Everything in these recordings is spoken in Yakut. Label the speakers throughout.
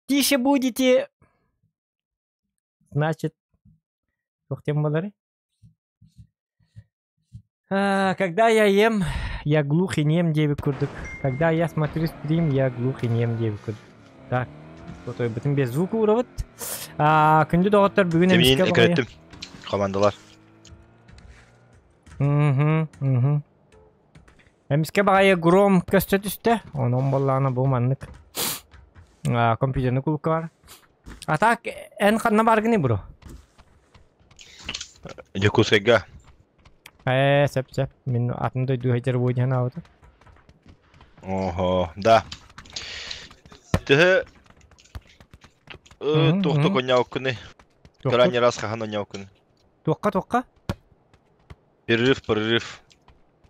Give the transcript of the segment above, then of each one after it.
Speaker 1: Тише будете, значит, туох диэн буоларый? Когда я ем, я глух и нем диэбит курдук. Когда я смотрю стрим, я глух и нем диэбит курдук. Так, отойбутун без звука уурабыт. Күндү доҕоттор, бүгүн
Speaker 2: эмискэ экреттим командалар.
Speaker 1: Угу, угу. Эмискэ баҕайы гром көстө түстэ. Онон буоллаҕына бу маннык компьютерный кулукка бар. А так эн ханна баргыный бро?
Speaker 2: Дьокуускайга.
Speaker 1: Ээ, сөп сөп. Мин атын дойду сылдьар буо аабыта.
Speaker 2: Ого, да. Төһө туохта коньяуккуны? Крайний раз хаһан онньооккуну?
Speaker 1: Туохха туохха?
Speaker 2: Перерыв, перерыв.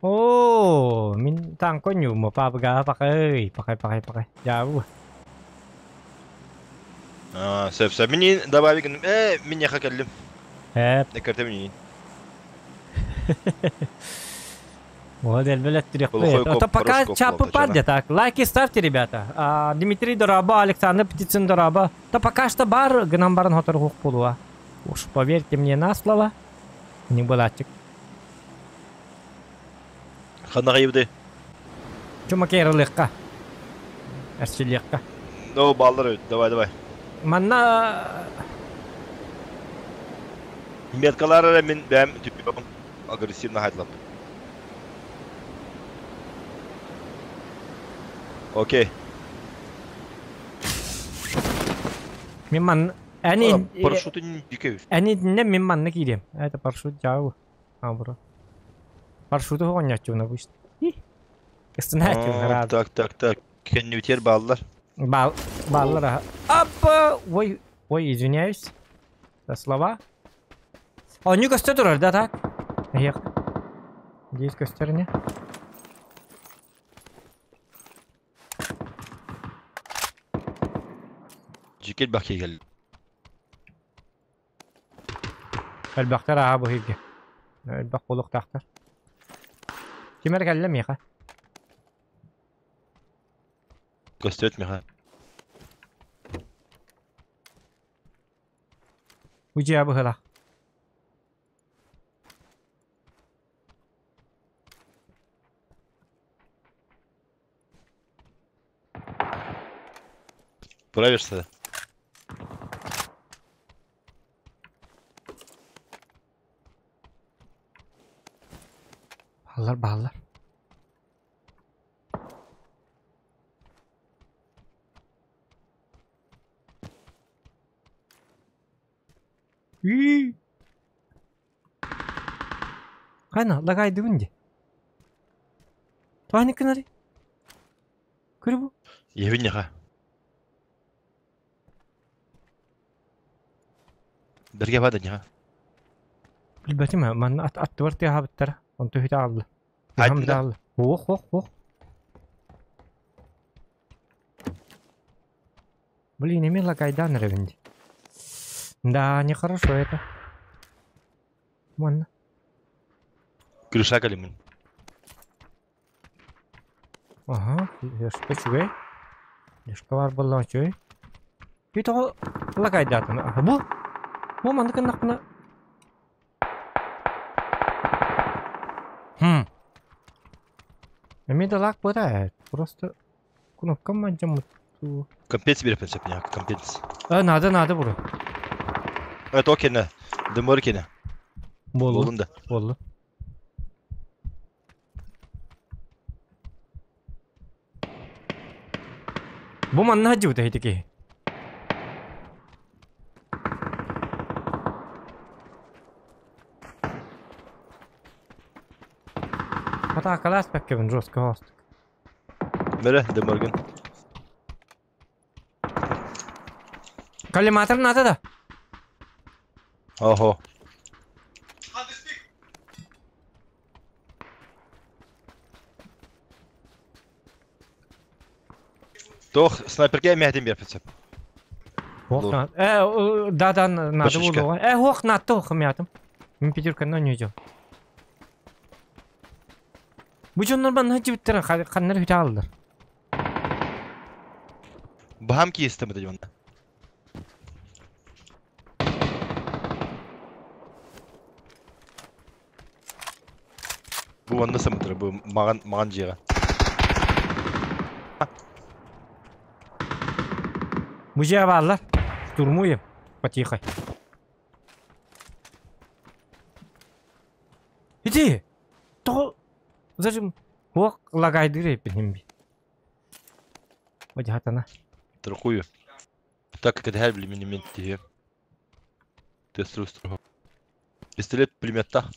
Speaker 1: Оо, мин танк онньуум, папыга пакай, пакай, пакай, пакай. Дьаабы.
Speaker 2: А, сөп, сөп. Мин добавить гынным. Э, мин яха кэллим.
Speaker 1: Эп.
Speaker 2: Эккерте минин.
Speaker 1: Вот, Это пока чапы паде так. Лайки ставьте, ребята. А, Дмитрий дорообо, Александр Птицын дорообо. То пока что бар гынан баран хоторгух буолуа. Уж поверьте мне на слово. Не булачык.
Speaker 2: Ханна кайыбды?
Speaker 1: Чумакерылыкка. Эрчилиэххэ.
Speaker 2: Ну, баллар давай, давай.
Speaker 1: Манна
Speaker 2: Меткалар эрэ мин бэм түппүм агрессивно хайдлап. Окей.
Speaker 1: Мин ман Әни
Speaker 2: парашютын дикэ.
Speaker 1: Әни не мин манна киирем. Это парашют жау. А, бро. Парашюту оонньооччуна бу. Кыстынааччу
Speaker 2: Так, так, так. Кеннүтер баллар.
Speaker 1: Бал баллар. Аппа! Ой, ой, извиняюсь. За слова. Онньу көстө турар да так? Эх. Здесь көстөр не?
Speaker 2: Жикел бахи кел.
Speaker 1: Элбэхтэр аһа бу иһиргэ. Элбэх буолуохтаахтар. Ким эрэ кэллэ миэхэ?
Speaker 2: Көстүөт миэхэ.
Speaker 1: Бу дьиэ быһыылаах.
Speaker 2: Справишься?
Speaker 1: Бааллар, бааллар. Үй! Хайна, лагайдыбын дии. Тоҕо гынарый? Көрү бу.
Speaker 2: Ийэбин яха. Бэргэ баада ньаха.
Speaker 1: Билбэтим ээ, манна ат аттыбар тыаһаабыттара. Онто үһүтэ аҕалла. Тыаһам да аҕалла. Ох, ох, ох. Блин, эмиэ лагайдаан эрэбин дии. Да, нехорошо это. Манна.
Speaker 2: Крыша кэлимин.
Speaker 1: Аха, Лешка үчүгэй. Лешка баар буоллаҕа үчүгэй. Ити тоҕо лагайдаатым? Бу? Бу маннык гыннахпына... Хм. Эмиэ да лак буота ээ. Просто кнопкам мадьаммыт.
Speaker 2: Компенс береппин сөп компенс.
Speaker 1: А, надо, надо бро.
Speaker 2: Это окей, дымыр кene.
Speaker 1: Буоллун.
Speaker 2: Буолун да.
Speaker 1: Буоллун. Бу манна сылдьыбыта ити киһи. Атаакалаас бэккэбин жестко оостук.
Speaker 2: Бэрэ, Деморган.
Speaker 1: Коллиматор надо да?
Speaker 2: Ого. Тох, снайперге эмэһэтин биэрпит сөп.
Speaker 1: Ох, э, да, да, надо было. Э, ох, на то, хомятым. Мин пятерка не идем. Бу дьоннор манна сылдьыбыттара ханнар үтэ ааллар.
Speaker 2: Баһам киистем это дьонна. Бу онно сымытыр, бу маған, маған жиға.
Speaker 1: Бу дьиэ бааллар. Штурмуем. Потихо. Иди! Тоҕо... Зачем? Хуох лагайдыр эппин химби. Одьахатана.
Speaker 2: Трохую. Так как это били минимент тиhe. Тестру. Пистолет пулеметта.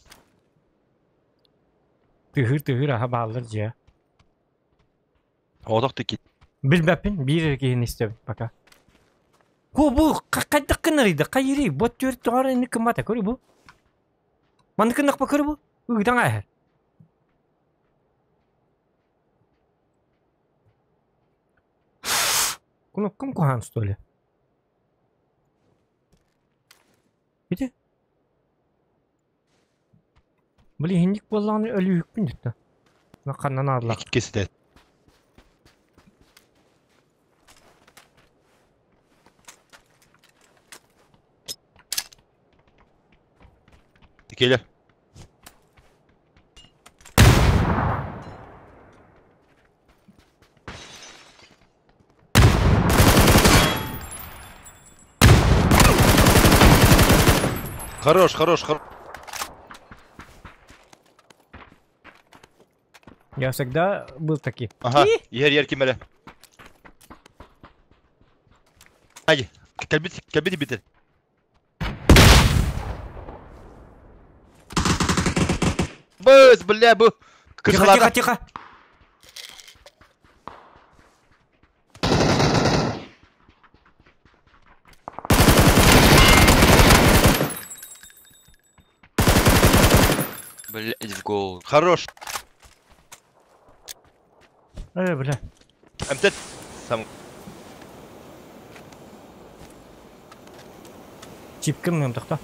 Speaker 1: Тыһыр тыһыр аха бааллар дьиэ.
Speaker 2: Отох тики.
Speaker 1: Билбэппин биир киһини истэбин пока. Ку бу хайдах гынарыйда хайырый бот түөрт тоҕор инник кыммата көрү бу. Маннык гыннахпа көрү бу. Ыытан ааһар. Кнопкам куһаан что ли? Ити? Блин, инник буоллаҕына өлүүһүкпүн дьиттэ. Ханнан ааллах.
Speaker 2: Иккисте. Келе. Хорош, хорош, хорош.
Speaker 1: Я всегда был таким.
Speaker 2: Ага, ер ер кимере. Hadi. Kelbit, kelbit bitir. Быс, бля, бу.
Speaker 1: Тихо, тихо, тихо.
Speaker 3: Блять, в голову.
Speaker 2: Хорош.
Speaker 1: Бля.
Speaker 2: МТ сам.
Speaker 1: Чипкин мен тоқта.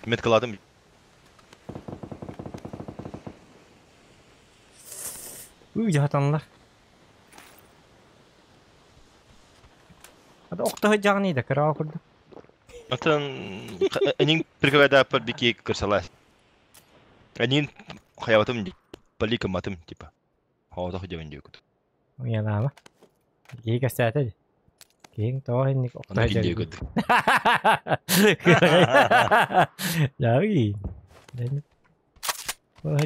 Speaker 2: Меткаладым.
Speaker 1: Уй, жахатанлар. Ада оқтығы жағын еді, кіра оқырды.
Speaker 2: Атын энин прикрывайда подбеки кырсала. Энин хаяватым полика матым типа. Хавата худевен декут.
Speaker 1: Уялама. Кейк әсәті. Кейк тоғы инник
Speaker 2: Аны
Speaker 1: оқтығы
Speaker 2: кин
Speaker 1: жағын.
Speaker 2: декут.
Speaker 1: Жағы.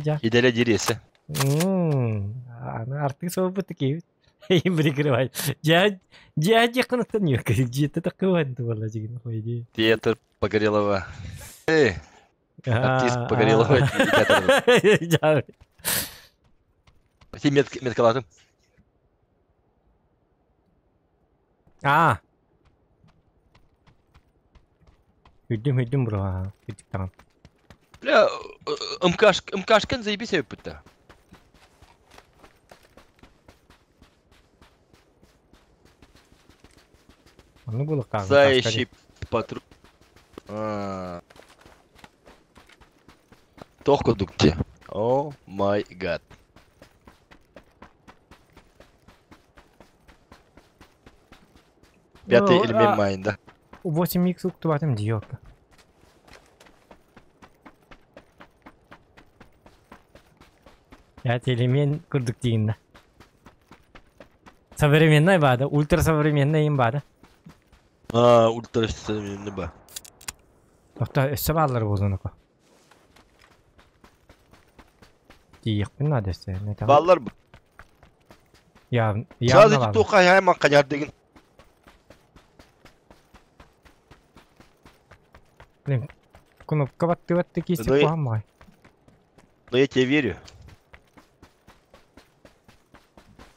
Speaker 1: Жа.
Speaker 2: Иделе диресе.
Speaker 1: Аны артык сообут кейбит. Прикрывай. Жа жа жакыныктан yok. Жети такыбан туала жигин койду.
Speaker 2: Театр Погорелова. Эй, артист Погорелова театр.
Speaker 1: Жа.
Speaker 2: Сен меткаладым.
Speaker 1: А. Хүдүм хүдүм бро. Хүдүк таган.
Speaker 2: Бля, МКш МКшкан заебись өпүттэ.
Speaker 1: Аны булык таган.
Speaker 2: Зающий патруль. Тохко дукте. О май гад. Пятый элемент майнда.
Speaker 1: 8x уктубатым диок. Пятый элемент курдук дигинна. Современный бада, ультра современный им бада.
Speaker 2: А, ультра современный ба.
Speaker 1: Тохта өссө баалар болзунако. Тиекпин надесе.
Speaker 2: Баллар
Speaker 1: Я я
Speaker 2: Сразу тоқа хайман каняр деген.
Speaker 1: Блин, кнопка батты батты кисеп
Speaker 2: Ну и-
Speaker 1: куамай.
Speaker 2: Но я тебе верю.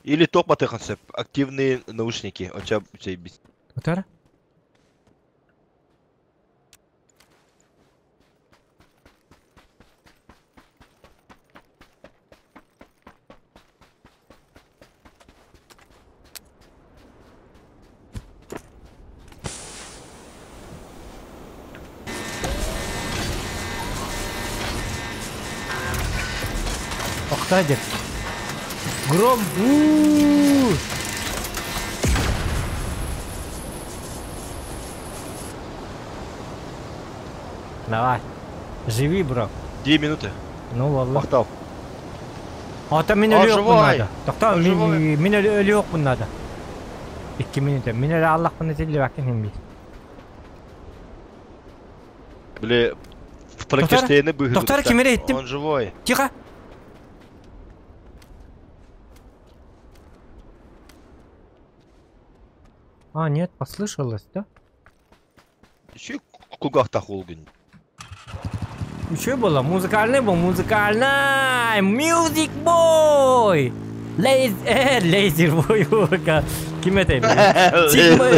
Speaker 2: Или тоқ батыхансып, активные наушники. Оча заебись.
Speaker 1: Утара? Октадик. Гром. У-у-у. Давай. Живи, бро.
Speaker 2: 2 минуты.
Speaker 1: Ну, валла.
Speaker 2: Махтал.
Speaker 1: Ата мин
Speaker 2: Он
Speaker 1: өлүөхпүн
Speaker 2: живой.
Speaker 1: наада. Тохтоо,
Speaker 2: Он живой.
Speaker 1: мин мин өлүөхпүн наада. 2 минута. Мин өлө аллахпын этиллибэккин хин бир.
Speaker 2: Били Франкенштейны быһыы.
Speaker 1: Доктор, кимире иттим?
Speaker 2: Он живой.
Speaker 1: Тихо. А, нет, послышалось, да?
Speaker 2: Еще кулгахтах улгын.
Speaker 1: Еще было, музыкальный был, музыкальный! Music Boy! Лейз... Лейзер бой, Ким это? Сигма...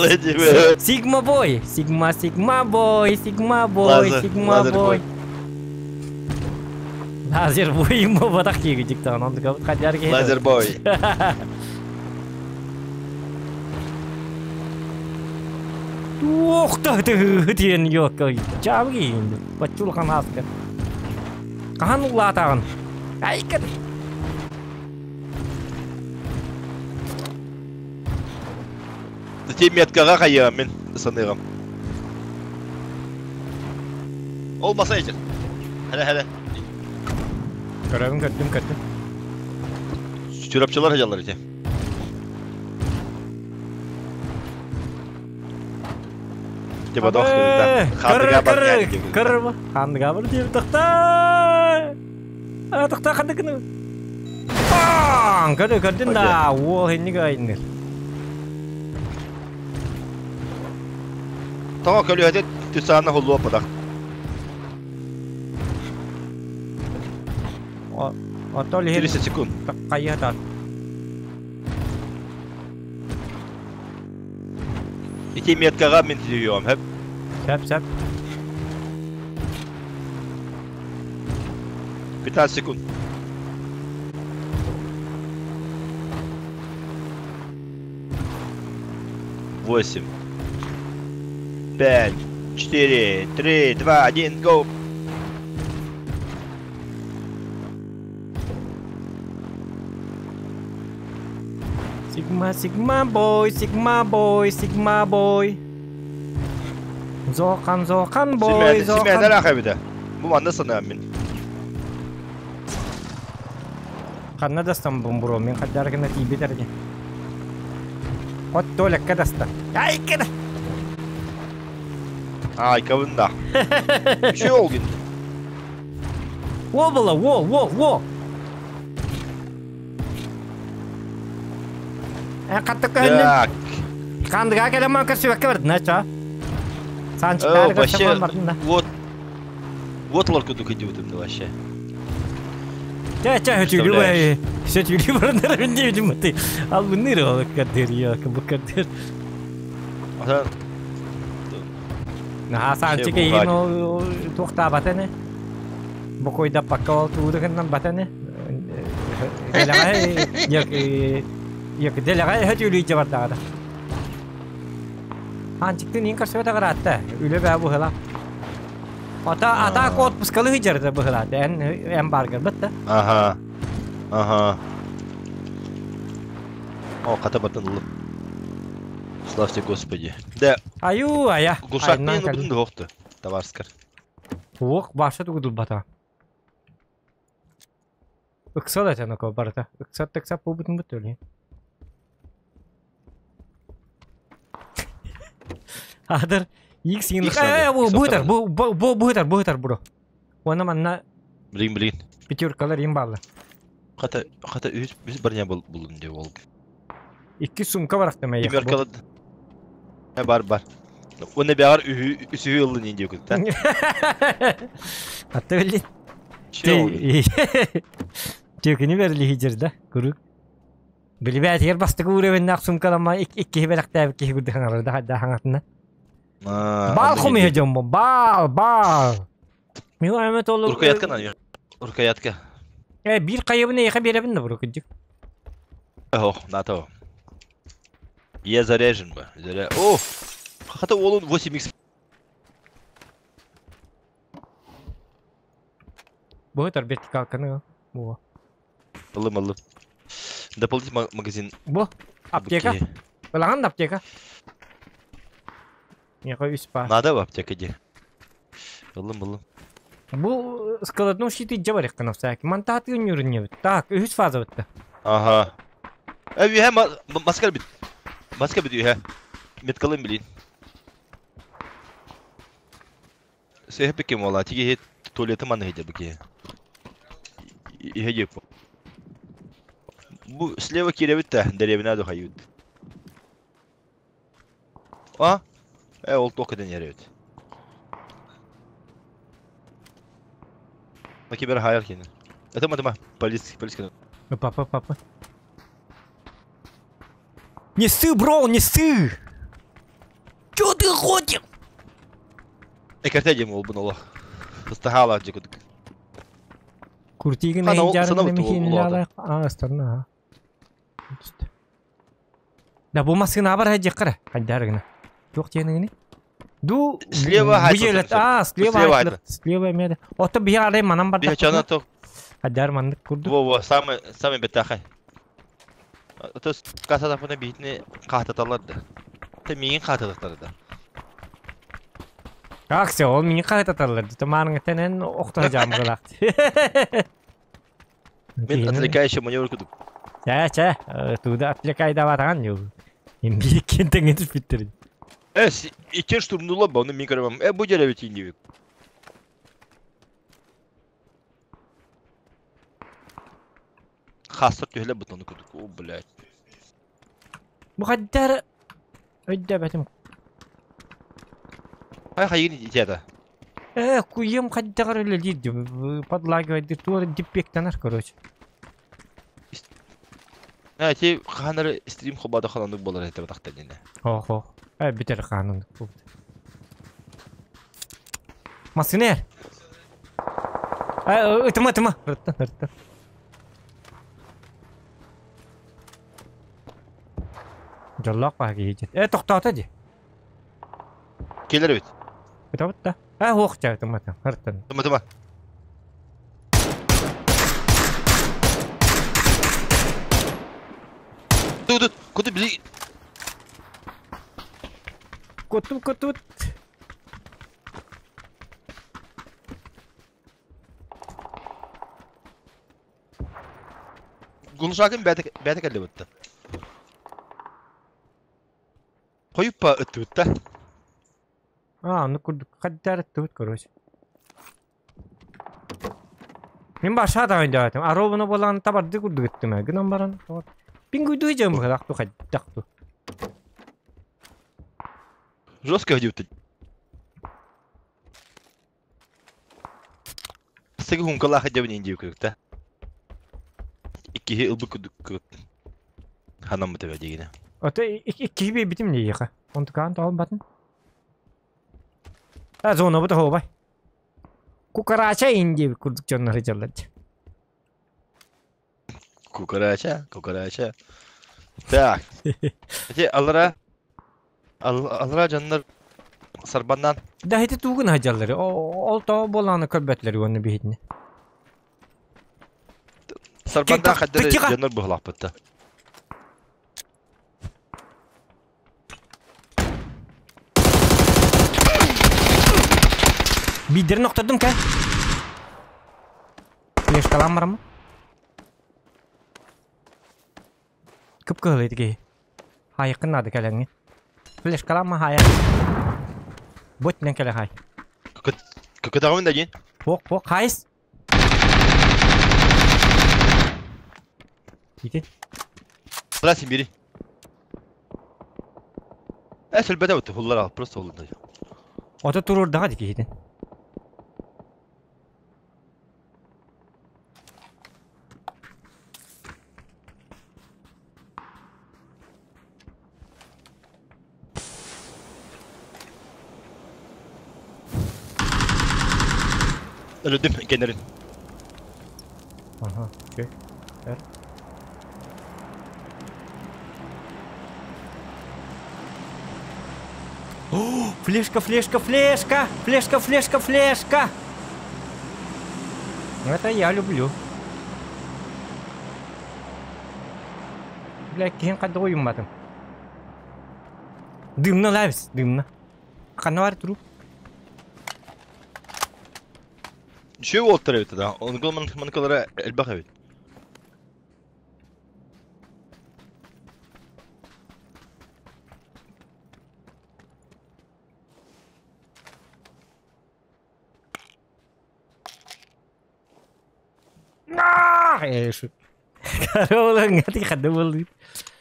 Speaker 2: Леди
Speaker 1: Сигма бой! Сигма, Сигма бой, Сигма бой, Сигма бой. Лазер бой, ему батах киги диктан, он такой, хотя
Speaker 2: Лазер бой.
Speaker 1: Ух ты, диэн ёкка, чабги, бачулхан аска. Кахан улаатагын. Айкын.
Speaker 2: Ти меткаға қайыға мен саныйғам. Ол баса етер. Хәле, хәле.
Speaker 1: Көрөбүн көрдүм, көрдүм.
Speaker 2: Чүрәпчылар хәҗалар ите. Типа дох
Speaker 1: Кыр, кыр, кыр, хандыга бар дип тохта. А, тохта хандыкны. Бang! Көрдү, көрдүн да. О, хинник айныр.
Speaker 2: Тоңа көлү түсаны хуллуа падах.
Speaker 1: Ото лихин
Speaker 2: 30 секунд.
Speaker 1: кайя
Speaker 2: Ити меткаға мен түйөм, хәп.
Speaker 1: Сәп, сәп.
Speaker 2: 15 секунд. Восемь. 5, 4, 3, 2, 1, go!
Speaker 1: Sigma, Sigma boy, Sigma boy, Sigma boy. Зоқан, зоқан boy,
Speaker 2: Симәдә
Speaker 1: зоқан.
Speaker 2: рахабида. Бу манда санам мин.
Speaker 1: Ханна дастан бумбуро, мен хаддаргына тибетерге. Хот толекка даста. Ай, кена.
Speaker 2: Ай, кабында. Еще олгин.
Speaker 1: Во было, во, во, во. Каттык көһүннүн.
Speaker 2: Так.
Speaker 1: Кандыга келеман көрсүбэккэ бардын, ача.
Speaker 2: О,
Speaker 1: Санчыктары
Speaker 2: вообще,
Speaker 1: көрсөмөн бардын да.
Speaker 2: вот. Вот лорку дука дивдым вообще.
Speaker 1: Ча, ча, хөтүлү
Speaker 2: Представляешь?
Speaker 1: бай. Сөтүлү барындар мен дебидим ты. Ал бунныр ол кадыр я, бу кадыр.
Speaker 2: Ата
Speaker 1: Наха санчык
Speaker 2: Вообще,
Speaker 1: еген ол тухта батаны. Бу койда пакка ол туудыгынан батаны. Делага як як делага хөтүлү иче бардагы. Анчыктын ең көрсөтө каратты. Үлө бә бу хыла. Ата ата отпускалы хыжарды бу хыла. Эн эн баргыр битти.
Speaker 2: Ага. Ага. О, ката батын лып. Славьте Господи. Да,
Speaker 1: Аю ая.
Speaker 2: гушак мен бүтүн дохты. Товарскар.
Speaker 1: Уох башы тугудул бата. Ыксал этен око барата. Ыксат тыксап бу бүтүн бүттү. Адыр X
Speaker 2: Икс
Speaker 1: Э,
Speaker 2: надо,
Speaker 1: бу
Speaker 2: икс
Speaker 1: бутар,
Speaker 2: надо.
Speaker 1: бу бу бутар, бутар бро. Оны манна
Speaker 2: Блин, блин.
Speaker 1: пятеркалар им баллы.
Speaker 2: Хата хата үс үс барня бол булдum деп ол.
Speaker 1: Икки сумка бар ахтама я.
Speaker 2: Пятеркалар. Бар бар. Оны бягар үсү ылды не деп күтті.
Speaker 1: Атта билли.
Speaker 2: Че ол?
Speaker 1: Текini берли хижир да, курук. Билбәт ер бастык уровень сумкалама икки беләктә икки гүдә хаңар да да хаңатына. Бал хуми хежом бал, бал. Мин аймет олу.
Speaker 2: Уркаятка на. Уркаятка.
Speaker 1: Э, бир кайыбын яха беребин да бурук дик.
Speaker 2: Ох, на то. Я заряжен бы. Заря... О! Хата олун 8x.
Speaker 1: Бу тар вертикалканы. Бу.
Speaker 2: Алым, алым. Дополнительный магазин.
Speaker 1: Бу аптека. Балаган аптека. Не кой үс па.
Speaker 2: Надо в аптека иди. Ыллым буллум.
Speaker 1: Бу складной щиты дьэ барыаххын всякий. Мантааты үннүрүннүбүт. Так, үһүс фаза бытта.
Speaker 2: Ага. Э, үһэ маска бит. Маска бит үһэ. Меткалым билин. Сehep ким ола тиги туалеты маны хидя бики. Ihe жеп. Бу слева киребит да, деревина да хайют. А? Э, ол тоқ еден еребит. Маки бер хайр кини. Это ма полис полис кини.
Speaker 1: Папа, папа. Не ссы, бро, не ссы! Чё ты хочешь?
Speaker 2: Экерте дем ол буну олох. Тастахала жекудук.
Speaker 1: Куртигин
Speaker 2: Ана, ол
Speaker 1: жарым
Speaker 2: санабыт ол
Speaker 1: мехин
Speaker 2: улаата.
Speaker 1: А, астарна. Да бу маскына бар хаҗы кара. Хайдаргына. Туох диэнигини? Ду
Speaker 2: Слева
Speaker 1: бу
Speaker 2: хайт
Speaker 1: жерлет. А, слева
Speaker 2: Слева
Speaker 1: хайт.
Speaker 2: хайт.
Speaker 1: Слева меде. Ото бия арай манан бар.
Speaker 2: Бихачана то
Speaker 1: Хайдар маннык курдук.
Speaker 2: во во самый самый бетахай. То каса тафына бихитни кахтаталар да. Те миин кахтаталар да.
Speaker 1: Акция ол мини кайтаталар. Тамарың тенен охта жамгылак.
Speaker 2: Мен отвлекающий маневр кудук.
Speaker 1: Ча, ча, туда отвлекай даватан ю. Имби кентеңе түшүп
Speaker 2: Э, иккен штурмнула ба, оны мин көрөм. Э, бу жере бит инди. Хастар түһле бутону кудук. О, блядь.
Speaker 1: Бу хаддар өйдөбөтүм.
Speaker 2: Хай хайын итеда.
Speaker 1: Э, куем хаддар эле дейт. Подлагивает тур диппектенер, короче.
Speaker 2: Ә, ти ханар стрим хобада ханандык болар эте батакта дине.
Speaker 1: Ох, ох. Э, битер канун. Масынер. Э, ытыма, ытыма. Ырттан, ырттан. Жоллоқ баа кейжет. Э, тоқтаута ди.
Speaker 2: Келер бит.
Speaker 1: Бит да. Э, ох, жа, ытыма, ырттан.
Speaker 2: Тыма тыма. Тут, куда били?
Speaker 1: Коту, коту.
Speaker 2: Гуншагын бәтек бәтек әле битте. Қойып па өтті бітті.
Speaker 1: А, ну курдук. Хаддар тут, короче. Мен баша да ойдатым. Аробуна болан табарды курдук иттим. Гынан баран. Пингуйду жем хадакту хаддакту.
Speaker 2: Жестко өтті. Сыгы хункала хадябын инди күрүктә. Икки ылбы күдүк. Ханам битебе дегене.
Speaker 1: Ото икки би битим не яха. Онтукан тал батын. А зона бу хобай. Кукарача инди курдук жоннор жаллат.
Speaker 2: Кукарача, кукарача. Так. Эти алара алара жаннар сарбаннан
Speaker 1: Да хити тугун хаҗаллары. Ол то боланы көрбәтләр оны бихитне.
Speaker 2: сарбандан хаддары
Speaker 1: Тихо!
Speaker 2: жаннар бухлап битте.
Speaker 1: Бидер ноктадым ка. Флешкалам бармы? Кып кылы ки. Хайкын нады кәләңе. Флешкалам хая. Бот менән кәлә хай.
Speaker 2: Көкөтагын да дин.
Speaker 1: Пок, пок, хайс. Ити.
Speaker 2: Брасин бири. Э, сөлбәдә битте, хуллар ал, просто хуллар.
Speaker 1: Ото турур дага дики хитин.
Speaker 2: Өлөдүм кенерин.
Speaker 1: Ага, окей. Бер. О, флешка, флешка, флешка! Флешка, флешка, флешка! Это я люблю. Бля, киһин кадды уйумматым. Дымна лавис, дымна. Ханна бар туру.
Speaker 2: Үчүгэй уолтар эбит да. Ону маныкалара элбэх эбит.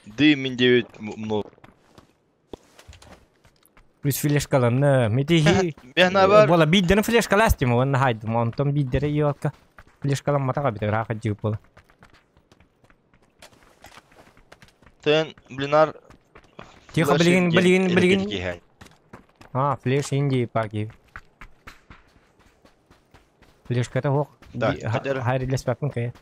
Speaker 2: Ды мин диэбит много.
Speaker 1: Үс флешкаланна. Митиһи буола биирдэрин флешкалаастым уонна хайдым. Онтон биирдэрэ елка флешкаламматаҕа бит ыраах дьип буола.
Speaker 2: Тен блинар
Speaker 1: Тихо, билигин, билигин, билигин. А, флеш Индии парки. Флешката суох.
Speaker 2: Да,
Speaker 1: Хайрилеспэппин кэйэ.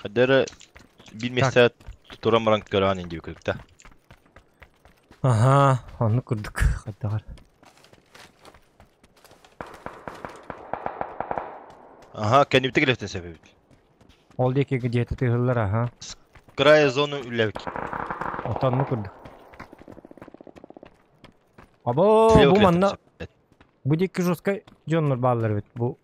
Speaker 2: Хадара биир миэстэ туран баран көрөҕүн индии күлүктэ.
Speaker 1: Аха, оннук курдук хайдаҕар.
Speaker 2: Аха, кэннибитэ кэлиэхтэн сөп эбит.
Speaker 1: Ол диэки где-то тыһыллар, аха.
Speaker 2: Края зону үллэбит.
Speaker 1: Отонну курдук. Або, бу манна бу диэки жесткай дьоннор бааллар эбит бу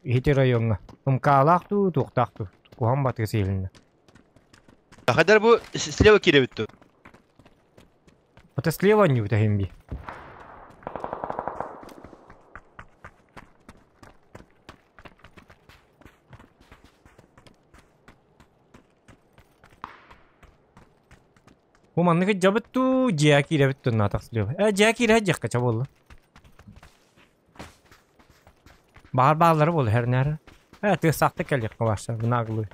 Speaker 1: Ити райоҥҥа. Ымкаалаах дуу, туохтаах дуу? Куһаҕан батыга сиэлиннэ.
Speaker 2: Хадар бу слева киирэбит дуу?
Speaker 1: Это слева анньыбыта иһин би. Бу маннык дьабыт дуу, дьиэ киирэбит дуу наатах слева. Э, дьиэ киирэ дьиэххэ ча буолла. Баар бааллара буолла хэрнээр. Э, тыастаахтык кэлиэххэ барса, наглый.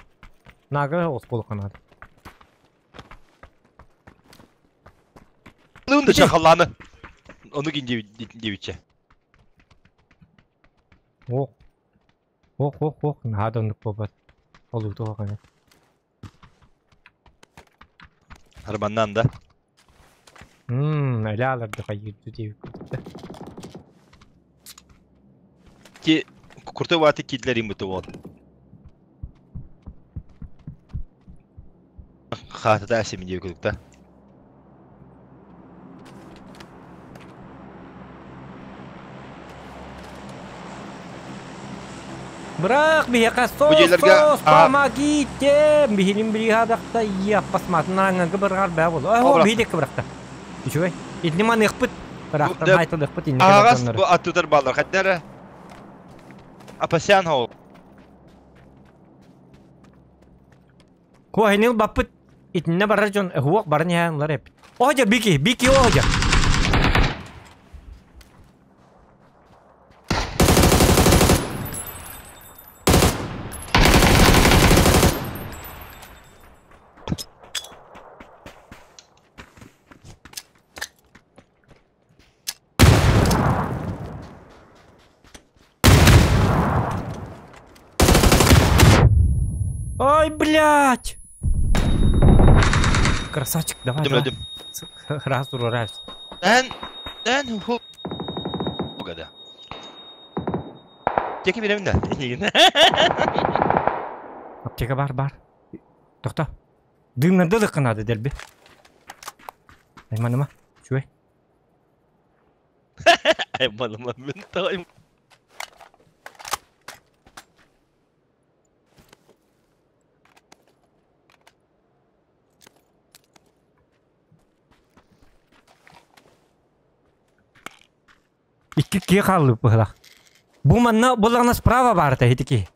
Speaker 1: Наглый оҕус буолуохха наада.
Speaker 2: Луунда чахаллааны. Ону кин диэбиччэ.
Speaker 1: Ох. Ох, ох, ох, наһаа да оннук буолбат. Олууту ох эмэ.
Speaker 2: Арбаннан да.
Speaker 1: Мм, элэ хайыырды диэбит да.
Speaker 2: Ки курты ваты кидлер имбыты вот. Хаатата әсемин диэбит да.
Speaker 1: Быраах биһиэхэ сос, сос, помогите! Биһилин бригадахта иаппасматын ааҥҥа бырҕар бээ болу. Оо, биһидекке бырахта. Үчүгэй. Итини маныахпыт. Бырахтан хайталыахпыт инники
Speaker 2: Аҕас бу аттытар баллар хаддара. Апасян хол.
Speaker 1: Куоһинил баппыт итиннэ барар дьон эһуох баран иһээнлар эппит. Оһдьа бики, бики оһдьа. Ай, блядь! Красавчик, давай, давай. Раз, раз.
Speaker 2: Эн, эн, ху. Бугада. Теки беремин да.
Speaker 1: Аптека бар, бар. Тохто. Дыымнарда да кынады дерби. Айманыма, чуй.
Speaker 2: Айманыма мен тайм.
Speaker 1: Икки киһи хааллыбыт быһылаах. Бу манна буллаҕына справа баарта ити киһи.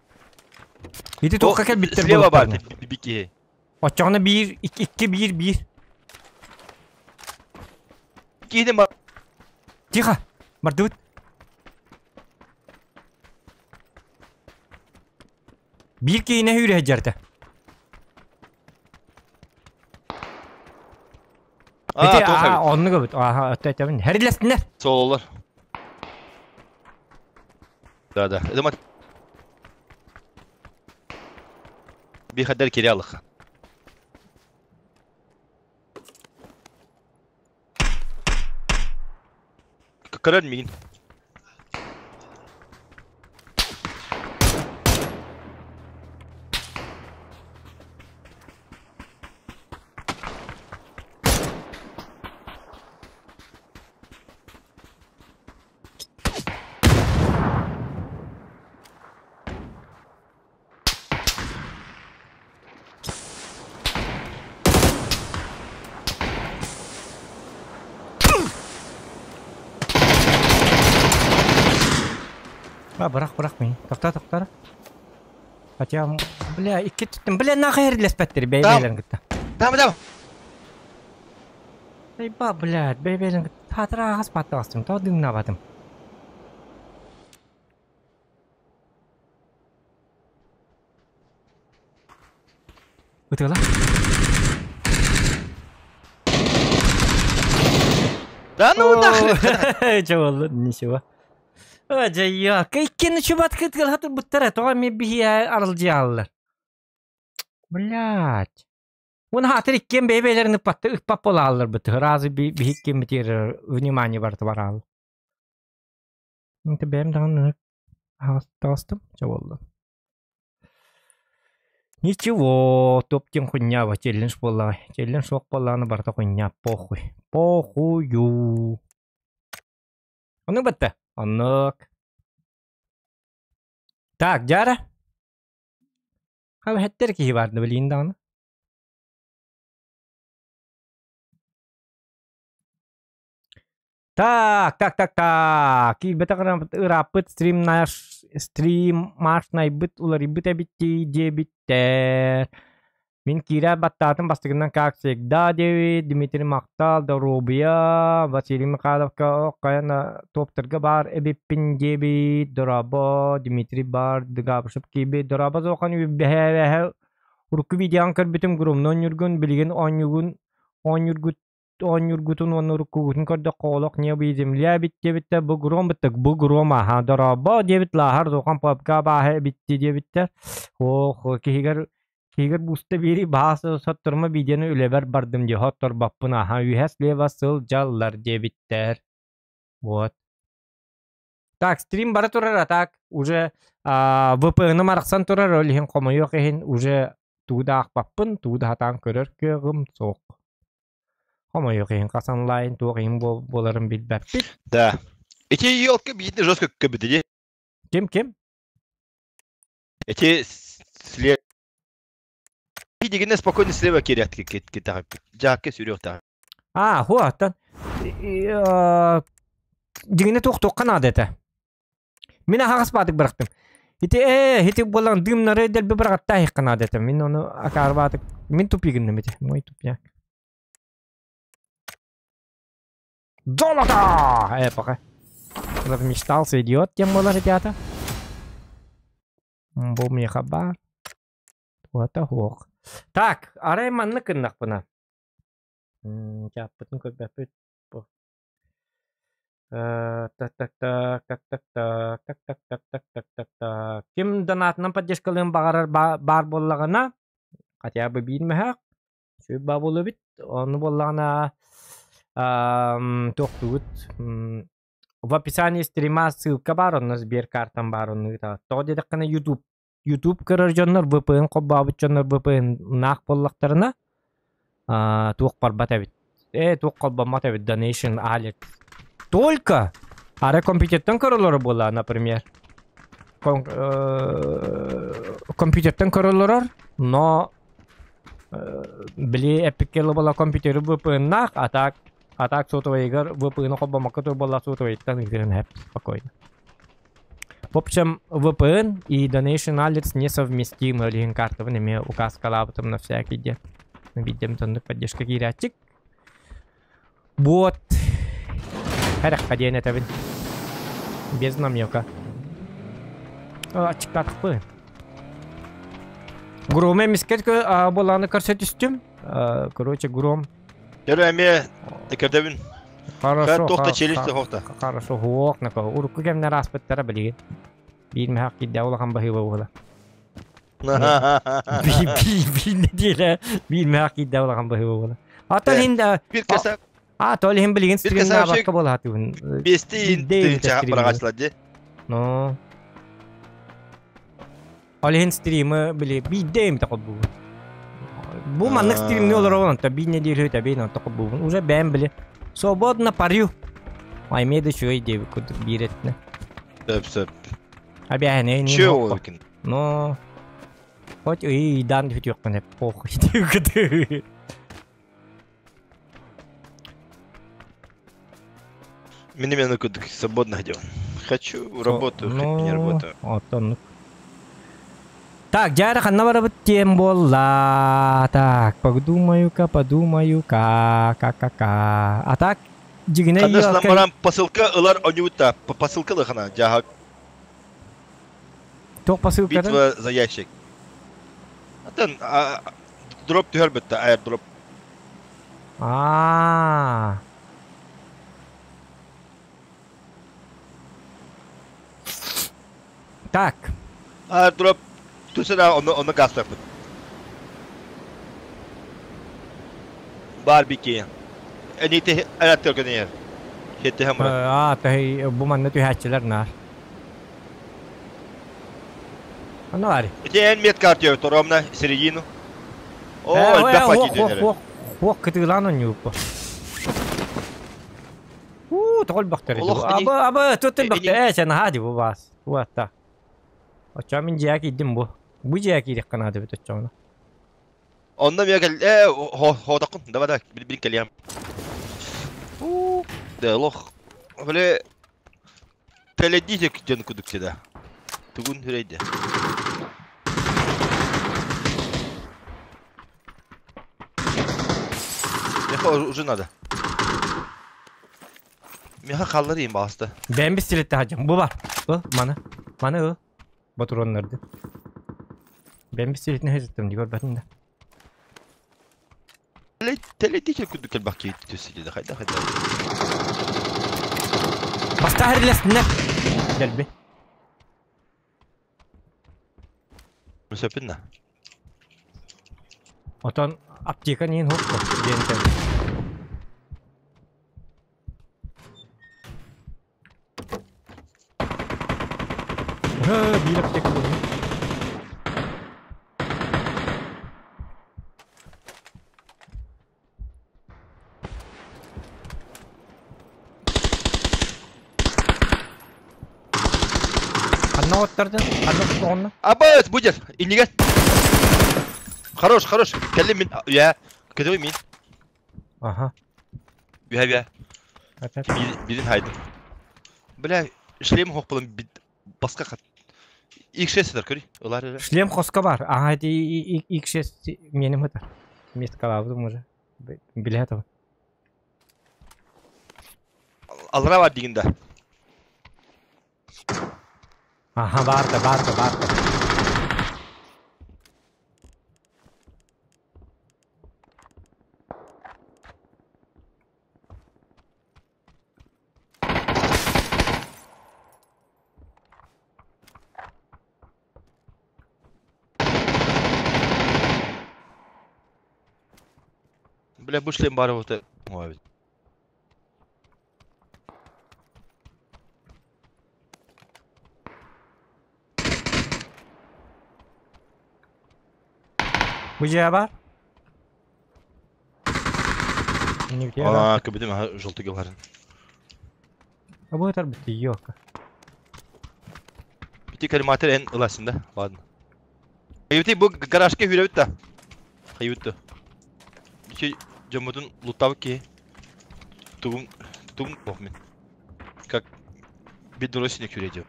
Speaker 1: Ити туохха кэлбиттэр
Speaker 2: Слева баар би киһи.
Speaker 1: Оччоҕуна биир, икки, биир, биир.
Speaker 2: Киһини бар.
Speaker 1: Тихо! Бардыбыт. Биир киһини үүрэ сылдьарта.
Speaker 2: Ити аа
Speaker 1: оннук эбит. Ааха, өттө этэбин. Хэрилэстиннэр.
Speaker 2: Сололор. Да, да. Это мат. Бихадер кирялых. Көрөр миин.
Speaker 1: А, бырах, бырах мин. Тохтоо, тохтоо. Хотя, бля, икки түттүм. Бля, нахуй эрилэспэттэр бэйбээлэрин кытта.
Speaker 2: Там, там.
Speaker 1: Айба, блядь, бэйбээлэрин кытта. Хаатыра ааҕас баттаҕастым, тоҕо дыҥнаабатым. Ытыала.
Speaker 2: Да ну нахрен!
Speaker 1: Чэ буолла, ничего. Дьайыа, иккиэн чубатка ытыалаһа турбуттара, тоҕо эмиэ биһиэ аралдьыйааллар. Блядь. Уон хаатыр иккиэн бэйэ-бэйэлэрин ыппатта ыппат буолааллар быты. Разы биһи иккиэн внимание барыта бараал. Бэйэм даҕаны таҕыстым, чэ буолла. Ничего, топ диэн хуйня челлендж буоллаҕай. Челлендж суох буоллаҕына барыта хуйня, похуй. Похую. Оннук батта? Оннук. Так, дьара. Хам хэттер киһи баар да билигин даҕаны. Так, так, так, так. Киирбэтэх ырааппыт стрим наш стрим машнайбыт уларыйбыт эбит дии диэбиттэр. Мин киирэ баттаатым бастакынан как всегда диэбит Дмитрий Махтал, доруобуйа, Василий Михайловка ох хайан топтарга баар эбиппин диэбит, дорообо, Дмитрий бар, Дыгабышев киирбит, дорообо зохан үбэһэ урукку видеоҕын көрбүтүм Громно оонньуургун билигин оонньуугун оонньуургут оонньуургутун уонна уруккугутун көрдөххө олох небо и земля эбит диэбиттэр бу гром быттык бу гром аха дорообо диэбит лааһар духан папка бааһа эбитти диэбиттэр ох киһигэр киһигэр буста биэри баас сотторума видеону үлэбэр бардым дии хотторбоппун аха үһэ слева сылдьаллар диэбиттэр вот так стрим бара турар а так уже VPN-ым арахсан турар ол иһин хомойуох иһин уже тугу да аахпаппын тугу да сатаан көрөр кыаҕым суох хомойуох иһин хас онлайн туох иһин буоларын билбэппит
Speaker 2: Да. Эти елка биитин жестко көбүтэ
Speaker 1: ким ким
Speaker 2: Эти след дигинэ спокойно слева кириат китаҕыппыт. Жаакка сүрүөхтээх.
Speaker 1: А, хуаттан дигинэ туох-туохха наада этэ. Мин аһаҕас баатык бырахтым. Ити ээ, ити буолан дымнары дэлби быраҕаттаа иһиххэ наада этэ. Мин ону акаарбаатык мин тупигынным ити. Мой тупняк. Золото! Э, пока. Размечтался идиот, тем было, ребята. Бу миэхэ баар. Туата суох. Так, арай маннык гыннахпына. Чааппытын көрбөппүт. Бу. Так, так, так, так, так, так, так, так, так, так, так, так, так, так. Ким донатынан поддержкалыан баҕарар баар буоллаҕына, хотя бы биир мөһөөх, үчүгэй баа буолуо эбит. Ону буоллаҕына, туохтугут в описании стрима ссылка баар, онно сберкартам баар, онну ыытаҕыт. Тоҕо диэтэххинэ YouTube YouTube көрөр дьоннор VPN холбообут дьоннор VPN-наах буоллахтарына, туох барбат эбит. Э, туох холбоммот эбит donation alert. Только ары компьютертан көрөлөрө буолла, например. Компьютертан көрөлөрөр, но били эпикке була компьютери VPN-наах, а так а так сотовайыгар VPN холбоммокко тур буолла сотовайыттан ыытыан спокойно. В общем, VPN и Donation Alerts несовместимы. Ол картабын эмиэ указкалаабытым на всякий де. Видим, тоннук поддержка киирээччик. Вот. Хэрэххэ диэн этэбин. Без намека. Ачыктаатахпы. Гром эмискэ буолааны көрсө түстүм. Короче, Гром.
Speaker 2: Дөрө эмиэ текердебин.
Speaker 1: Хорошо.
Speaker 2: Туохта челюсть хохта.
Speaker 1: Хорошо, хуох нако. Урукку кэмнэр ааспыттара билигин. Биир мөһөх киирдэ улахан баһыыба буола. Биир биир неделя биир мөһөх киирдэ улахан баһыыба буола. А то иһин
Speaker 2: Бир каса
Speaker 1: А то иһин билигин стримнаабакка буола хатыыбын.
Speaker 2: Бести тыынча барагачлар ди.
Speaker 1: Ну. Ол иһин стримы били биирдэ эмитэ холбуубун. Бу маннык стримни олоробун онто биир неделя үтэбин онто холбуубун. Уже бэйэм били свободно парю. Аймеда да үчүгэй диэбит курдук биир этинэ.
Speaker 2: Сөп сөп.
Speaker 1: Абиаһын
Speaker 2: Чё ол
Speaker 1: Но хоть ыйдан бүтүөхпүн эп похуй диэбит.
Speaker 2: Мин именно курдук свободно ходил. Хочу работаю, хочу не работаю.
Speaker 1: Оттон Так, дьэ эрэ ханна барабыт диэн буолла. Так, подумаю-ка, подумаю-ка, ка-ка-ка. А так, дьигинэ
Speaker 2: Ханна баран посылка ылар онюта, посылка лыхана, жаһак.
Speaker 1: Туох посылката?
Speaker 2: Битва за ящик. Атын дроп түһэр бытта, аирдроп.
Speaker 1: Аа. Так.
Speaker 2: Аирдроп түсена оны оны гастаппыт. Барбики. Эните араттыр көнер. Хетте хамра.
Speaker 1: Аа, таһи бу манна түһээччилэр наар. Аны бар.
Speaker 2: Ити эн мет картия торомна середину. О, элбэх пати дэнэр.
Speaker 1: Хуох кытыылаан онньууппу. Уу, тоҕо элбэхтэр. Абы, абы, тут элбэхтэр. Ээ, сен наһаа ди бу баас. Уатта. Оччоҕо мин дьиэҕэ киирдим бу. Бу дьиэҕэ киириэххэ наада эбит оччоҕуна.
Speaker 2: Онно эмиэ кэл ээ хоотоххун давай давай били кэлиэм. Да лох. Били Теледите дьон кудук да. Тугун хүрейде. Меха уже надо. Меха халлар им басты.
Speaker 1: Бэм бистилетте хадьым. Бу бар. Ыл, маны. Маны ыл. Ботуруоннарды. Бэм бистилетин хазыттым дии көрбөтүн да.
Speaker 2: Теледите кудук келбак кийит төсү хайда хайда.
Speaker 1: Бастаһар илэстиннэр. Дэлби.
Speaker 2: Сөпүн да.
Speaker 1: Отон аптека ниин хоппо диэн Биир аптека булдум. Ханна оттардын? Ханна оттоҕунна?
Speaker 2: Абас, будет! Иннигер! Хорош, хорош! Кэллим мин. Я. Көтөй мин.
Speaker 1: Аха.
Speaker 2: Үһэ үһэ. Бирин хайдым. Бля, шлем хохпулан бит баска хат. X6 сытар көрүй. Ылар эрэ.
Speaker 1: Шлем хоско бар. Ага, ити X6 меним ытар. Месткалабытым уже. Билэ этого.
Speaker 2: Алра бар дигин да.
Speaker 1: Аха, баарда, баарда, баарда.
Speaker 2: Бля, бу шлем бары вот. Ой.
Speaker 1: Бу дьиэ бар?
Speaker 2: Аа, көбүтүм аха желтый гыларын.
Speaker 1: А бу этар битти ёка.
Speaker 2: Бити коллиматор эн ыласың да, ладно. Хайбити бу гаражка хүрөбүт да. Хайбит Ити дьоммутун луттабыт киһи. Тугум тугум мин. Как бедросине күрэ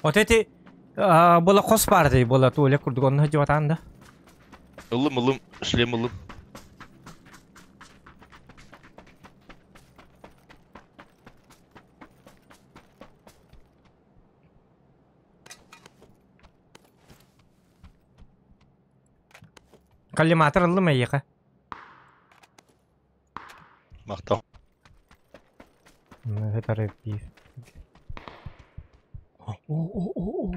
Speaker 1: Вот эти была хос баар была туалет курдук онно дьуатаан да.
Speaker 2: Ыллым ыллым, шлем ыллым.
Speaker 1: Коллиматор ыллым эйиэхэ.
Speaker 2: Махтал.
Speaker 1: Это биир. О, о, о, о.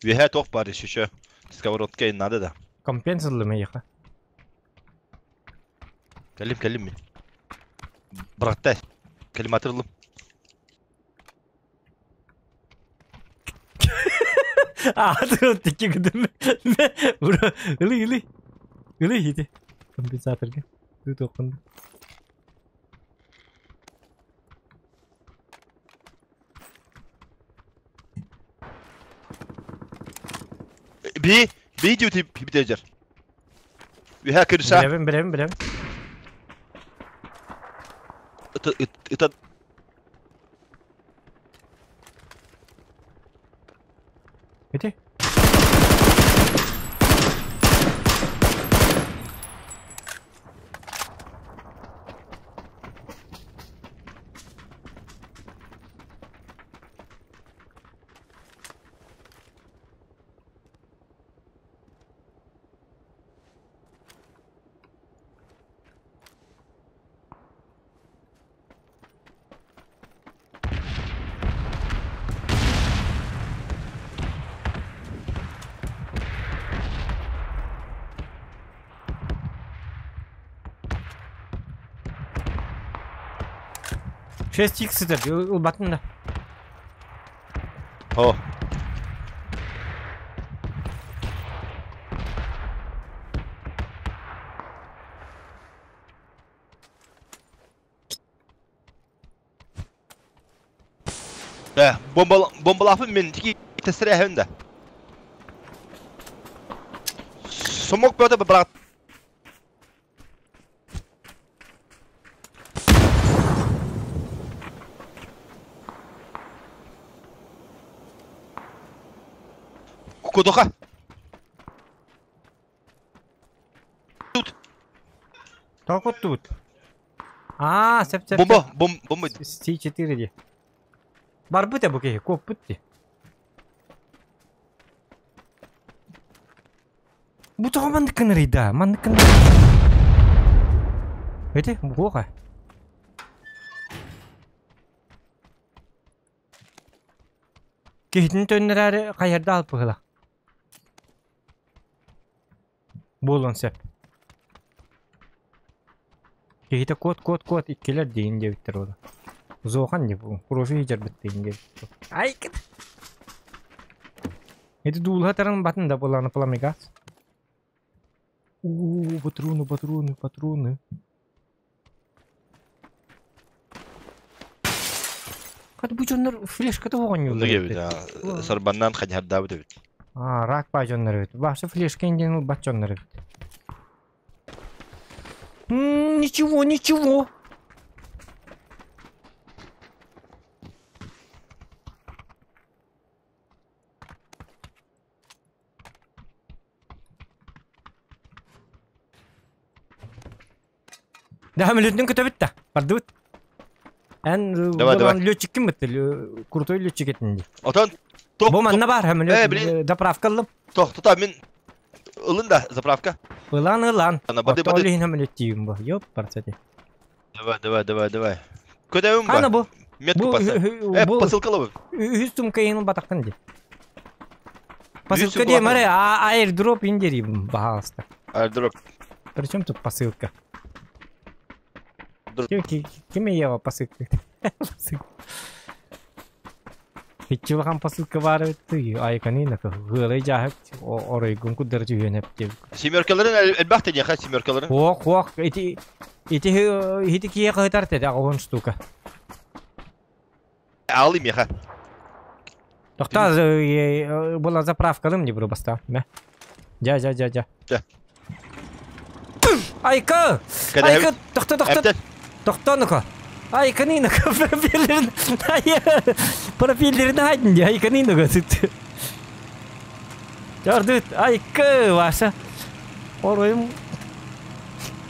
Speaker 2: Үөһэ туох баар еще сковородка надо да.
Speaker 1: Компенс ыллым эйиэхэ.
Speaker 2: Кэллим кэллим мин. Быраттай. Коллиматор ыллым.
Speaker 1: А, тики гыдым. Бро, ылы ылы. Ылы ити. Компенсаторга. Тут окунду.
Speaker 2: Би, би дьүти битежер. Үһэ кырса.
Speaker 1: Билэбин, билэбин, билэбин.
Speaker 2: Ыта
Speaker 1: Ити. Шесть икс сытар, ылбатын да.
Speaker 2: О. Э, бомбал бомбалаапын мен тики тестер эһэн да. Сомок бөтө брат. Кудоха. Тут.
Speaker 1: Только тут. А, сеп сеп.
Speaker 2: Бомба, бом, бомба.
Speaker 1: С4 ди. Барбыт бу киһи, куоппут ди. Бу тоҕо маннык кынырыйда? Маннык кыныр. Эти, буоха. Киһитин төннөрөөрү хайарда алпыһыла. Буолуон сөп. Киһитэ куот куот куот иккилэр диин диэбиттэр уола. Зохан дип профи дьарбыт диин диэбиттэр. Ай кыт. Эти дуулаха таран батын да буолааны пламегаз. Уу, патроны, патроны, патроны. Хат бу дьоннор флешката оҕонньууллар
Speaker 2: Оннук эбит,
Speaker 1: эбит.
Speaker 2: Сарбаннаан ханьардаабыт эбит.
Speaker 1: А, рак баа дьоннор эбит. Баша флешка индиэн ылбат дьоннор эбит. Ничего, ничего. Да, мүлүтүн көтөбүт да. Бардыбыт. Эн
Speaker 2: Давай, давай.
Speaker 1: летчик ким бит? Крутой летчик этин ди.
Speaker 2: Отон тох.
Speaker 1: Бу манна бар,
Speaker 2: Э,
Speaker 1: хамөлөт
Speaker 2: блин.
Speaker 1: заправка ыллым.
Speaker 2: Тох, тута мин ылын да заправка.
Speaker 1: Ылан ылан.
Speaker 2: Ана бады
Speaker 1: Оттон
Speaker 2: бады.
Speaker 1: олиһин хамөлөт тиийим бу. Ёп, барсати.
Speaker 2: Давай, давай, давай, давай. Көтөбүм
Speaker 1: Хана
Speaker 2: ба.
Speaker 1: бу.
Speaker 2: Метку
Speaker 1: Бу
Speaker 2: поставь. Э,
Speaker 1: бу
Speaker 2: посылка лобы.
Speaker 1: үһүс тумкайын батаккын ди. Посылка
Speaker 2: сумка
Speaker 1: ди, маре,
Speaker 2: батаккын.
Speaker 1: а аирдроп индери, пожалуйста.
Speaker 2: Аирдроп.
Speaker 1: Причем тут посылка?
Speaker 2: Дроп.
Speaker 1: Ким ела посылка? Посылка. Иччилахан посылка бар ты айканина гылай жахык оройгун куддар жүйөнөп деп.
Speaker 2: Семеркаларын элбахта не ха семеркаларын.
Speaker 1: Хуок хуок ити ити ити кие кытар теде агон штука.
Speaker 2: Алы меха.
Speaker 1: Тохта была заправка не буду баста. Мә. Жа жа жа жа.
Speaker 2: Жа.
Speaker 1: Айка! Айка тохта тохта. Тохта ну-ка. Айка нина пропеллерин. Пропеллерин айдын ди айка нина сүт. Жардыт айка ваша. Оройум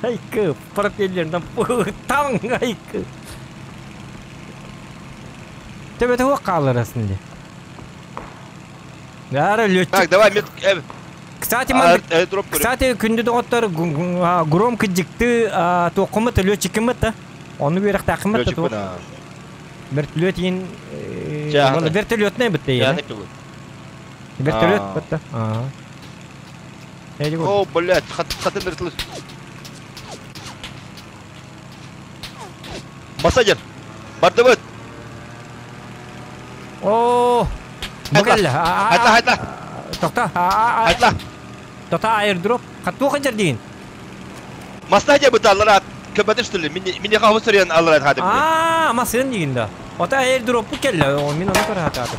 Speaker 1: айка пропеллерин таң айка. Төбөтө хуак калырасың ди. Яра летчик.
Speaker 2: Так, давай мет.
Speaker 1: Кстати,
Speaker 2: Аирдроп көрөм.
Speaker 1: Кстати, күндү доғоттор громко дикты тоқымыт, летчикіміт, оны беріқті
Speaker 2: Летчик
Speaker 1: тоқ.
Speaker 2: бына.
Speaker 1: Вертолет ең...
Speaker 2: Жа,
Speaker 1: Вертолетный бітті
Speaker 2: Я
Speaker 1: ең.
Speaker 2: не пилот.
Speaker 1: Вертолет
Speaker 2: А.
Speaker 1: бітті.
Speaker 2: О, блядь, хатын вертолет. Массажер. Бардыбыт.
Speaker 1: О,
Speaker 2: Айтла.
Speaker 1: Бұкәлі.
Speaker 2: Айтла, айтла.
Speaker 1: Тоқта.
Speaker 2: Айтла.
Speaker 1: Тоқта аирдроп. Қатту қанжар дейін.
Speaker 2: Массажер быт аллар көбөтүш что ли? Мине хавы сөрен аллар хадым.
Speaker 1: А, масын дейін да. Ота аирдроп бұкәлі. Мен оны көрі хатады.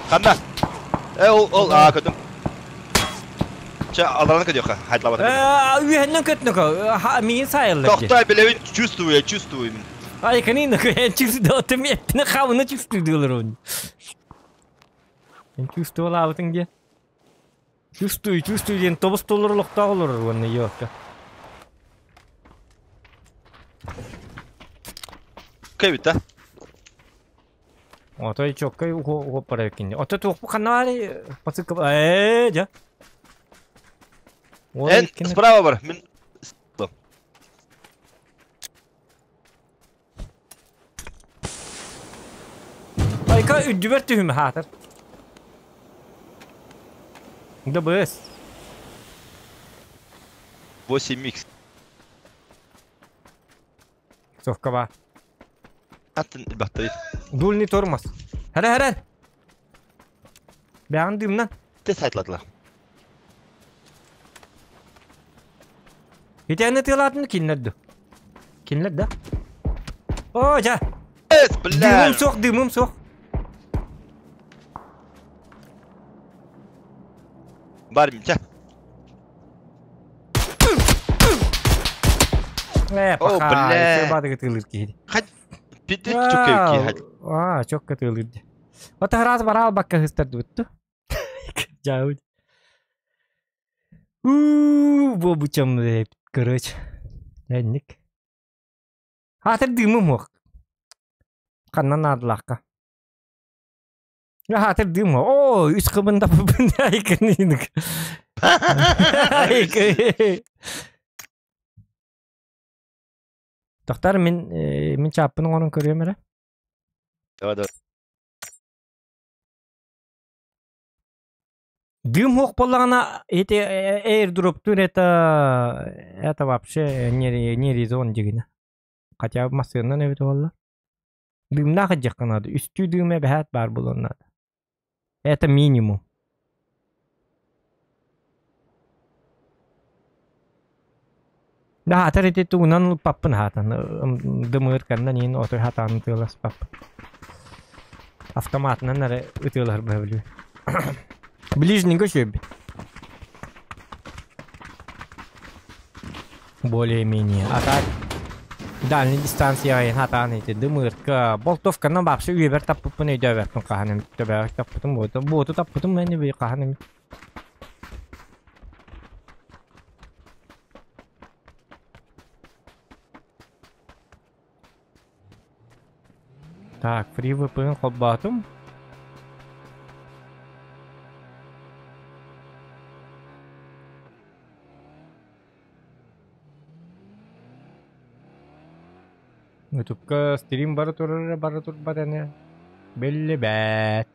Speaker 2: Канда? Э, ол, ол, а, көтүм. Чэ, алараны көдүөххэ, хайдлабата.
Speaker 1: Үөһэннэн көтнөкө, миин сайыллар.
Speaker 2: Тохтой, билэбин, чувствую, я чувствую.
Speaker 1: Ай, канин, я чувствую, ты мне хавны чувствую дылырун. Мен чувствовалаабытың дии. Чувствую, чувствую диэн тобус толору олохтоох олорор уонна ёка.
Speaker 2: Кэбит да?
Speaker 1: Отой чоккай ухоппара кинни. Ото туохпу ханна баарый пасык ээ дьэ.
Speaker 2: Эн справа бар. Мин
Speaker 1: Айка үрдүбэр түһүмэ хаатар. Да быс.
Speaker 2: 8 х.
Speaker 1: Совка ба.
Speaker 2: Атын баттайт.
Speaker 1: Дульный тормоз. Хәрә хәрә. Бәгын дымнан.
Speaker 2: Те сайтладылар.
Speaker 1: Итәне тылатын кинлер ду. Кинлер да. О, жа.
Speaker 2: Бля.
Speaker 1: Дымым сох, дымым сох.
Speaker 2: Бар мча.
Speaker 1: Э,
Speaker 2: О,
Speaker 1: пока.
Speaker 2: бля.
Speaker 1: Бадыгы тылыр киһи.
Speaker 2: Хать пидде чөккө хать.
Speaker 1: А, чөккө тылыр. Ота раз барал бакка хыстарды бутту. Жауд. У, бобучам короче. Энник. Хатыр дымым ох. Каннан наадылаахка. Хатыр дым. О, үс кыбында бубында айкыныйнык. Тохтар мин мин чаппын оҥорон көрүөм эрэ.
Speaker 2: Давай, давай.
Speaker 1: Дым хуох буоллаҕына эти airdrop-тур это вообще не резон дигинэ. Хотя бы массыыннан эбит буолла. Дымнаах ыдьахха наада. Үстүү дыыма эбэһээт баар буолуон наада. Это минимум. Да, хатар ити тугунан ылпаппын хаатан. Дымыыр каннан иин отой хатаан ытыаласпаппын. Автоматынан эрэ ытыалаһар быһа Ближнего сөбүт. Более-менее. А так дальний дистанция хатаан ити дымырка. Болтовканан бапсы үйебер таппыппын өйдөбөппүн хаһаным. Төбөк таппытым буоту. Буоту таппытым мен би хаһаным. Так, фри VPN холбаатым. Ютубка стрим бара турар, бара турбат эне. Биллибэт.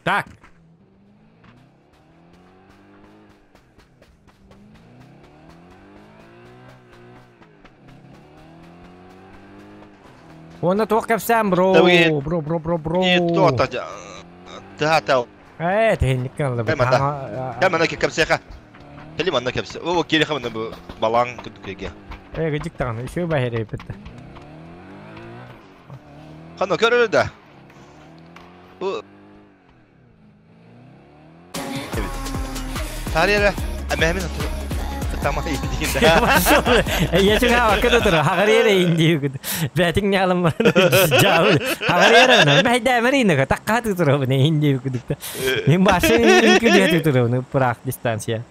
Speaker 1: Так. Уонна туох кэпсээн бро, бро, бро, бро, бро.
Speaker 2: Не то, та, та.
Speaker 1: Э, тиһинник аллабыт.
Speaker 2: Кэмана кэпсэха. Кели манна кэпсэ. О, кели хамна бу балаң күдүкеге.
Speaker 1: Э, гыжык таганы, үшөө бахерейбит.
Speaker 2: Хана көрөр да. Бу Тарера, әмәмен Тама индиин да.
Speaker 1: Я чуга акыда тур, хагарера инди. Бәтиң не алым жау. Хагарера на, мәйдә мәринеге такка тур бу инди күдүктә. Мин башы инки тур бу прак дистанция.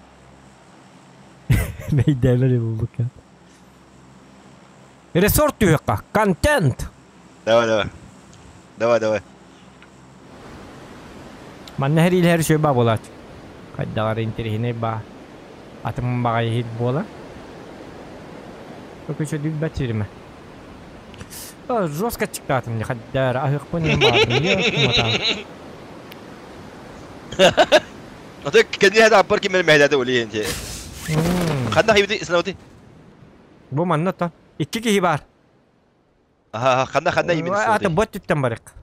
Speaker 1: Мәйдә мәри бу бука. Ресорт түйөккә, контент.
Speaker 2: Давай, давай. Давай, давай.
Speaker 1: Манна хәриләр шөбә булат. Кайдалар интерехине ба. Атым багай хит бола. Көкөчө дүлбә тирме. Жестко чыктатым не хаддар, ахык не бар.
Speaker 2: Ата кенди хада аппар ким мәйдәдә ули инде. Ханда хайбити иснаути.
Speaker 1: Бу манна та. Икки киһи бар.
Speaker 2: Аха, ханда ханда имин.
Speaker 1: Ата бот түттен барык.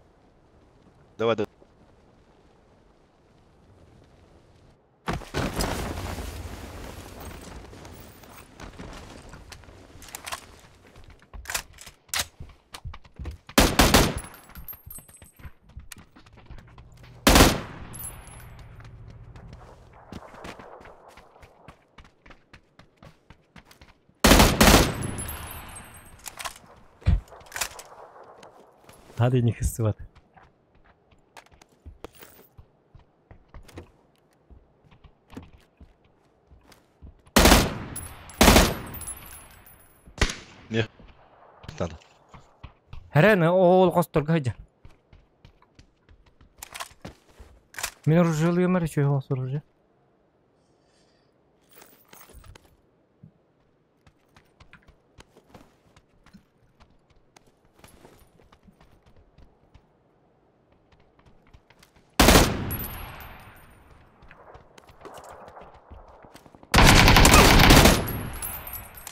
Speaker 2: Давай, давай.
Speaker 1: Тады не хысыбат.
Speaker 2: Не надо.
Speaker 1: Хәрән ол хосторга хыдьа. Мин оружиелыым эрэ үчүгэй оҕус оружие.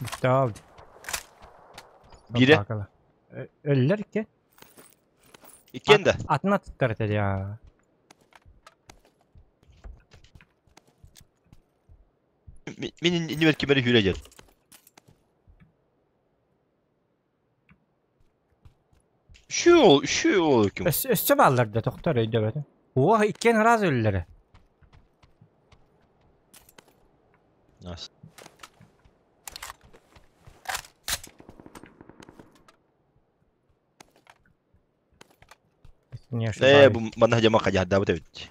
Speaker 1: Бүттэ
Speaker 2: Бире.
Speaker 1: Өллөр икки.
Speaker 2: Иккиэн да.
Speaker 1: Атын атыттар этэ дьаа.
Speaker 2: Мин иннибэр ким эрэ сүүрэ дьэр. Şu şu ким?
Speaker 1: Өссө бааллар да тохтор өйдөбөтүм. Уох иккиэн ыраас өллөрө.
Speaker 2: Нас.
Speaker 1: Не
Speaker 2: Э,
Speaker 1: ошибаюсь.
Speaker 2: бу манна жама хадьадаабыт эбит.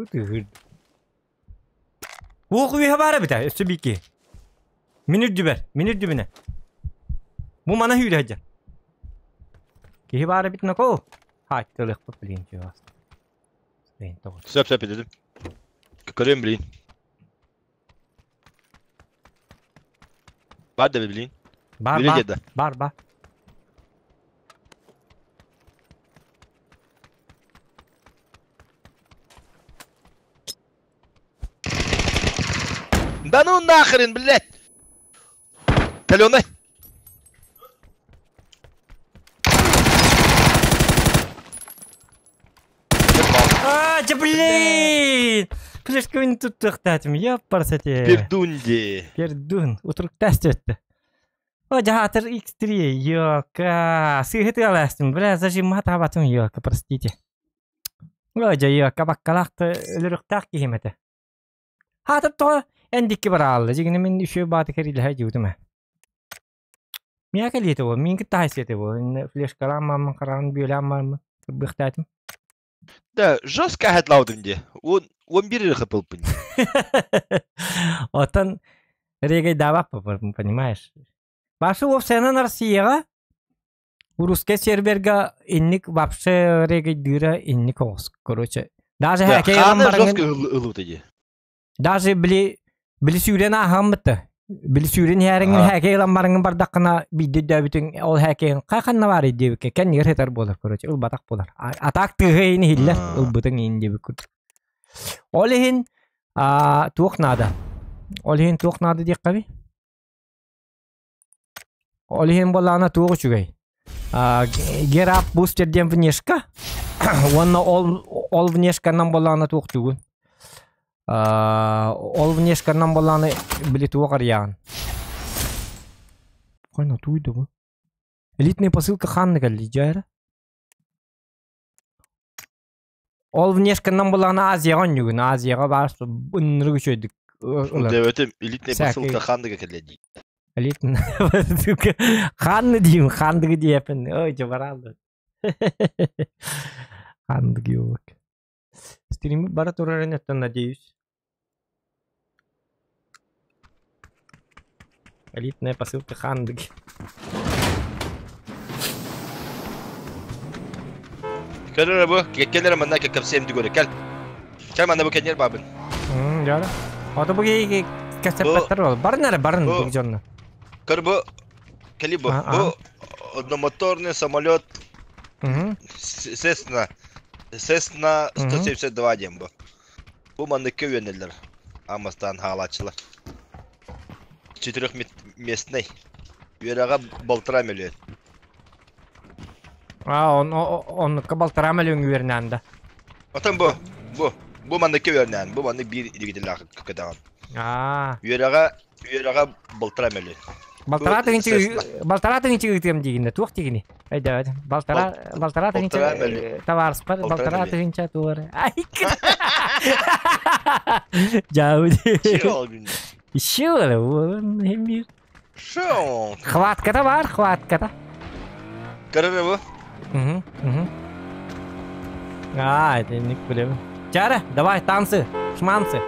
Speaker 1: Ытыгыр. Уох үөһэ баар эбитэ, өссө биики. Мин үрдүбэр, мин үрдүбүнэ. Бу мана сүүрэ сылдьар. Киһи баар эбит ноко. Хаайтылыахпыт блин чугас. Блин, тоҕо.
Speaker 2: Сөп сөп дедим. Көрөм блин. Бар да блин.
Speaker 1: Бар
Speaker 2: Yürü
Speaker 1: бар,
Speaker 2: деді.
Speaker 1: бар бар.
Speaker 2: Да ну нахрен, блядь! Каленый!
Speaker 1: А, да блин! Флешка тут тохтатым, ёпарсете.
Speaker 2: Пердунди.
Speaker 1: Пердун, утруктас өттө. О, жаатыр X3, ёка. Сыһыты аластым, бля, зажима табатым, ёка, простите. О, жа, ёка, баккалақты өлөрүктаах киһим этэ. Хаатып тоҕо эндикки бараалла, дьигини мин үшүө бааты кэрилэһэ дьиутум ээ. Миа кэлиэтэ буол, мин кытта хайсыата буол, флешкалаан мааммын хараҕын бүөлээн мааммын кырбыахтаатым.
Speaker 2: Да, жестко хатлаудым де. Он, он бир хапылпын.
Speaker 1: Оттон регайдаабаппа, понимаешь. Башы уопсайынан Россияҕа русскай серверга инник вообще регайдыыра инник оҕус, короче. Даже
Speaker 2: Да,
Speaker 1: хакей ылан
Speaker 2: ханы
Speaker 1: бараҥын
Speaker 2: жестко ылут иди.
Speaker 1: даже били били сүүрэн ааһаммыта. Били сүүрэн иһээриҥин
Speaker 2: Аха.
Speaker 1: хакей ылан бараҥын бардаххына биирдэ өйдөөбүтүҥ ол хакейин хайханна баарый диэбиккэ кэннигэр сытар буолар, короче, ылбатах буолар. Атаак тыаһа иһин иһиллэр, ылбытыҥ иһин диэбит курдук. Ол иһин туох наада? Ол иһин туох наада диэххэбий? Ол иһин буоллаҕына туох үчүгэй? Герап бустер диэн внешка. Уонна ол ол внешканан буоллаҕына туох тугун? Ол внешканан буоллаҕына били туох арыйаҕын? Хайна туйда бу? Элитная посылка ханна кэлли дьэ Ол внешканан буоллаҕына Азияҕа онньугун, Азияҕа баар ыннырык үчүгэйдик ылар.
Speaker 2: Дэбэтим элитная
Speaker 1: Всякий
Speaker 2: посылка хандыга кэллэ
Speaker 1: Элитная посылка ханна диим, хандыгы диэпин. Ой, дьабараалла. Хандыгы yok. Стримы бара турарын өттөн надеюсь. Элитная посылка хандыги.
Speaker 2: Кэлэр бу, кэлэр манна кэпсэм дигөрө кэл. Кэл манна бу кэннер бабын.
Speaker 1: Дьара. Ото бу ки
Speaker 2: Бу
Speaker 1: кэсэппэттэр ол. Барын эрэ барын бу
Speaker 2: бу
Speaker 1: дьонно.
Speaker 2: көр бу кэли бу.
Speaker 1: А
Speaker 2: Бу одномоторный самолет
Speaker 1: Угу.
Speaker 2: Cessna Cessna
Speaker 1: Угу.
Speaker 2: 172 диэн бу. Бу маннык үөнэллэр. Амастан хаалааччылар. Четырехместный. Үөрэҕэ 1,5 миллион.
Speaker 1: А, он оннукка балтараа мөлүөҥ үөрнээн да.
Speaker 2: Отон бу бу бу маннык үөрнээн. Бу маннык биир илигитиллээх кытаҕын.
Speaker 1: Аа.
Speaker 2: Үөрэҕэ үөрэҕэ 1,5 миллион. Бу
Speaker 1: Балтараа тыһыынча
Speaker 2: Cessna.
Speaker 1: балтараа тыһыынча ыытыам диигинэ туох диигини? Өйдөөбөтүм. Балтараа балтараа тыһыынча
Speaker 2: 1,5 миллион.
Speaker 1: табаарыспар
Speaker 2: 1,5
Speaker 1: балтараа
Speaker 2: миллион.
Speaker 1: тыһыынча туора. Ай. Жаабы.
Speaker 2: Чиол күн.
Speaker 1: Еще мир.
Speaker 2: Шо?
Speaker 1: Хватката бар, хватката.
Speaker 2: Көрөр бу.
Speaker 1: Угу, угу. А, это не проблема. Чара, давай, танцы, шманцы.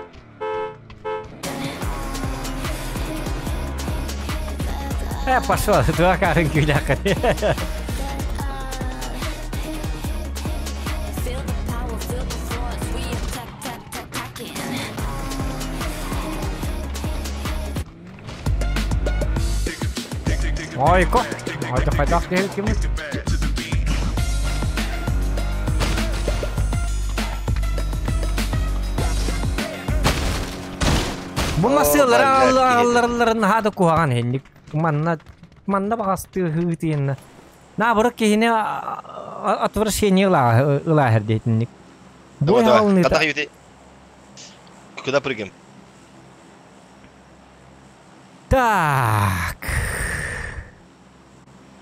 Speaker 1: Пошел, два карынки ляхать. Ойко. Ойко хайдах киһи ким? Бу масылар алларыларын хада куһаҕан хенник. Манна манна бағасты хыытыйынна. Наоборот киһини отвращение ылаахыр дейтинник. Бу
Speaker 2: Давай, давай.
Speaker 1: халныта.
Speaker 2: Катах юти. Куда прыгаем?
Speaker 1: Так.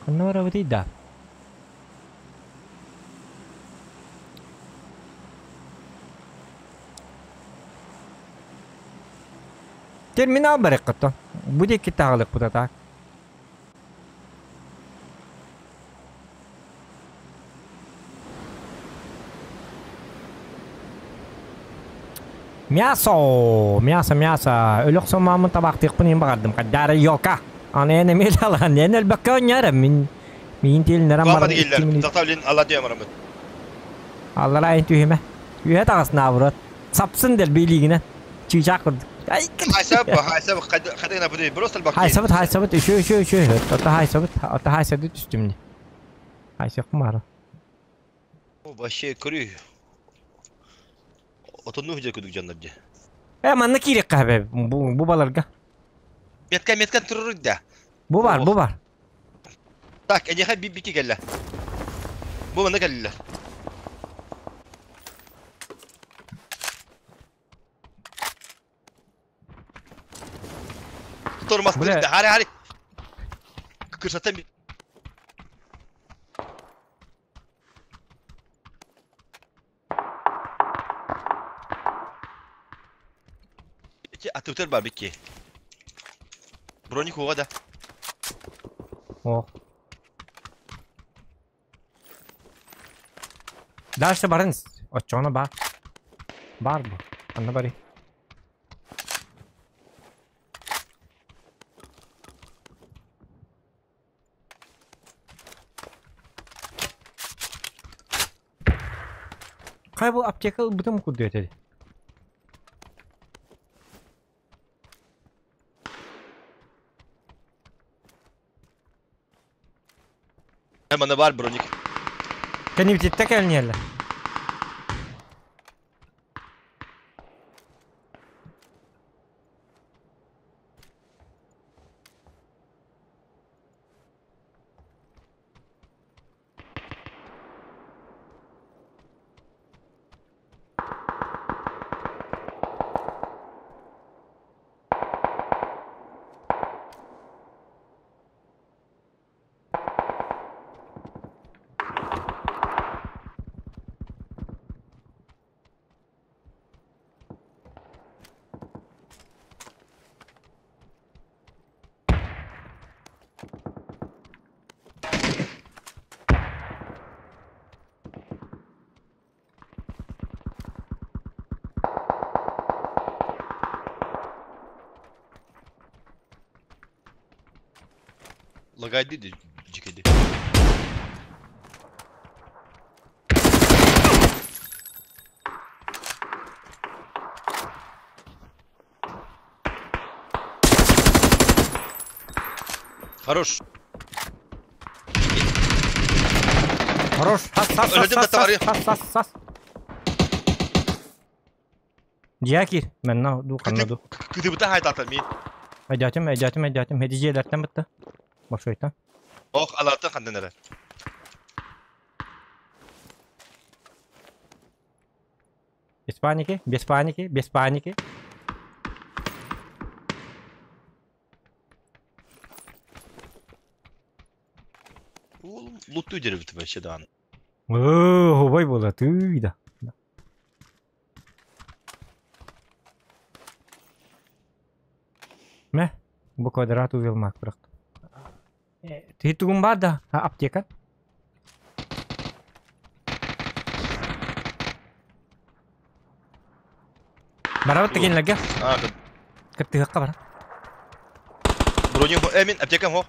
Speaker 1: Ханна барабытый да. Терминал барыккытта. Бу диэки таҕылык бута так. Мясо, мясо, мясо. Өлөх сомамын табақтықпын ең бағардым. Қаддары ёлка. Аны әне мел алан, әне әлбәккә ойнарым. Мин мин телін
Speaker 2: Куама дигеллер. Тахтавлин алла диям арамыт.
Speaker 1: Аллара айын түйеме. Үйе тағасын абырат. Сапсын дел билигіне. Чүйжақ күрдік. Ай,
Speaker 2: Хайсаб, хайсаб, хадына буду. Просто бак.
Speaker 1: Хайсабыт, хайсабыт, үші, үші, үші. Ота хайсабыт, ота хайсабыт түстімне. Хайсақ мары.
Speaker 2: Вообще көрүй. Отонну хүдер күдүк жаннар де.
Speaker 1: Манна кирек қабе, бу баларга.
Speaker 2: Метка, метка турur да.
Speaker 1: Бу бар, бу бар.
Speaker 2: Так, эдеха би бики келле. Бу мана келле. Тормас
Speaker 1: Бля.
Speaker 2: да, хари хари. Кырсатан би. Атыбытар бар бики. Броник уға да.
Speaker 1: О. Дальше барын. Очоно бар. Бар бу. Анна бары. Кай бу аптека бутым куды өтеді.
Speaker 2: Мана бар броник.
Speaker 1: Кенибитетте кэлниэллэ.
Speaker 2: Лагайды ди жикеди. Хорош.
Speaker 1: Хорош. Хас, хас, хас,
Speaker 2: Өлдім да
Speaker 1: хас,
Speaker 2: товары.
Speaker 1: хас, хас, хас. Дьякир. Мен ду канна ду.
Speaker 2: Кытыбыта хайтата мен.
Speaker 1: Айдатым, айдатым, айдатым. Хедижелерден бітті. Бошойта.
Speaker 2: Ох, алатын қандан әрі.
Speaker 1: Без паники, без паники, без паники.
Speaker 2: Ол лутты дербіті вообще да.
Speaker 1: О, ой бола, ты да. Мэ, бу квадрат увел мак бырахтым. Тиһи бар да, аптека. Барабыт тегенлерге. Кыттыһыкка бара.
Speaker 2: Броню, мин аптекам хо.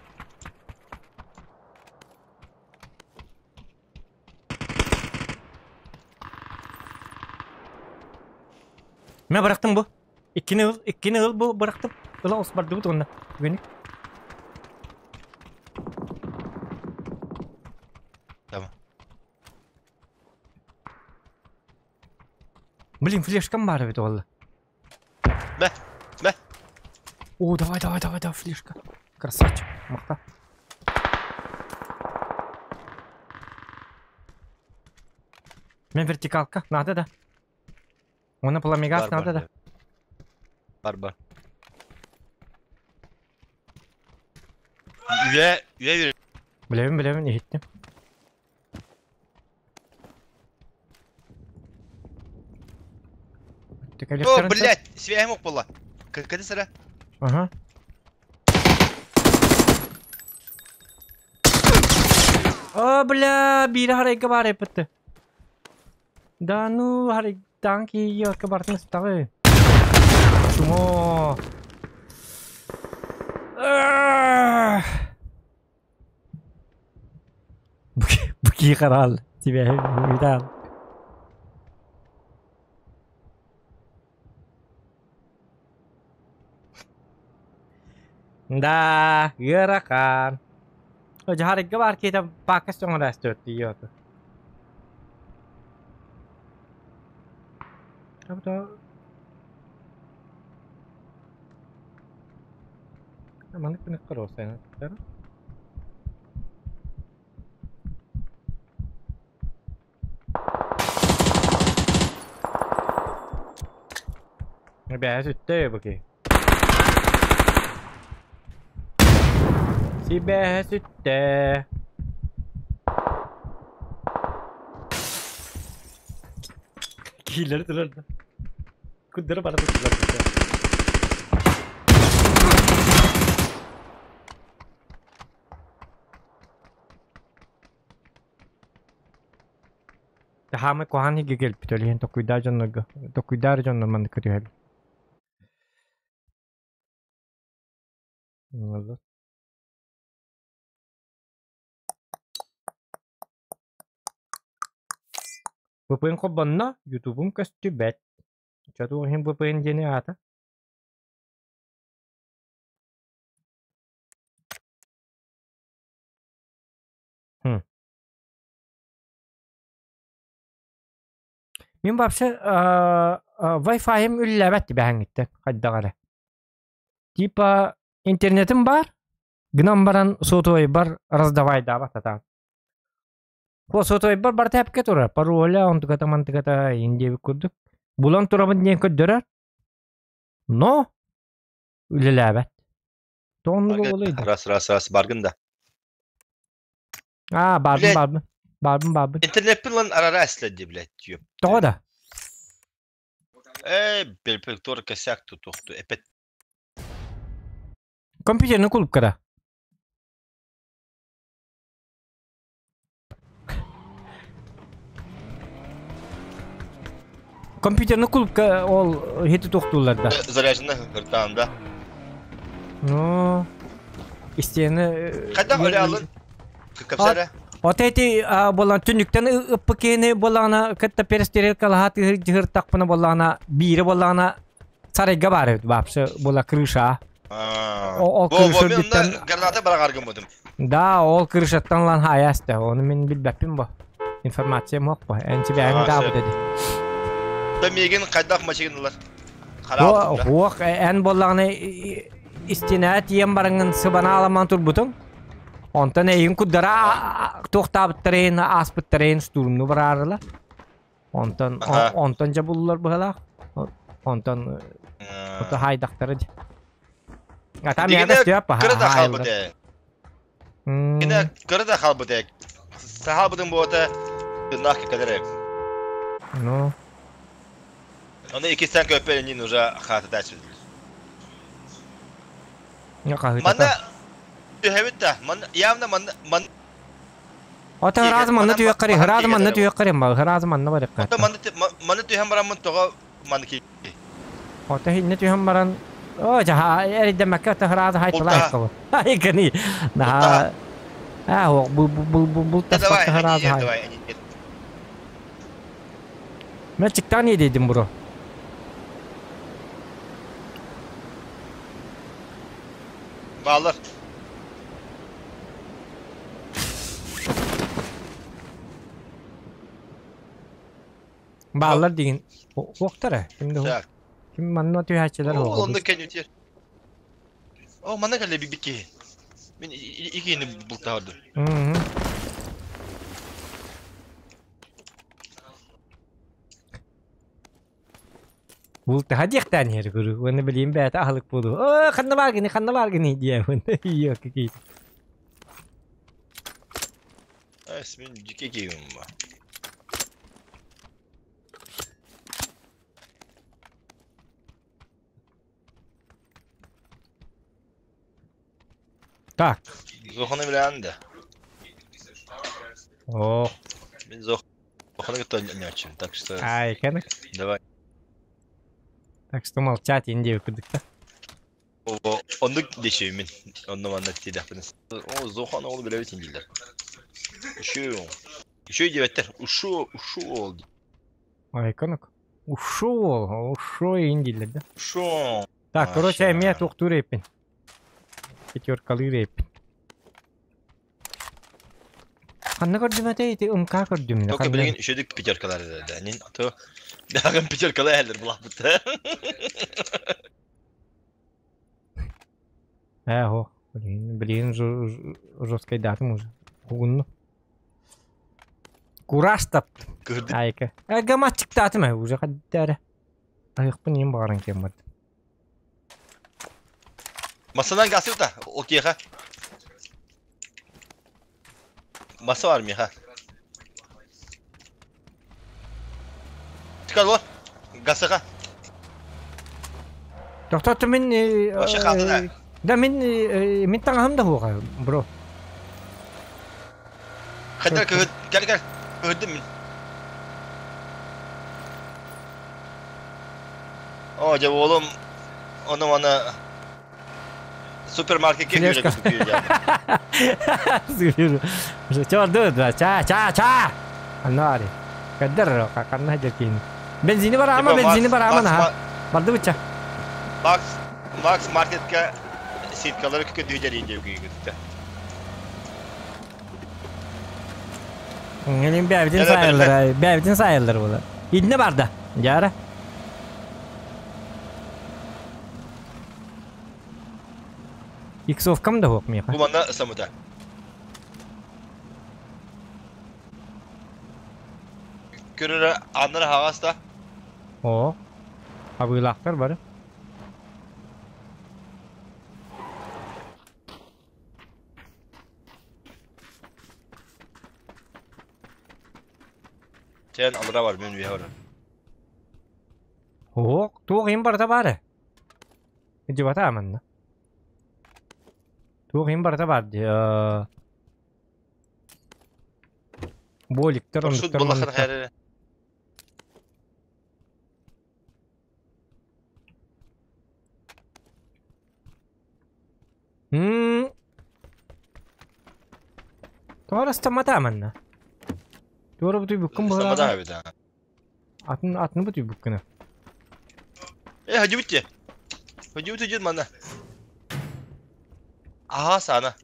Speaker 1: Мен бырахтым бу. Иккини ыл, иккини ыл бу бырахтым. Ыла ос бардыбыт уонна. Бүгүн.
Speaker 2: Tamam.
Speaker 1: Блин, флешкам бар бит олла.
Speaker 2: Бә, бә.
Speaker 1: О, давай, давай, давай, давай, флешка. Красавчик. Махта. Мен вертикалка, надо да. Оны пламегаз надо да.
Speaker 2: Бар, бар. Üye, üye verin.
Speaker 1: Билэбин, билэбин, иһиттим.
Speaker 2: О, блядь, связь мог была. Когда сыра?
Speaker 1: Ага. О, бля, биир харайга бар эппитте. Да ну, харай танки йорка бартын стагы. Чумо. Буки карал. Тебе видал. Да, ыарахан. Харайга бар кейте пакас оңор әстөтті йоты. Абда Маннык күнүк кароосайна. Бää сүттэ буки. Сибээ сүттэ. Кийлер турар. Куддара бара турар. Тахамы кухан хиге келип төлөйн токуйдар жоннорго. Токуйдар жоннор манды көрүһәл. Алла. VPN хоббанна, YouTube'ум көстүбэт. Чатуохин VPN диэни аата. Хм. Мин вообще Wi-Fi'м үллэбэт бэһэҥҥиттэн хайдах эрэ. Типа интернетим бар, гынан баран сотовой бар раздавай даабат атаан. По сотовой бар бар тэпке турар. Пароля онтугата мантыгата индиэбит курдук. Булан турабын диэн көрдөрөр. Но үлэлээбэт. Тооннуга болойду.
Speaker 2: Раз, раз, раз, баргын да.
Speaker 1: А, бардым, бардым. Бардым, бардым.
Speaker 2: Интернетпин лан арара эследи, блядь, ёп.
Speaker 1: Тоҕо да?
Speaker 2: Бел тор косяк тут тухту. Эпет.
Speaker 1: Компьютерный клуб когда? Компьютерный клуб ол хети тохтуулар да.
Speaker 2: Заряжена хыртаан да.
Speaker 1: Ну, истиэни...
Speaker 2: Хайдах өлө алын? Капсара.
Speaker 1: Вот эти болан түнүктен ыппыкени болана кытта перестрелка жыгыр такпына болана бири болана сарайга бар вообще була крыша.
Speaker 2: Ол крыша бүттен граната барагаргын будум.
Speaker 1: Да, ол крышаттан лан хаясты. Оны мен билбеппин бу. Информация мок бу. Эн тебе эн да бу деди.
Speaker 2: Да меген кайдах машиналар.
Speaker 1: Ох, эн боллагны истине тием барыңын сыбана аламан турбутун. Онтон эйин куддара тохтаабыттарейин ааспыттарейин штурмну бараарыла. Онтон онтон жа буллар быһалаах. Онтон ото хайдахтары ди. Ата миэхэ көстүөп баха.
Speaker 2: Кырда халбыт. Кине кырда халбыт. Сахалбытын буота нах кадere.
Speaker 1: Ну.
Speaker 2: Оны икистен көппелинин уже хата дачы. Манна түһэбит да. Манна явно манна манна
Speaker 1: Ото ыраас манна түһүөххэ ыраас манна түһүөххэ ыраас манна барыахха.
Speaker 2: Ото манна манна түһэн бараммын тоҕо манна ки.
Speaker 1: Ото хинне түһэн баран о жаха эридэмэккэ ото ыраас хайталай кабы. Ай кани. На а бу бу бу бу таспакка ыраас хай. Мен чиктан едейдим бро.
Speaker 2: Баалар.
Speaker 1: Баалар деген уохтара. Ким да Ким манна түһээччилэр
Speaker 2: Ол онно кэннүтер. О, манна кэллэ бибит киһи. Мин икини бултаардым.
Speaker 1: Бултаһа диэхтээн иһэр куруук уонна билигин бэйэтэ аһылык буолуо. Оо, ханна бааргыный, ханна бааргыный диэбин. Иокки киит.
Speaker 2: Эс мин дьикэ киһим ба.
Speaker 1: Так.
Speaker 2: Зоханы билэҕин да?
Speaker 1: О.
Speaker 2: Мин Зоханы кытта оонньооччум, так что
Speaker 1: Ай, кэнэ.
Speaker 2: Давай.
Speaker 1: Так что молчать индия курдук да.
Speaker 2: О, оннук дечи мин. Онно манна тиийдэхпинэ. О, Зохан оҕолу билэбит дииллэр. Ушел. Ушел диэбэттэр. Ушел, ушел.
Speaker 1: Ай, кэнок. Ушел, ушел индийлер да.
Speaker 2: Ушел.
Speaker 1: Так, короче, эмиэ туохтуур эппин. Пятеркалыыр эппин. Ханна көрдүм этэй ити МК көрдүм.
Speaker 2: Только билигин үчүдүк пятеркалар да. Нин ато дагын пятеркалар элер булаппыт.
Speaker 1: Э, блин, блин, жесткой датым уже. Угунну. Кураж таптым. Айка. Гаматчыктаатым э, уже хаддара. Айықпын ең бағаран кем барды.
Speaker 2: Масанан гасыта, окейха. Маса бар миха. Çıkar lan. Гасыга.
Speaker 1: Тоқтатты мен...
Speaker 2: Вообще қалды да.
Speaker 1: Да мен мен таҥаһым да хуоҕа, бро.
Speaker 2: Хаддар кыһыт, кел кел. Кыһыдым мин. О, дьэ уолум ону маны супермаркетке
Speaker 1: Флешка. Чорду, да, ча, ча, ча. Аннари. Каддар, канна жеркин. Бензини барама, бензини барама на. Барды быча.
Speaker 2: Макс, Макс маркетка сеткалары күкө дүйдер инде күгүттэ.
Speaker 1: Ngелин бәбитин сайылыр, бәбитин сайылыр була. Идне барда. Жара. Иксовкам да хук миха.
Speaker 2: Бу манна самыта. Көрөрө аннары хаҕаста.
Speaker 1: О. Абыылаахтар бары.
Speaker 2: Сен алра бар, мен үйе бар.
Speaker 1: О, туох им барда бары. Дибата аманна. Туох им барда бар. Боликтер,
Speaker 2: Маршрут
Speaker 1: ондуктар,
Speaker 2: булахын
Speaker 1: манныктар.
Speaker 2: хәрі.
Speaker 1: Мм. Тоҕо ыстаммата манна. Туора бутуйбуккун
Speaker 2: Ыстаммата
Speaker 1: быһыылааҕа.
Speaker 2: эбит а.
Speaker 1: Атын атын бутуйбуккуна.
Speaker 2: Э, хадьыбыт Хадьыбыт дьон манна. Аха, саана.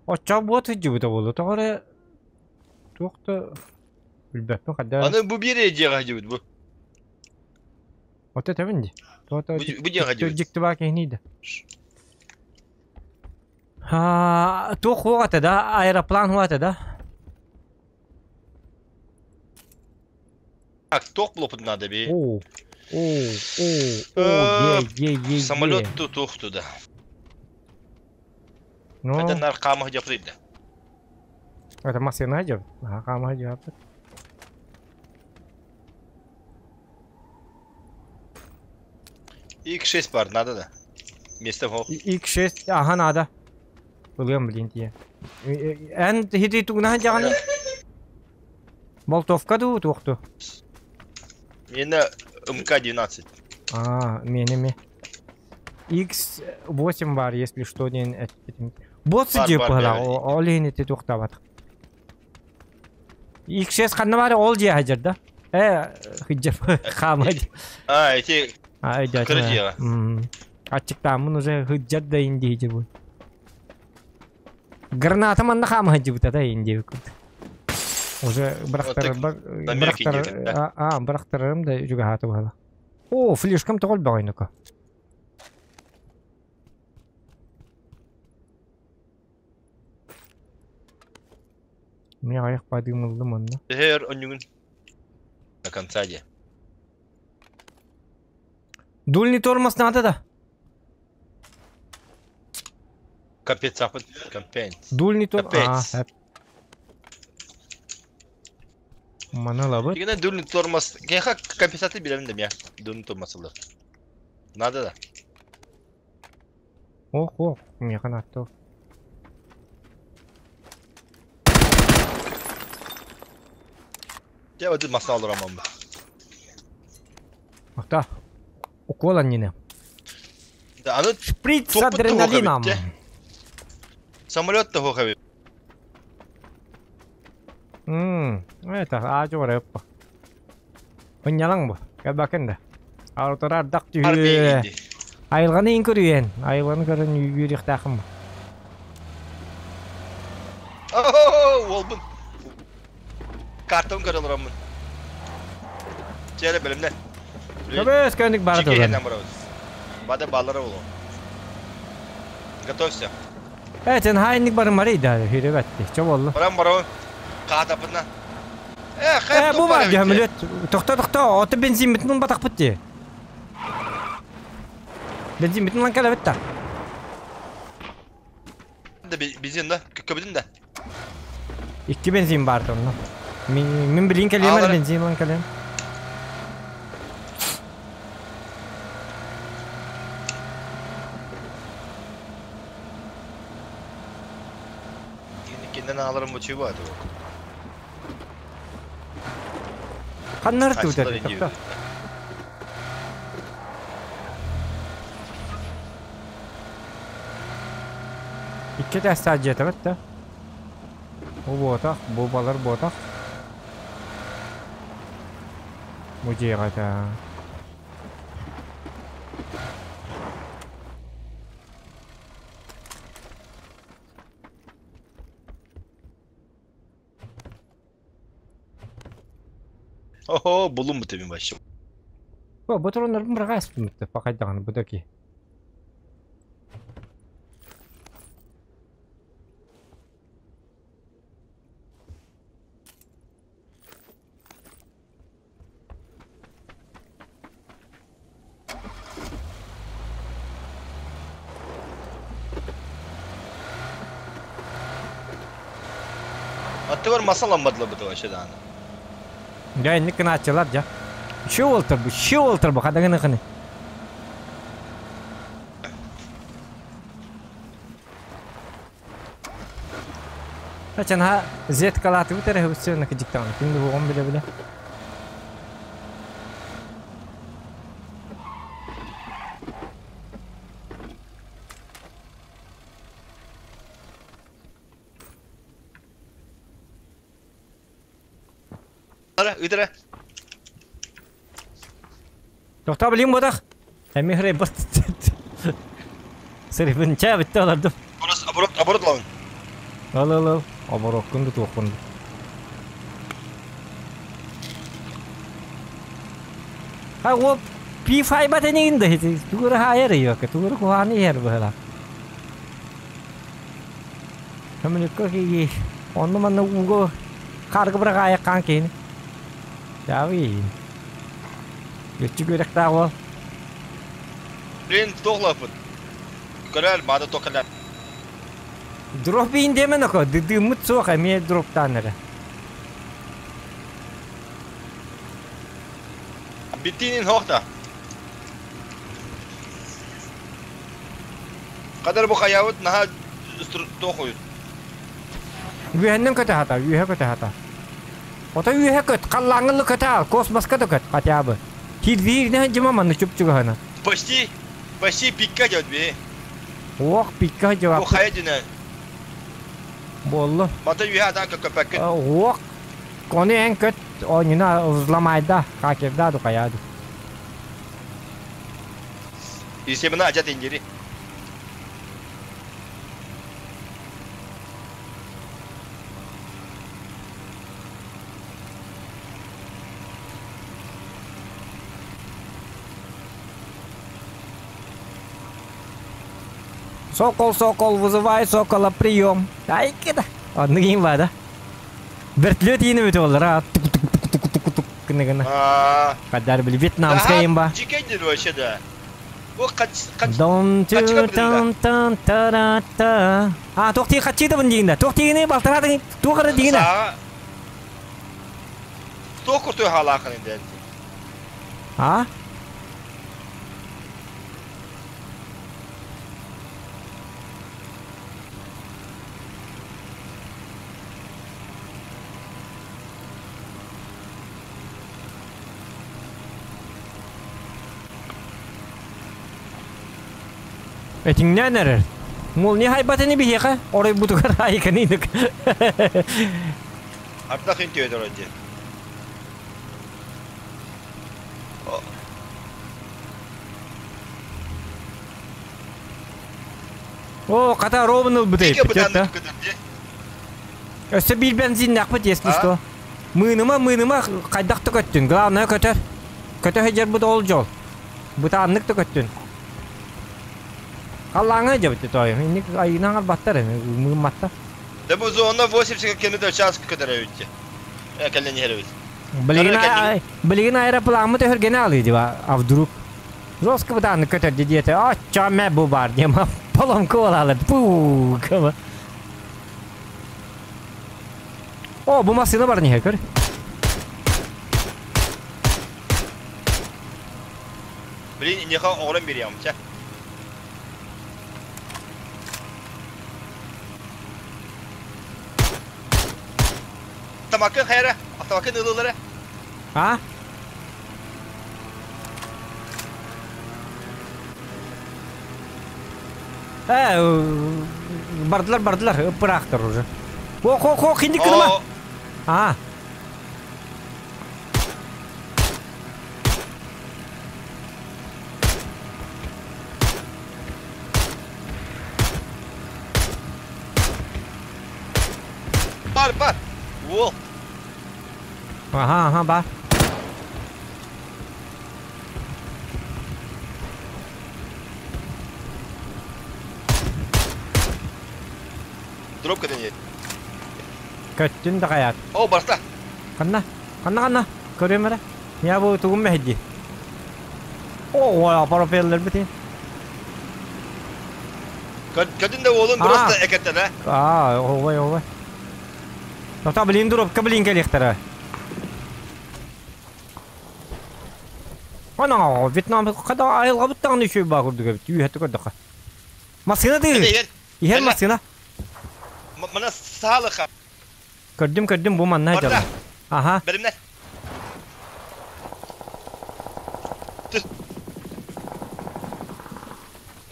Speaker 1: Оччоҕо буот сылдьыбыта буолуо. Тоҕо эрэ туох да билбэппин хайдах
Speaker 2: Аны бу биир дьиэҕэ хадьыбыт бу.
Speaker 1: Ото этэбин дии. Туох
Speaker 2: Бу бу дьиэҕэ хадьыбыт.
Speaker 1: дьикти баа киһиний да. А, туох хуох этэ да, аэроплан хуох этэ да.
Speaker 2: Так, туох булопут надо би.
Speaker 1: О, о, о, о, е, е, е, е.
Speaker 2: Самолет ту туох туда.
Speaker 1: Ну,
Speaker 2: Это нар хаама дьапрыйда.
Speaker 1: это машина идет. Ага, хаама дьаппыт.
Speaker 2: X6 бар, надо да. Место хох.
Speaker 1: X6 аха надо. Ылыам билин тиийэн. Эн хити тугунаһан дьаҕаны? Болтовка дуу туохту?
Speaker 2: Миэнэ МК-12.
Speaker 1: А, миэнэ ме. X8 бар, если что, диэн эппитим. Бот
Speaker 2: Бар,
Speaker 1: сидип
Speaker 2: бар,
Speaker 1: быһылаах,
Speaker 2: бэйэ.
Speaker 1: ол иһин ити туохтаабатах. X6 ханна баар ол дьиэ сылдьар да? Э, сылдьар хаамай.
Speaker 2: А, эти
Speaker 1: А, өйдөөтүм.
Speaker 2: кыра дьиэҕэ.
Speaker 1: Аччыктааммын уже сылдьар да иин дии бу. Граната манна хаама сылдьыбыта да иин диэбит. Уже бырахтарарбар
Speaker 2: Америка
Speaker 1: бырахтар
Speaker 2: диэки, да.
Speaker 1: а бырахтарарым да үчүгэйаата быһала. О, флешкам тоҕо элбэҕэй Мин аҕыйах бадыым ыллым онно.
Speaker 2: Төһө онньугун до конца дии.
Speaker 1: Дульный тормоз надо да?
Speaker 2: Компенсапын, компенс.
Speaker 1: Дульный тормоз.
Speaker 2: Капец.
Speaker 1: А, Маны ылабыт.
Speaker 2: Дигэнэ дульный тормоз. Кеха компенсаты билэбин да мя. Дульный тормоз ылар. Надо да.
Speaker 1: Ох, ох, миэхэ наатта.
Speaker 2: Дьэ, вот масна олороммун.
Speaker 1: Ахта. Укол анньына.
Speaker 2: Да, аны
Speaker 1: Шприц с
Speaker 2: топпут туһуох эбит
Speaker 1: адреналином.
Speaker 2: дьэ. Самолет туһуох эбит.
Speaker 1: Это аажы бар эппа. Ынньалаҥ бу. Кэлбэккин да. Артара ардах
Speaker 2: Арбиин
Speaker 1: түһүө.
Speaker 2: дии.
Speaker 1: Айылҕаны иҥ көрүйэн. Айылҕаны көрөн үөрүөхтээххин бу.
Speaker 2: О, уолбун. Картон көрө олороммун. Чээрэ бэлэмнэ.
Speaker 1: Көбөс көнүк бара
Speaker 2: Чики
Speaker 1: турар.
Speaker 2: иһинэн барабыт. Бада баллара боло. Готовься.
Speaker 1: Э, сен хайынник барымары да, хүребетти. Чо болду.
Speaker 2: Баран барабын. Хаатапытна. Э,
Speaker 1: Э,
Speaker 2: хайп
Speaker 1: бу бар
Speaker 2: эбит.
Speaker 1: дьөмүлөт. Тохто, тохто, ото бензин бүтүн батахпыт дии. Бензин бүтүн лан кэлэбит да.
Speaker 2: Да бензин да, көбүтүн да.
Speaker 1: Икки бензин бар онно. Мин мин билин кэлиэм
Speaker 2: Аалары.
Speaker 1: бензин лан кэлиэм.
Speaker 2: Кинден ааларым бу чуба ту.
Speaker 1: Ханнар
Speaker 2: Хачылар
Speaker 1: тутар.
Speaker 2: инди.
Speaker 1: Тохто. Икки тэстаа дьиэтэ да. Бу буотах, бу балар буотах. Бу дьиэҕэ
Speaker 2: Охо, булум бу тебин башы.
Speaker 1: Бу бу туроннорбун бырҕааспын пакайдаҕаны бу даки.
Speaker 2: Аттыгар масаламмадла бу вообще дааны.
Speaker 1: Дьэ инник гынааччылар дьэ. Ши уолтар бу, ши уолтар бу хадагыны ханы. Ачан ха зет калаты бу тере хөссөнө кыжыктааны. Кимди бугун биле биле.
Speaker 2: Ара, ыдыра.
Speaker 1: Тохта билим бодах. Эми хрей бат. Сырыбын ча битте олардым.
Speaker 2: Оборот, оборот, оборот лавын.
Speaker 1: Ал ал ал. Обороккунду туохкунду. Ха оп P5 батенигин да хити. Тугура хайар йока, тугура куханы ер быһала. Көмүлүккө киги. Онну манна уго каргы быраga аяккан кейин. Яви. Өчү көрөктаа ол.
Speaker 2: Блин, тохлапыт. Көрөр, бада токалар.
Speaker 1: Дроп бейин демен око. Дыдымыт суох эме дроптан эрэ.
Speaker 2: Битинин хохта. Кадыр бу хайабыт наһаа туох ойут.
Speaker 1: Үөһэннэн көтө хата, үөһэ көтө хата. Ото үөһэ көт, халлааҥҥа көтө ал, космоска да көт, хотя бы. Кирбииринэ дьима манна чуп-чугаһына.
Speaker 2: Почти, почти пикка дьот би.
Speaker 1: Ох, пикка
Speaker 2: Бу
Speaker 1: дьыбаппыт
Speaker 2: хайа дьинэ.
Speaker 1: буоллу.
Speaker 2: Мата үөһэ атаан көппөккүн.
Speaker 1: Ох, кону эн көт, оонньуна взломайда, хакерда ду хайаду.
Speaker 2: Исемина ажат индири.
Speaker 1: Сокол, сокол, вызывай сокола, прием. Айкыда. Оннук иин баа да. Вертолет иини бүтү боллар а. Тук-тук-тук-тук-тук гына-гына. Кадар били вьетнамская им ба.
Speaker 2: Дикий вообще да. Бу
Speaker 1: Дон ту тан тан та та. А, туох тии хаччыытабын диигинэ. Туох тиигини балтараатын туох эрэ диигинэ.
Speaker 2: Туох куртуй хаалаахын инде.
Speaker 1: А? Этиҥнээн эрэр. Мол не хайбатыны биһиэхэ оройбутугар айыканыйнык.
Speaker 2: Ардах интиөдөр дии.
Speaker 1: О, хата ровно ылбыт эппит да. Өссө биир бензиннээхпит, если что. Мыыныма, мыыныма, хайдах да көттүн. Главное көтөр. Көтө сылдьарбыт ол дьол. Бытааннык да көттүн. Халлааҥа дьэбит тоойум. Инник айыынан албаттар эми, мыымматтар.
Speaker 2: Да бу зона 80 км в час көтөрөбүт. Кэлэн иһэрэбит.
Speaker 1: Билигин билигин аэропламмыт өһүргэнэ алыы диба, а вдруг? Жестко бытааннык көтөрдү диэтэ. Оччо мэ бу бар диэм. Поломка буолаалар. Пуу. О, бу массыына бар ниһэ көр.
Speaker 2: Блин, инеха оҕорон бириэм, чэ. Тамакын хайара, автомакын ылылара.
Speaker 1: А? Э, бардылар, бардылар, ыппыраахтар уже. О, хо, хо, хинди кыныма. А.
Speaker 2: Бар, бар. Уол.
Speaker 1: Ага, ага, бар.
Speaker 2: Дропка дэньет.
Speaker 1: Көттүн да хаят.
Speaker 2: О, барста.
Speaker 1: Ханна? Ханна ханна? Көрүөм эрэ. Я бу тугум мэһэйдии. О, пропеллер бити.
Speaker 2: Көтүн да уолун просто экеттен, а?
Speaker 1: А, ой, ой. Тота блин дропка блин кэлиэхтэрэ. Ана, Вьетнам када айылга буттагын үшүй ба курдук эбит. Үйәтті көрдөхө. Массына дыы. Иһэр массына.
Speaker 2: Мына саалыха.
Speaker 1: Көрдүм, көрдүм, бу манна дьала. Аха.
Speaker 2: Беримнер.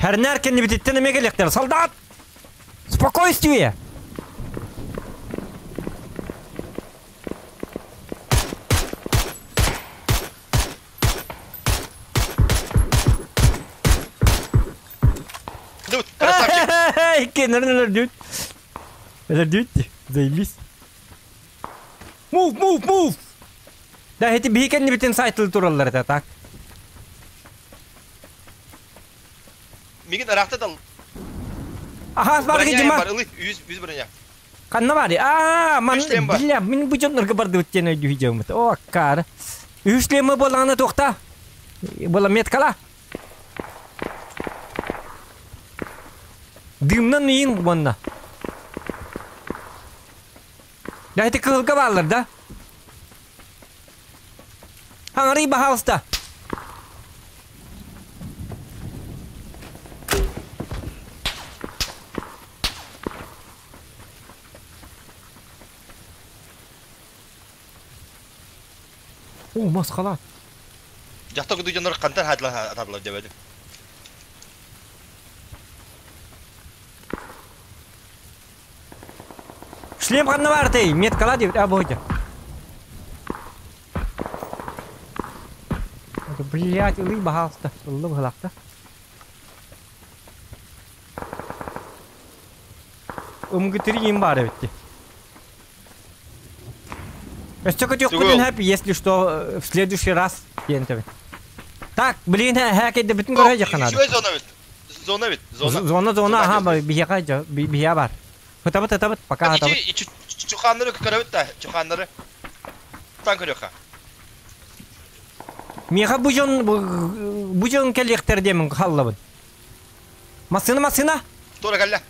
Speaker 1: Хәрнәр кенни бититтен эме келектер. Солдат! Спокойствие!
Speaker 2: Дут, красавчик!
Speaker 1: Иккеннерин өлөрдүт. Өлөрдүт. Заебись. Move, move, move! Да, эти бийкенни битин сайтыл тураллар это так.
Speaker 2: Мигин арахта дал.
Speaker 1: Аха, бар гидима.
Speaker 2: Үз броня.
Speaker 1: Ханна баар? Аа, ман бля, мин бу дьоннорго бардыбыт диэн өйдүү О, аккаары. Үс шлемы буолаҕына туохта? Буола меткала. Дымнан иин уонна. Да, эти кыһылга бааллар да? Хаҥарый, баһаалыста. О, масхалат.
Speaker 2: Дьахтар курдук дьоннор хантан хаатылар дебедим.
Speaker 1: Шлем ханна бар тей, меткала деп, а бойда. Блять, ылый баһаалыста, ыллы быһалаахта. Умгытыри им бар эбитти. Өссө көтүөхпүтүн хэп, если что, в следующий раз диэн тэбит. Так, блин, хэкэйдэ бүтүн көрө жакынады.
Speaker 2: Үчүгэй зона бит. Зона бит. Зона.
Speaker 1: Зона, зона, аха, биһиэхэ биһиэ бар. Хытабыт, хытабыт, пока хытабыт.
Speaker 2: Чуханнары көрөбүт да, чуханнары. Тан көрүөххэ.
Speaker 1: Миэхэ бу дьон бу дьон кэлиэхтэр диэмин халлабын. Массыына, массыына!
Speaker 2: Тура кэллэ.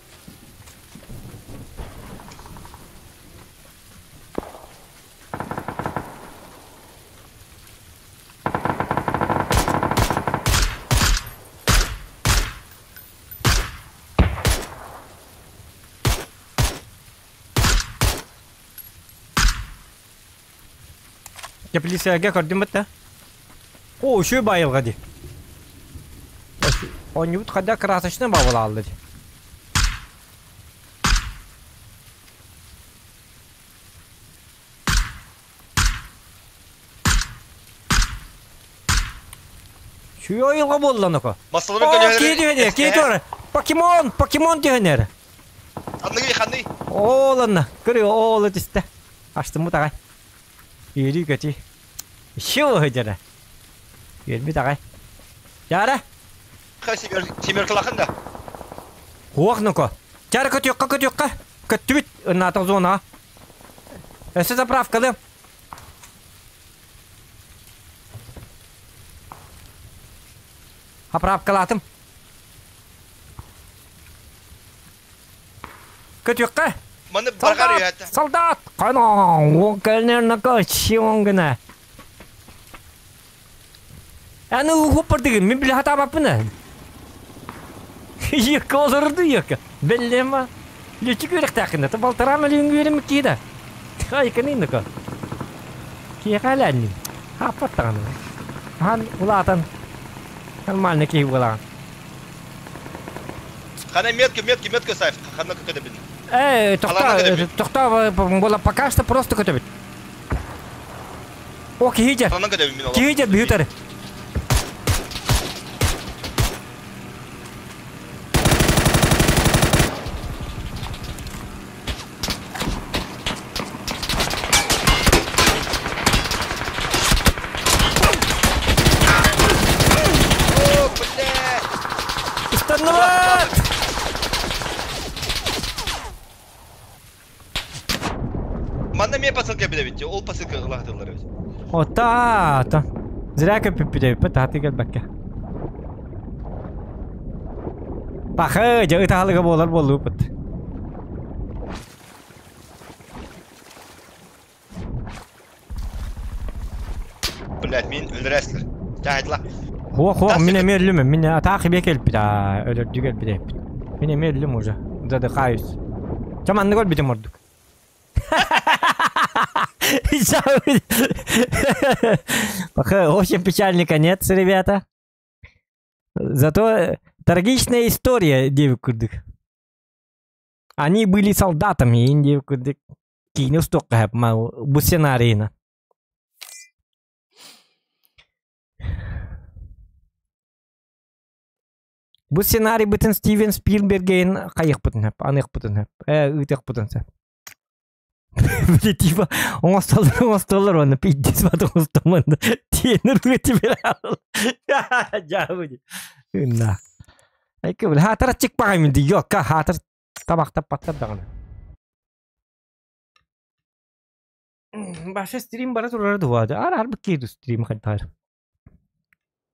Speaker 1: Теплицага көрдүм бытта. О, үчүгэй байылга ди. Оонньуубут хада красочный бабылаалла ди. Үчүгэй ойылга буолла ноко.
Speaker 2: Массалары
Speaker 1: О,
Speaker 2: көлөһөлөрү
Speaker 1: киһи түһэнэр, киһи түһэр. Покемон, покемон түһэнэр.
Speaker 2: Ханныгый, ханный?
Speaker 1: Ол анна, көрү, ол түстэ. Астыммыт аҕай. Үөрүү көтүү. Еще сылдьара. Үөрбүт аҕай. Чара.
Speaker 2: Семеркалахын да.
Speaker 1: Хуох ноко. Чара көтүөххэ көтүөххэ. Көттүбүт. Ыннаатах зонаҕа. Өссө заправкалыам. Заправкалаатым. Көтүөххэ.
Speaker 2: Маны баргар
Speaker 1: Солдат! Солдат! Кана, кэлнэрнэкэ чионгына. Аны ухуппардыгын, мин биле хатаабаппына. Екке олорду екке. Беллема. Лүчүк үрэхтээххинэ, балтараа мөлүйүн үөрэммит киһи да. Айканыйныка. Киэхэ элээнним. Хааппат даҕаны. Ахан улаатан нормально киһи буолаҕын.
Speaker 2: Хана метка, метка, метка ставь. Ханна көтөбүн.
Speaker 1: Э, тохтоо, тохтоо, буола пока что просто көтөбүт. О, киһи дьэ.
Speaker 2: Ханна көтөбүн мин
Speaker 1: Киһи дьэ бүтэр.
Speaker 2: О, бля!
Speaker 1: Ыстанныбыт!
Speaker 2: Манна мен посылка билэбит, ол посылка ылаатылар эбит.
Speaker 1: Ота, та. Зря көппүппүт эбиппит, тааты кэлбэккэ. Пахы, дьэ ытаалыга буолар буоллубут.
Speaker 2: Блять, мин өлөрөслөр. Чаайтла.
Speaker 1: Хуох, хуох, мин эмиэ өллүм, мин атаах ибе кэлбит, аа, өлөрдү кэлбит эбиппит. Мин эмиэ өллүм уже, задыхаюсь. Чэ маннык өлбүтүм ордук. Пока очень печальный конец, ребята. Зато трагичная история, диэбит курдук. Они были солдатами, диэбит курдук. Киинэ устуохха бу сценарийына. Бу сценарийбытын Стивен Спилбергейн хайыахпытын сөп, аныахпытын сөп, ыытыахпытын сөп. Били типа оҥостоллор оҥостоллор уонна пиздец бат оҥостомон тиэнэр тебе дьаабы Ынна. Айка били хаатар чыкпаҕай ди ёкка хаатар табахтаппаттар даҕаны. Баша стрим бара турар дуо. Ар ар быккейду стрим хайдаар.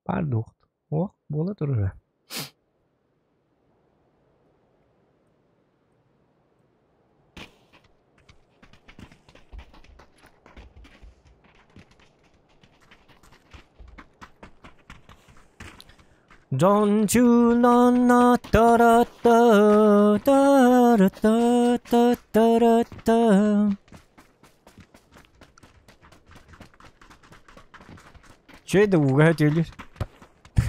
Speaker 1: Бар дуох. О, буола турара. Don't you know na da da da da da da da da da. Чөй да ууга өтүөлүр.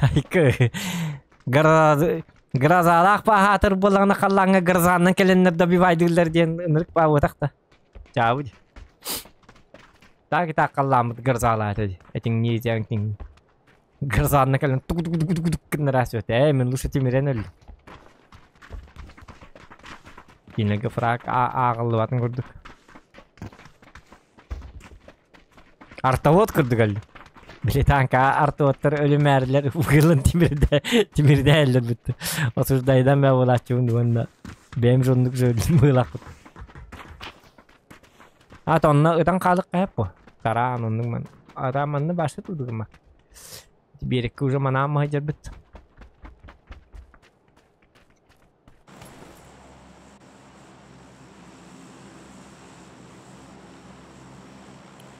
Speaker 1: Айкы. Грозалаах баһаатыр буоллаҕына халлааҥҥа грозаннан кэлэннэр добивайдыыллар диэн ынырык баабытах да. Чаабы дии. Так и так халлааммыт грозалаата дии. Этиҥнии тиҥ Грозанна кэлэн тук тук тук тук гыннара сөт. Ээ, мин лучше тимирэн өллүм. Кинилэргэ фраг ааҕыллыбатын курдук. Артовод курдук өллүм. Били танка артоводтар өлүмээрилэр угылын тимирдэ тимирдээллэр бүттү. Осуждайдан бэ буолааччыбын уонна бэйэм жоннук жөллүм быылахпыт. Ат онно ытан хаалык хайап бу. Тараан оннук ман. Ата манны башта тудугума. Биэрекке уже манаан маһыдьарбыт.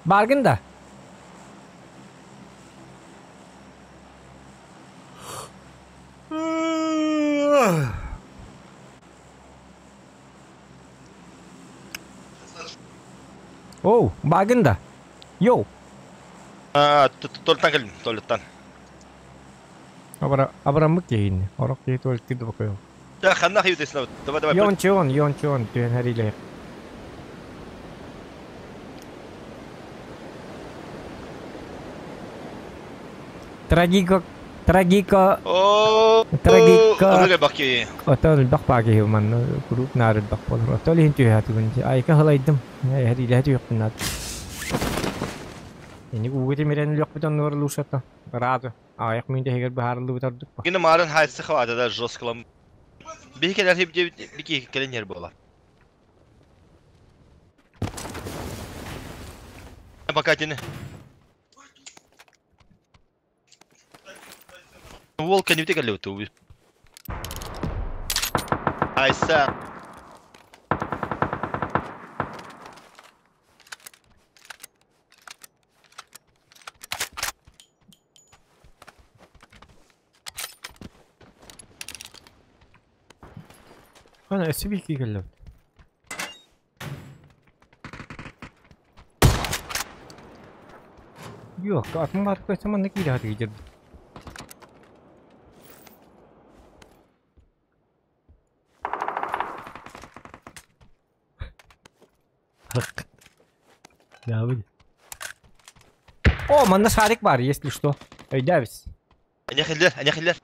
Speaker 1: Баргын да? Оу, бааргын да? Йоу!
Speaker 2: Туалеттан кэллим, туалеттан.
Speaker 1: Абыраммыт киһини. Орох киһи туалеттыы да бокуйу.
Speaker 2: Да, ханна хаютесна. Давай, давай.
Speaker 1: Йон чон, йон чон, түөн хэрилэр. Трагико, трагико, трагико.
Speaker 2: Онуга баки.
Speaker 1: Отон элбэх баа киһи манна куруук наар элбэх буолар. Отол иһин түһээтигин. Айка хылайдым. Эһэриилэһэ түһүөхпүн наада. Эник ууга тимирэн өлүөхпүт оннугар лушата. Ырааты. Аҕыйах мүнүүтэ иһигэр быһаарыллыбыт ордук по.
Speaker 2: Гина марын хайсы хавада да жестколом. Биһи кэлэр бики кэлэн иһэр буола. Пока тини. Уол кэннибите кэллибит уби. Айса.
Speaker 1: Ана өссө биир киһи кэллэбит. Yok, атын барып көстө манна киирэ сатыы О, манна шарик бар, если что. Өйдөөбүс.
Speaker 2: Анехиллер, анехиллер.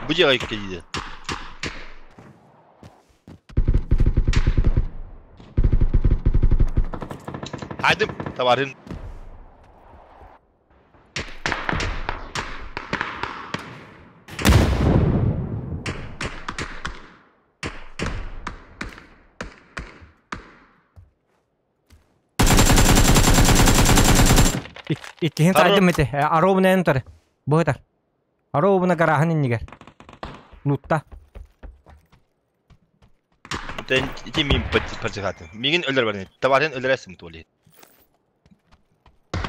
Speaker 2: Бу дьиэҕэ кэлииде. Хайдым, товарын.
Speaker 1: Иккиһин таайдым ити. Ароубуна эн утары. Быһытар. Ароубуна гарааһын иннигэр. Лутта.
Speaker 2: Ити мин подсыхатын. Мигин өлөр барин. Товарын өлөрөсүм туоли.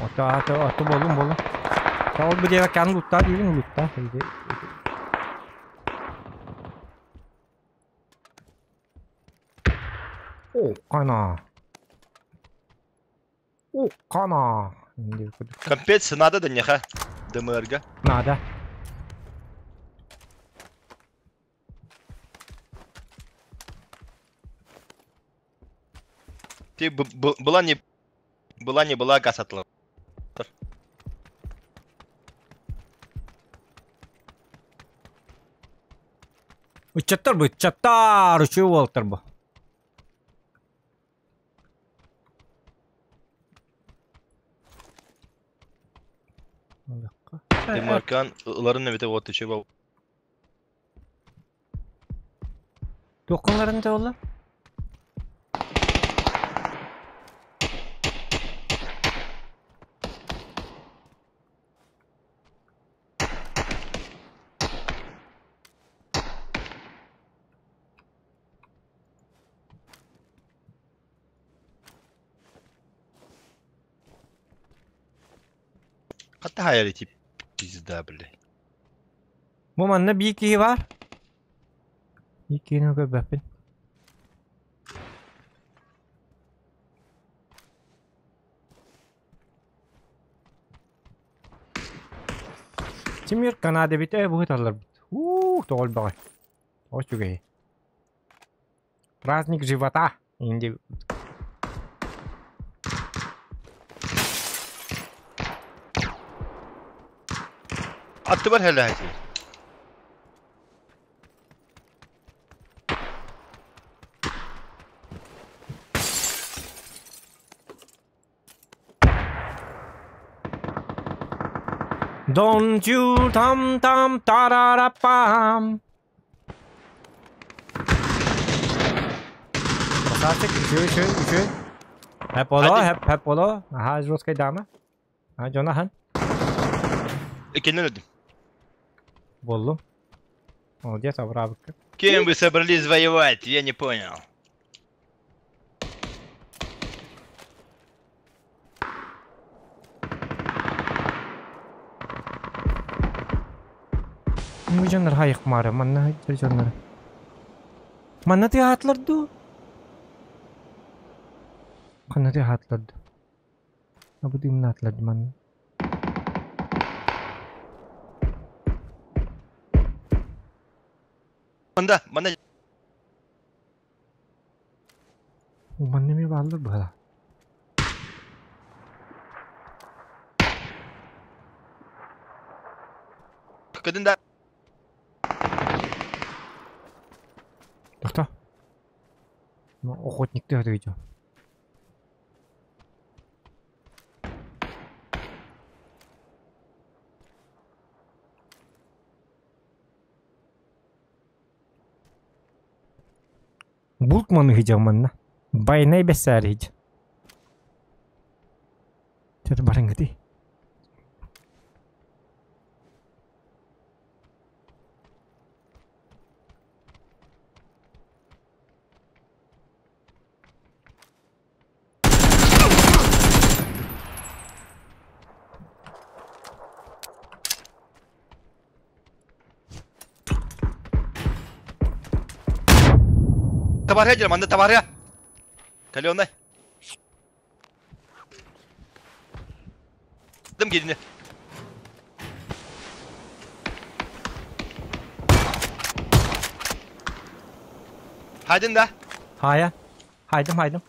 Speaker 1: Ото ато ото болум болум. Ол бу диэбэ кан лутта диибин лутта. О, кана. О, кана.
Speaker 2: Капец, надо да неха. ДМРГ.
Speaker 1: Надо.
Speaker 2: Ты была не была не была газ атла.
Speaker 1: Ыччаттар бу, ыччаттар, үчү уолтар бу.
Speaker 2: ДМРК ыларын эбите вот үчү бу.
Speaker 1: Туоххуннарын те олла?
Speaker 2: Ким тип пизда, блядь.
Speaker 1: Бу манна биир киһи баар. Биир киһини көрбөппүн. Тимир Канада бит э быһыталларбыт. Уу, тоҕо элбэҕэй. Тоҕо үчүгэй. Праздник живота. Инди
Speaker 2: Аттыбар хэлээти.
Speaker 1: Don't you tam tam tarara pam. Красавчик, еще, еще, еще. Хэп боло,
Speaker 2: Один.
Speaker 1: хэп, хэп боло. Ага, жесткая дама. А, Джонахан.
Speaker 2: Иккиннен өлдүм.
Speaker 1: Боллу. Молодец, абрабык.
Speaker 2: Кем вы собрались воевать? Я не понял.
Speaker 1: Ну, жоннор хайык мары, манна жоннор. Манна ты атларду. Ханна ты атларду. Абу дымна атларду манна.
Speaker 2: Манда, манда.
Speaker 1: Манна ми баалар бала.
Speaker 2: Кыдын да.
Speaker 1: Тоқта. Ну, охотник ты это видел. Булт маны хидер манна. Байнай бесар хид. Чат барангати.
Speaker 2: Табаря дер, манда табаря. Каленай. Дым келіне. Хайдın да.
Speaker 1: Хая. Хайдым, хайдым.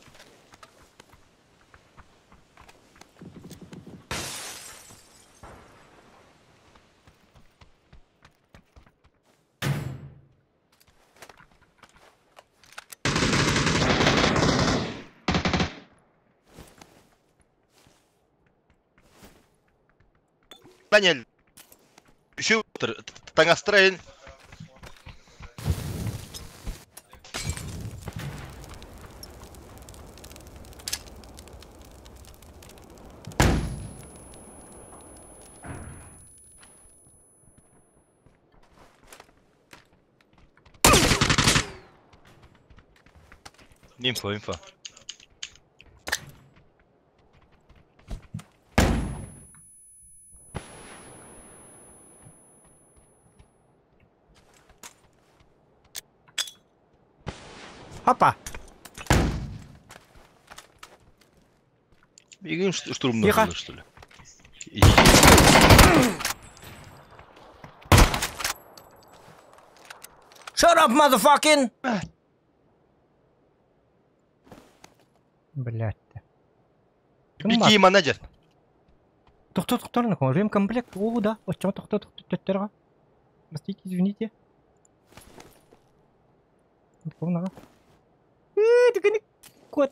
Speaker 2: Даниэль. Еще таңастырайын. Инфо, инфо.
Speaker 1: Хопа.
Speaker 2: Игин штурм
Speaker 1: Тихо.
Speaker 2: нужен, что ли?
Speaker 1: Shut up, motherfucking! Блять.
Speaker 2: Бики менеджер.
Speaker 1: Тохто, тохто, на ремкомплект. О, да. Очо, тохто, тохто, тохто, Простите, извините. Кот.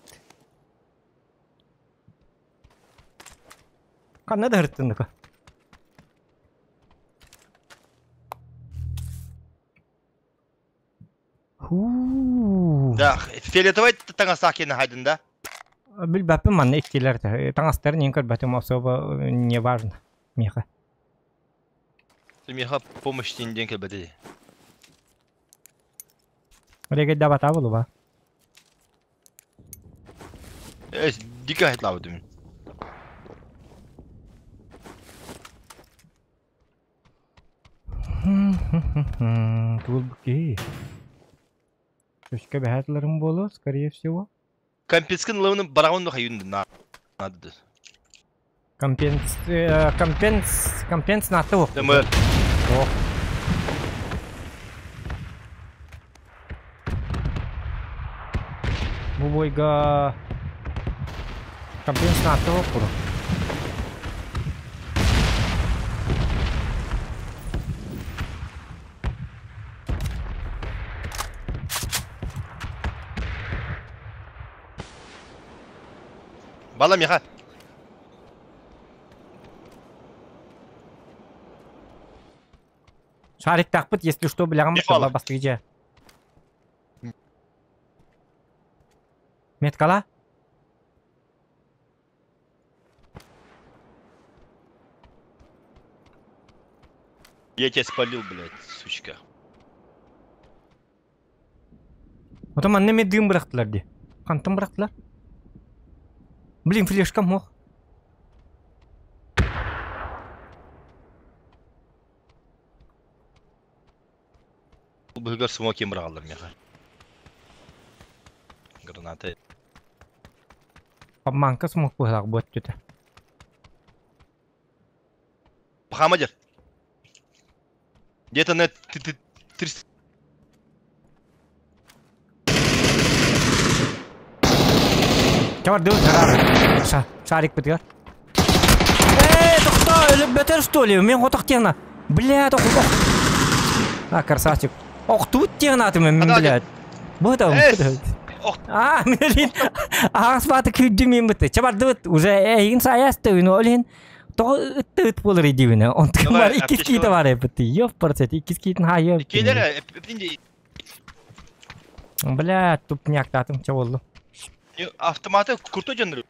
Speaker 1: Ханна да хырттынныка. Ху.
Speaker 2: Да, фиолетовый таңасакины хайдын да.
Speaker 1: Билбәппин манна иккилер таңастарын ең көрбәтім особо не важно. Меха.
Speaker 2: Меха помощь ден келбәде.
Speaker 1: Реге дабата болу ба.
Speaker 2: Э, дико хайтлабы димин.
Speaker 1: Тугул киһи. Көскө бэһэтлэрим буолуо, скорее всего.
Speaker 2: Компенскин ылабын бараҕын да хайын надо.
Speaker 1: Компенс компенс компенс наатта буох.
Speaker 2: МР.
Speaker 1: Ох. Бу бойга компенс наатта буох куру.
Speaker 2: Бала миха.
Speaker 1: Шариктаахпыт, если что, билэҕин
Speaker 2: Михала.
Speaker 1: бастыгы дьэ. Меткала?
Speaker 2: Я тебя спалил, блядь, сучка.
Speaker 1: Потом манна эмиэ дыым бырахтылар дии. Хантан бырахтылар? Блин, флешкам ох.
Speaker 2: Быһыгар смоки быраҕаллар миэхэ. Граната.
Speaker 1: Обманка смок быһылаах бу өттүтэ.
Speaker 2: Пахамадер. Где-то на 300...
Speaker 1: Чабар дыл шар. Шарик бытыгар. Эй, тохто, өлөбөтөр что ли? Мен хотох тена. Бля, тох. А, красавчик. Ох, тут тена ты мен, блядь. Бу там. А, мен аас баты күйдү мен быты. Чабар дыбыт уже эйин саясты, но олин тоҕо ыт буолар дибине. Онтукам бар иккис киитэ бар эбит. Ёп процент иккис киитин хайы.
Speaker 2: Киилер
Speaker 1: Бля, тупняктатым ча болду.
Speaker 2: Автоматы курто жандыр.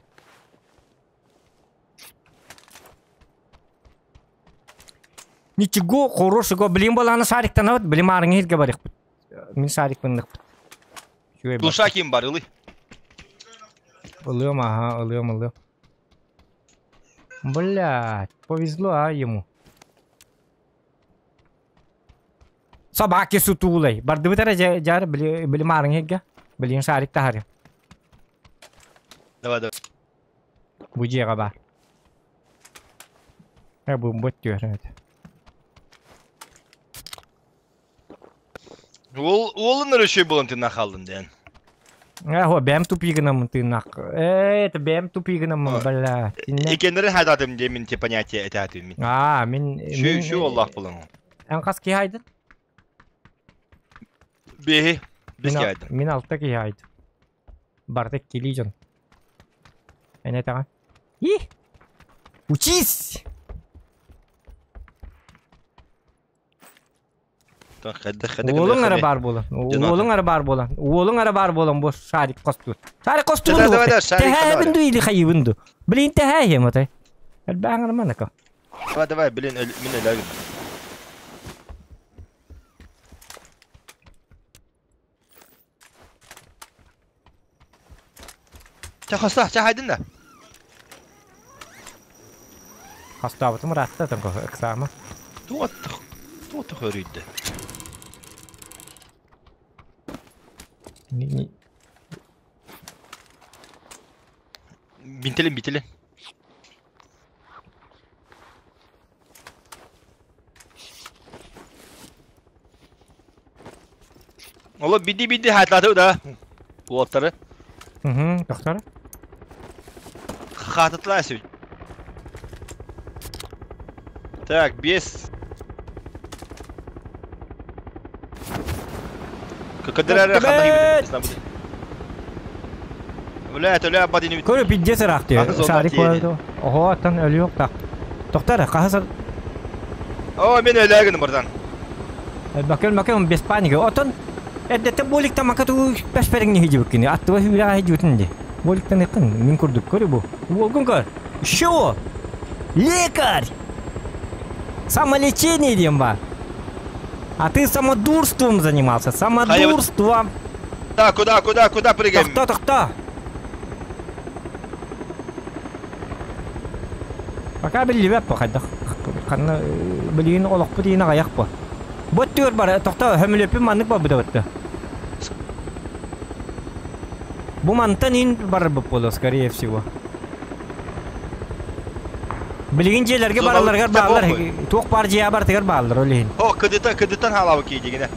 Speaker 1: Ничего хорошего, блин, баланы шариктан алып, блин, марың елге барык. Мин шарик мындык.
Speaker 2: Душа ким бар, ылый.
Speaker 1: Ылыам, ага, ылыам, ылыам. Блядь, повезло, а, ему. Собаки сутулой. Бардыбыт эрэ жар, били марың елге. Блин, шарик тахары.
Speaker 2: Давай, давай.
Speaker 1: Бу дьиэҕэ баар. Э, бу бот түөр.
Speaker 2: Ол уолун өрөшөй болан тына халдын ден.
Speaker 1: Э, бэм тупигынан тыынах. Э, это бэм тупигынан, бля.
Speaker 2: Икеннери хайдатым де мин те понятие это мин.
Speaker 1: А, мин
Speaker 2: Şu şu Allah болан.
Speaker 1: Эн хас киһи айдын?
Speaker 2: Беһи. Беске айдын.
Speaker 1: Мин алта киһи айдым. Барда кили дьон. Эне таҕа. И! Учись! Уолуҥ эрэ баар буолан. Уолуҥ эрэ баар буолан. Уолуҥ эрэ баар буолан бу шарик хостуур. Шарик хостуур
Speaker 2: Давай, давай, шарик.
Speaker 1: Тэһээбин ду или хайыбын ду. Блин, тэһээһиэм отой. Элбээҥ романака.
Speaker 2: Давай, давай, блин, мин өлөгүм. Ча хоста, ча хайдын да.
Speaker 1: Хастаабытым ыраатта тон ыксаама.
Speaker 2: Туот туот хөрүйдө. Бинтелин, бинтелин. Ола биди биди хайтлаты да. Уоттары.
Speaker 1: Угу, доктор.
Speaker 2: Хатытлар сүт. Так, без. Кадырара ханна хибит. Бля, төлө бадини.
Speaker 1: Көрө пиздец ыраах дии. Шарик болду. Ого, аттан өлү так. Доктор, кахаса.
Speaker 2: О, мен өлөгүн бардан.
Speaker 1: Бакел макел без паники. Отон эрдете боликта макату пешпериң хижибиккини. Аттыба хүлэ хижибитин ди. Боликтан якын мин курдук көрү бу. Уолгун көр. Шо? Лекарь! Самолечение диэн бар. А ты самодурством занимался. Самодурством.
Speaker 2: Да, куда, куда, куда прыгаем?
Speaker 1: Тохто, тохто. Пока биллибэт бу хайдах. Ханна билигин олохпут иин аҕыйах бу. Бу өттүгэр бар, тохтоо, хөмүлүөппүн маннык барбыта бытта. Бу мантан ин барарбыт буолуо, скорее всего. Билигин дьиэлэргэ баралларыгар бааллар, туох баар дьиэҕэ барытыгар бааллар ол иһин.
Speaker 2: О, кыдыта, кыдытан хаалабы киидигинэ.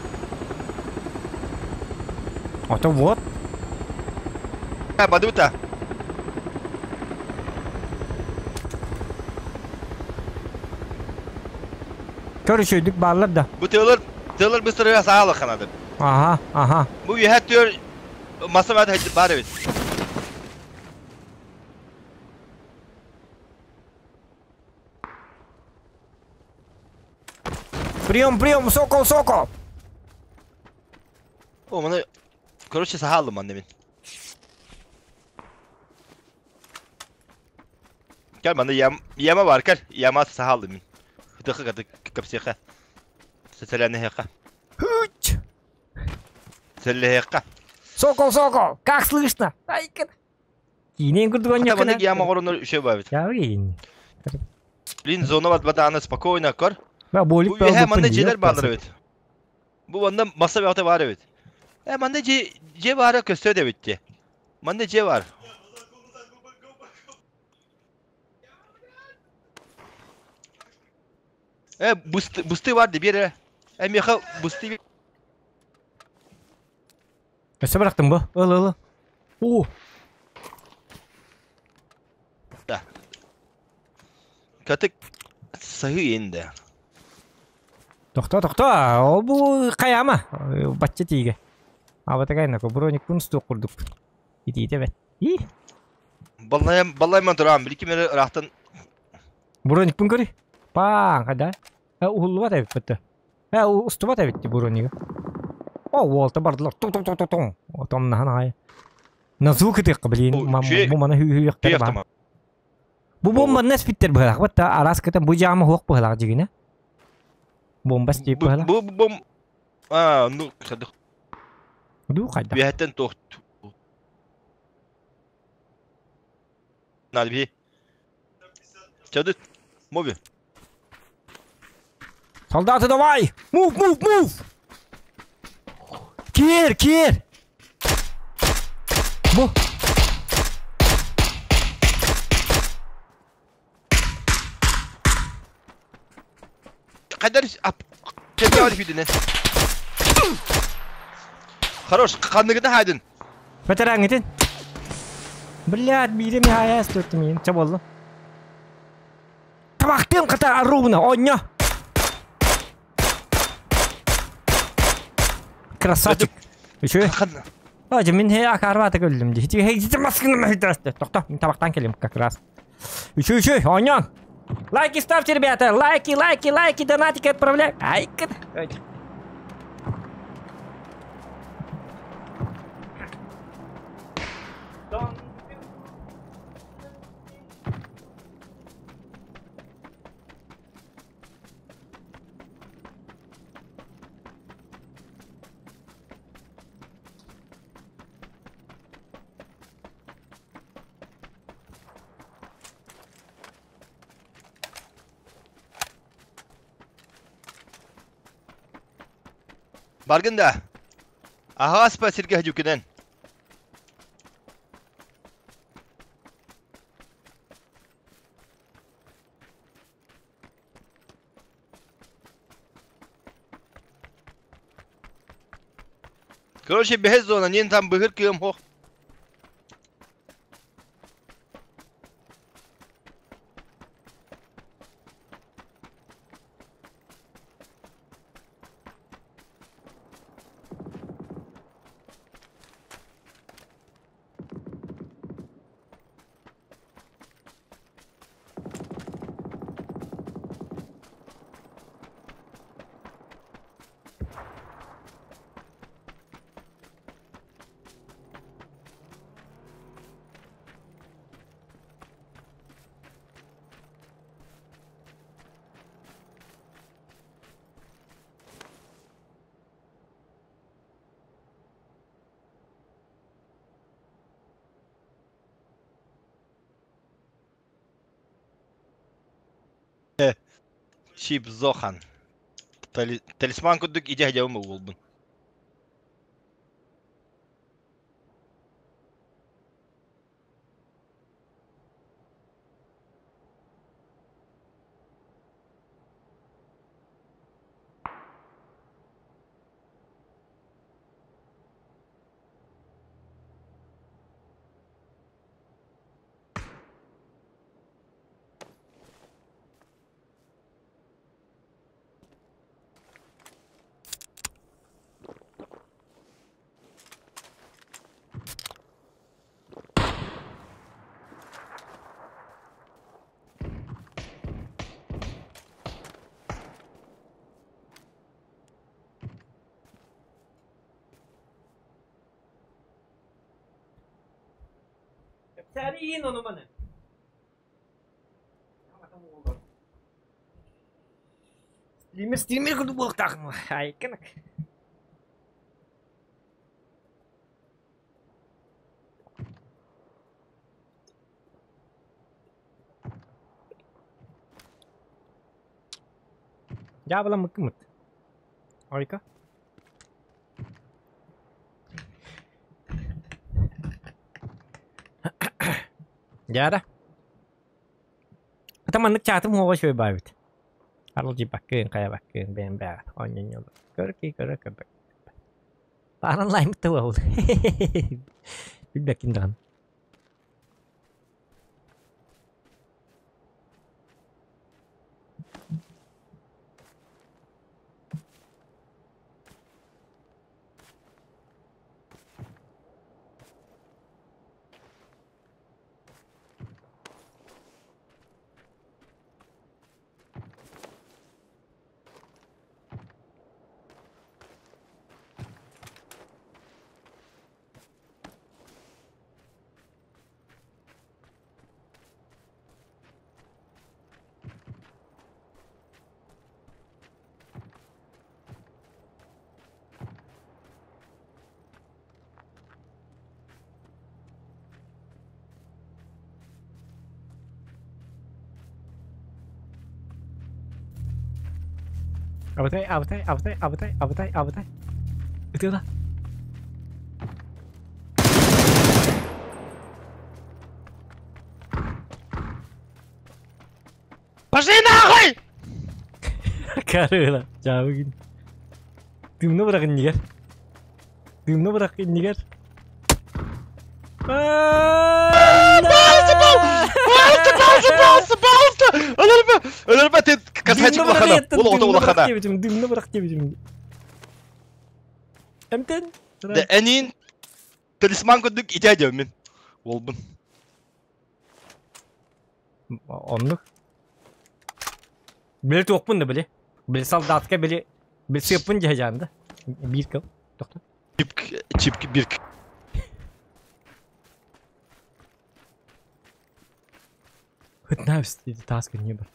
Speaker 1: Ото вот.
Speaker 2: Бадыбыта.
Speaker 1: Көр үчүгдүк бааллар да.
Speaker 2: Бу тыалар, тыалар быстарыга саала ханады.
Speaker 1: Аха, аха.
Speaker 2: Бу үһэ түөр маса баар эбит.
Speaker 1: Прием, прием, сокол, сокол!
Speaker 2: О, маны, короче, саха аллым манна мин. Кел манна ям, яма бар, кел. Яма саха аллым мин. Хытыхы каты капсиха. Сәләнәһәхә.
Speaker 1: Хуть!
Speaker 2: Сәләһәхә.
Speaker 1: Сокол, сокол! Как слышно? Айкын. Киинен курдук
Speaker 2: Хата
Speaker 1: онньоккуна.
Speaker 2: маннык яма оҕоронор үчүгэй баабыт.
Speaker 1: Яабын.
Speaker 2: Блин, зона бат батааны спокойно көр.
Speaker 1: Ба
Speaker 2: Бу
Speaker 1: болик
Speaker 2: үөһэ манна дьиэлэр бааллар эбит. Бу манна маса бөҕөтө баар эбит. Э манна дьиэ дьиэ баара көстүө да эбит дии. Манна дьиэ баар. Э бысты бысты бар дии биэр эрэ. Э миэхэ бысты
Speaker 1: Өссө бырахтым бу. Ыл ыл. Уу.
Speaker 2: Да. Катык саһыы инде.
Speaker 1: Тохто, тохто. Ол бу хайама. Бачча тиигэ. Абатагайна броникпун стук курдук. Итиитэ бэт. И.
Speaker 2: Баллайм баллайман турам, билики мери ыраахтан
Speaker 1: Броникпун көрүй. Паан, хада. Уһуллубат эбит бытты. Устубат эбит бронига. О, уолта бардылар. Ту ту ту ту ту. Отомнахан ай. На звук ытык, блин. Бу мана хүү-хүү бар. Бу бомбаны эспиттер быһылаах. Батта араас кытан бу жаама хуох быһылаах дьигинэ. Бомба стип быһылаах.
Speaker 2: Бу бом а ну хайдах.
Speaker 1: Ду хайдах.
Speaker 2: Үөһэттэн туох Надо би. Чадыт. Моби.
Speaker 1: Солдаты, давай! Move, move, move! Киэр, киэр! Бу.
Speaker 2: Хайдар ап. Кемге күйдүнен. Хорош, ханныгыта хайдын.
Speaker 1: Бэтэрэҥҥитин. Блядь, биирим хайаас төртүм иин. Чэ буолла. Табахтыым хата арубна, онньо. Красавчик. Үчүгэй. Ажы мин хэ акарбата көллүм дии. Хити хэ маскыны мөһүтәсте. Тохто, мин табахтан келим как раз. Үчү үчү, онньон. Лайки ставьте, ребята. Лайки, лайки, лайки, донатики отправляй. Ай,
Speaker 2: Баргын да. Аһаҕас па сиргэ дьүкүнэн. Короче, бэһэс зона, нин там быһыр кыым хох. Чип Зохан. Талисман курдук идэ дьабым уолбун.
Speaker 1: Кэпсээриин ону маны. Стример стример курдук буолуохтаахын айканак. Дьаабыла мыккымыт. Ойка. Дьаара. Ата маннык чаатым уоҕа үчүгэй баайбыт. Арылдьыйбаккын, хайабаккын, бэйэм бэйэҕин оонньонньолор. Көр кии көрө көрбөк. Бааран лаймыт да буолбут. Билбэккин даҕаны. Абытай, абытай, абытай, абытай, абытай, абытай. Ытыала.
Speaker 2: Пошли нахуй!
Speaker 1: Карыла, дьаабыгын. Тыымна бырах иннигэр. Тыымна бырах иннигэр.
Speaker 2: Пожалуйста, пожалуйста, пожалуйста, пожалуйста! Өлөрбө, өлөрбө, ты косметик улахана. Ол оҕото улахана.
Speaker 1: Дымны бырах диэбитим. Эмтэн.
Speaker 2: Да энин талисман курдук итэ диэммин. Уолбун.
Speaker 1: Оннук. Били туохпун да били. Били солдатка били били сыаппын дьаһайаан да. Биир кыл. Тохто.
Speaker 2: Чипк, чипк, бирк.
Speaker 1: Хытнаабыс таас күнне бар.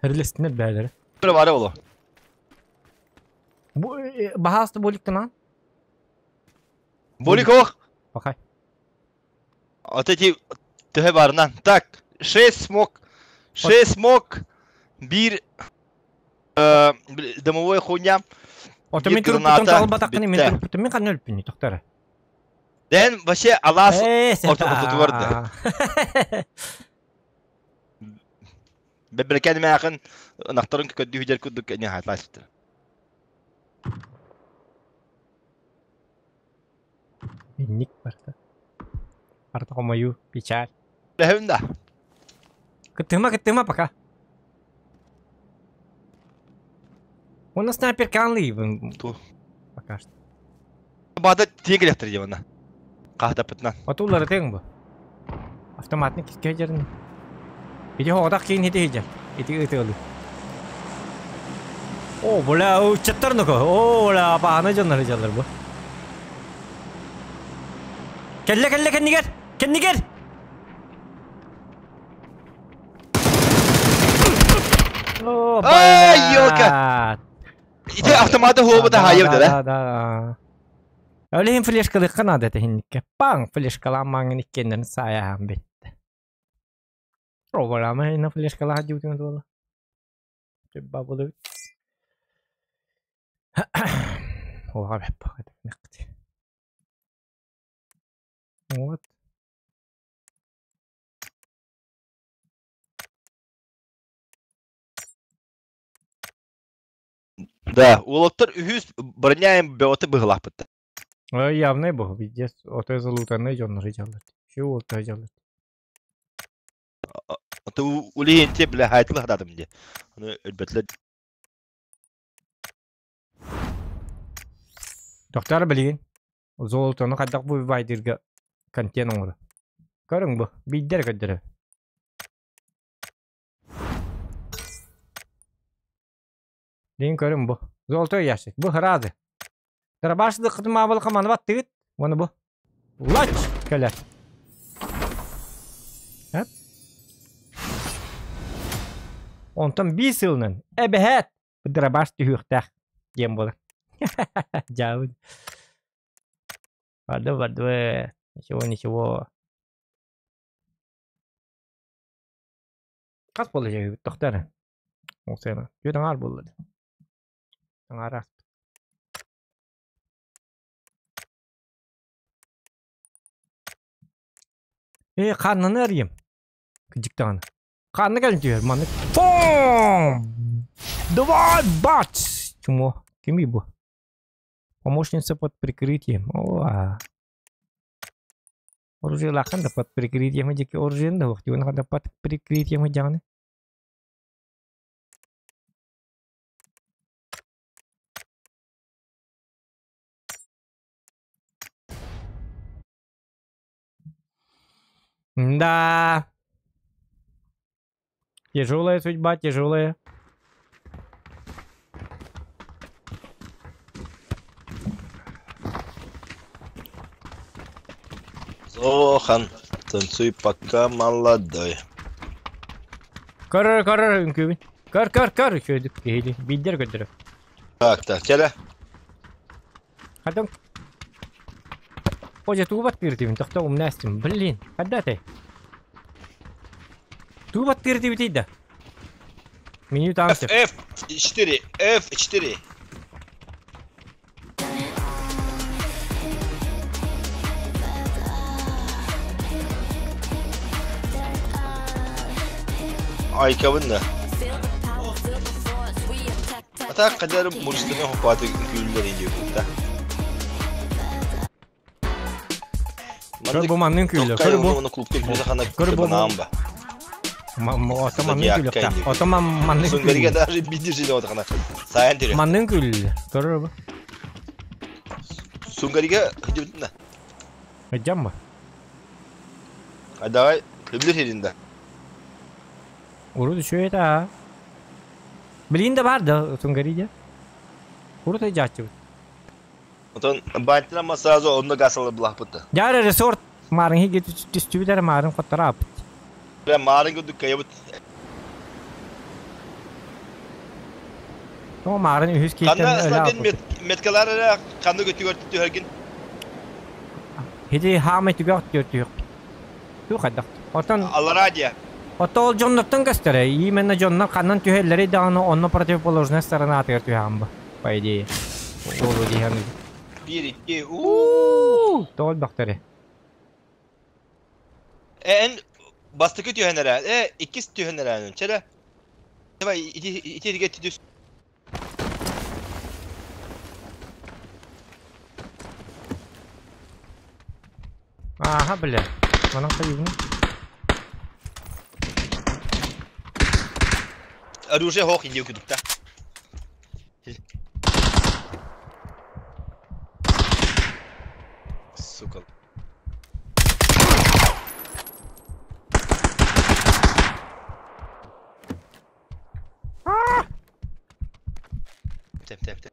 Speaker 1: Херлестинер бээлери.
Speaker 2: Бары бары боло.
Speaker 1: Бу баһааста боликтынан.
Speaker 2: Болик ох.
Speaker 1: Пахай.
Speaker 2: Вот эти төһө барынан. Так, 6 смог. 6 смог. Бир дымовой хуйня.
Speaker 1: Ото мен туруппутун талбатаккыны мен туруппутун мен ханна өлпүнү тохтора.
Speaker 2: Дэн вообще алаас ортотугар да. Бэбэркэн мээхин ынахтарын көддүү курдук не хатлаачты.
Speaker 1: Инник барда. Барда хомойуу, печаль.
Speaker 2: Лэһэбин да.
Speaker 1: Кыттыма, кыттыма пока. Он снайпер канлыйбын.
Speaker 2: Ту.
Speaker 1: Пока что.
Speaker 2: Бада тиен келехтер дебана. Каһдапытынан.
Speaker 1: Отуллары тең бу. Автоматны кискэ жерин. Ити хоҕотах киин хити хиджер. Ити ытыалы. О, бля, ыччаттар нука. О, бля, бааны дьоннор дьаллар бу. Кэллэ, кэллэ, кэннигэр! Кэннигэр! О,
Speaker 2: Ай, ёлка! Ити автоматы хуобута хаайыбыта да?
Speaker 1: Да, да. Ол иһин флешкалыахха наада этэ иһинниккэ. Паҥ! Флешкалаан мааҥын иккиэннэрин саайаһан бүттэ. Робалаама иһинэ флешкалаах дьиутун туола. Бабылыбыт. Вот.
Speaker 2: Да, уолаттар үһүс броняем бөҕөтө быһылаахпыт.
Speaker 1: Явный был, пиздец. Ото залутанный дьоннор дьаллар. Все уолта дьаллар.
Speaker 2: Ото улиһинте бля хайтылы хататым де. Аны өлбөтлөр.
Speaker 1: Доктор билигин золотону хайдах бу байдырга контент оҥоро. Көрүҥ бу, биирдэр көрдөрө. Дин көрүҥ бу. Золотой ящик. Бу сразу. Дробаш дыкытым хаманы баттыгыт. Оны бу. Лач кэлэр. Эп. Онтон биир сылынан эбэһээт дробаш түһүөхтээх диэн буолар. Дьаабын. Барды барды. Ничего, ничего. Хас буолла дьэ тохтор. Ол сыана. Түөрт аҥаар буолла. Аҥаар ааспыт. Ээ, ханнаны арыйым. Кыдьык даҕаны. Ханна кэлин түһэр маннык. Фом! Давай, бац! Чмо? Кимий бу? Помощница под прикрытием. О, Оружиелааххан да под прикрытием диэки оружиен да суох дии да под прикрытием дьаҕаны. Да. Тяжелая судьба, тяжелая.
Speaker 2: Зохан, танцуй пока молодой.
Speaker 1: Көр, көр, үҥкүүбүн. Көр, көр, көр, үчүгэйдик киһили. Биирдэр көрдөрөр.
Speaker 2: Так, так, кэлэ.
Speaker 1: Хадам. Оже, тугу баттыыр тохто умнастым. Блин, когда ты? Тугу баттыыр дибитий да? Меню там
Speaker 2: F, F4, F4. Айкабын да. А так кадары мурстаны хопаты күллер иди бу.
Speaker 1: Көр бу маннын күллер. Көр бу.
Speaker 2: Оны клубка күллер хана
Speaker 1: Көр бу.
Speaker 2: банамба.
Speaker 1: Ото маннын күллер. Ото маннын
Speaker 2: Сунгарга
Speaker 1: күллер.
Speaker 2: даже бидир жили вот хана. Саян тире.
Speaker 1: Маннын күллер. Көр бу.
Speaker 2: Сунгарга хидибитна.
Speaker 1: Жамма.
Speaker 2: А давай күллер херинде.
Speaker 1: Урут үчүгэй это. Билин да бар да Сунгариде. Урут жааччыбыт.
Speaker 2: Отон бантина масазу онно гасалы блахпытта.
Speaker 1: Жары ресорт марын хиги түстүбүтер марын коттара апыт.
Speaker 2: Бля марын гүдүк кайбыт.
Speaker 1: То марын үһүс кейтен
Speaker 2: Канна
Speaker 1: өлө
Speaker 2: ыслагын
Speaker 1: апыт.
Speaker 2: меткалар эле канны көтүгөр түһөргин.
Speaker 1: Хиди хаамай түгөх түөртүөх. Ту хаддак. Отон
Speaker 2: Аларадия.
Speaker 1: Ото ол дьоннортон көстөрө. Именно дьоннор ханнан түһэллэри даҕаны онно противоположная сторона атыгар түһэҕин бу. По идее. Олу диһэн.
Speaker 2: 1 2 у.
Speaker 1: Тоол бахтары.
Speaker 2: Эн бастыкы түһэнэрэ. Э иккис түһэнэрэ. Чere. Давай ити ити ити түс.
Speaker 1: Аха, бля. Манан кайыбын.
Speaker 2: Оружие хох иди күдүктә. Сука. Теп теп теп.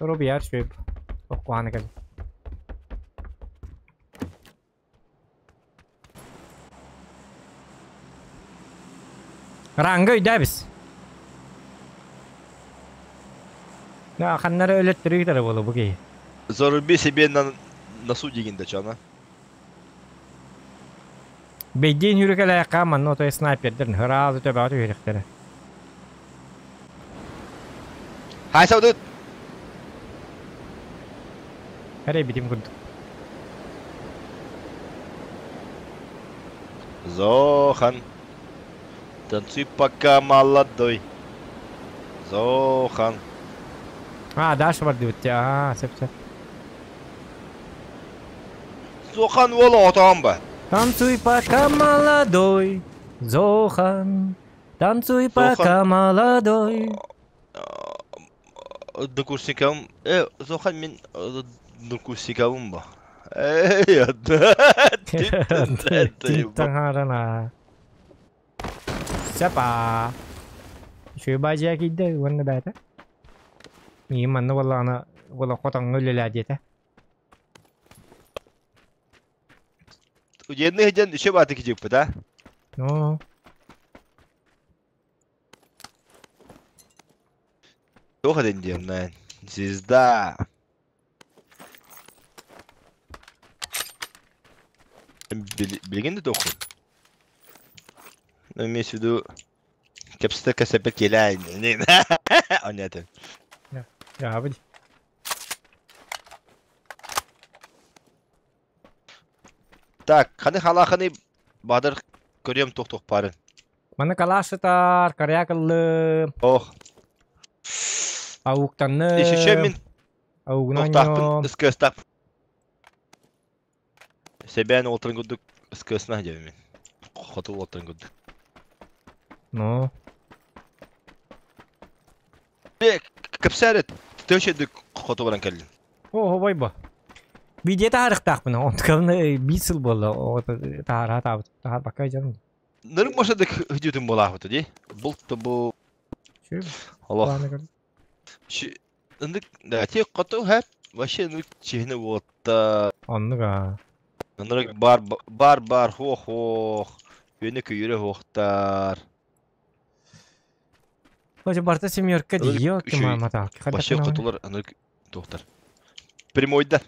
Speaker 1: Рубияр сүөп. Оккуһаны кэл. Ранга өйдөөбүс. Ханнары өлөттөрүү буолу бу киһи.
Speaker 2: Заруби себе на носу дигин да чана.
Speaker 1: Бэйдиин хүрүкэлээххэ манна отой снайпердэр ыраазы төбөҕө түһүрэхтэрэ.
Speaker 2: Хай саудут.
Speaker 1: Эрэй битим курдук.
Speaker 2: Зохан. Танцуй пока молодой. Зохан.
Speaker 1: А, дальше бардыбыт. А, сөп сөп.
Speaker 2: Зохан уола отоон ба.
Speaker 1: Танцуй пока молодой, Зохан. Танцуй пока молодой.
Speaker 2: Однокурсникам. Зохан мин однокурсникам ба. Эй,
Speaker 1: Титтан Сапа. Үчүгэй баадьыйа киирдэ уонна бэйэтэ. Миигин манна буоллаҕына буола хотоҥҥо үлэлээ диэтэ.
Speaker 2: Уденный дьон үчүгэй бааты кидьиппит а?
Speaker 1: Ну.
Speaker 2: Туох этин диэн, мэн. Звезда. Билигин да туоххун? Ну, имеется в виду, кэпсэтэ кэсэппит киэлээ Онятын.
Speaker 1: Яабыт.
Speaker 2: Так, ханы халааханы баадыр көрүөм туох-туох баарын.
Speaker 1: Маны калаш сытар, карья кыллым.
Speaker 2: Ох.
Speaker 1: Ауктанным.
Speaker 2: Еще мин
Speaker 1: Аугунан
Speaker 2: ыскыастаах. Себээн уолтарын курдук ыскыасына диэбин мин. Хоту уолтарын курдук.
Speaker 1: Ну.
Speaker 2: Кэпсээрэ төшөдүк хоту баран кэллим.
Speaker 1: О, бойбо. Видео таарыктаахпын, онтукабын биир сыл буолла, таһаара таабыт, таһаарбакка дьон.
Speaker 2: Нырык бошадык хүдүтүн буолаахпыт дии. Булт бу олох. Ындык да те хоту хэп вообще ындык чиһини уотта.
Speaker 1: Оннук аа.
Speaker 2: Ындык бар бар бар хуох хуох. Үөнэ көйүрэ хуохтар.
Speaker 1: Хотя барта семерка дии, кимамата.
Speaker 2: Вообще хотулар ындык туохтар. Прямойдар.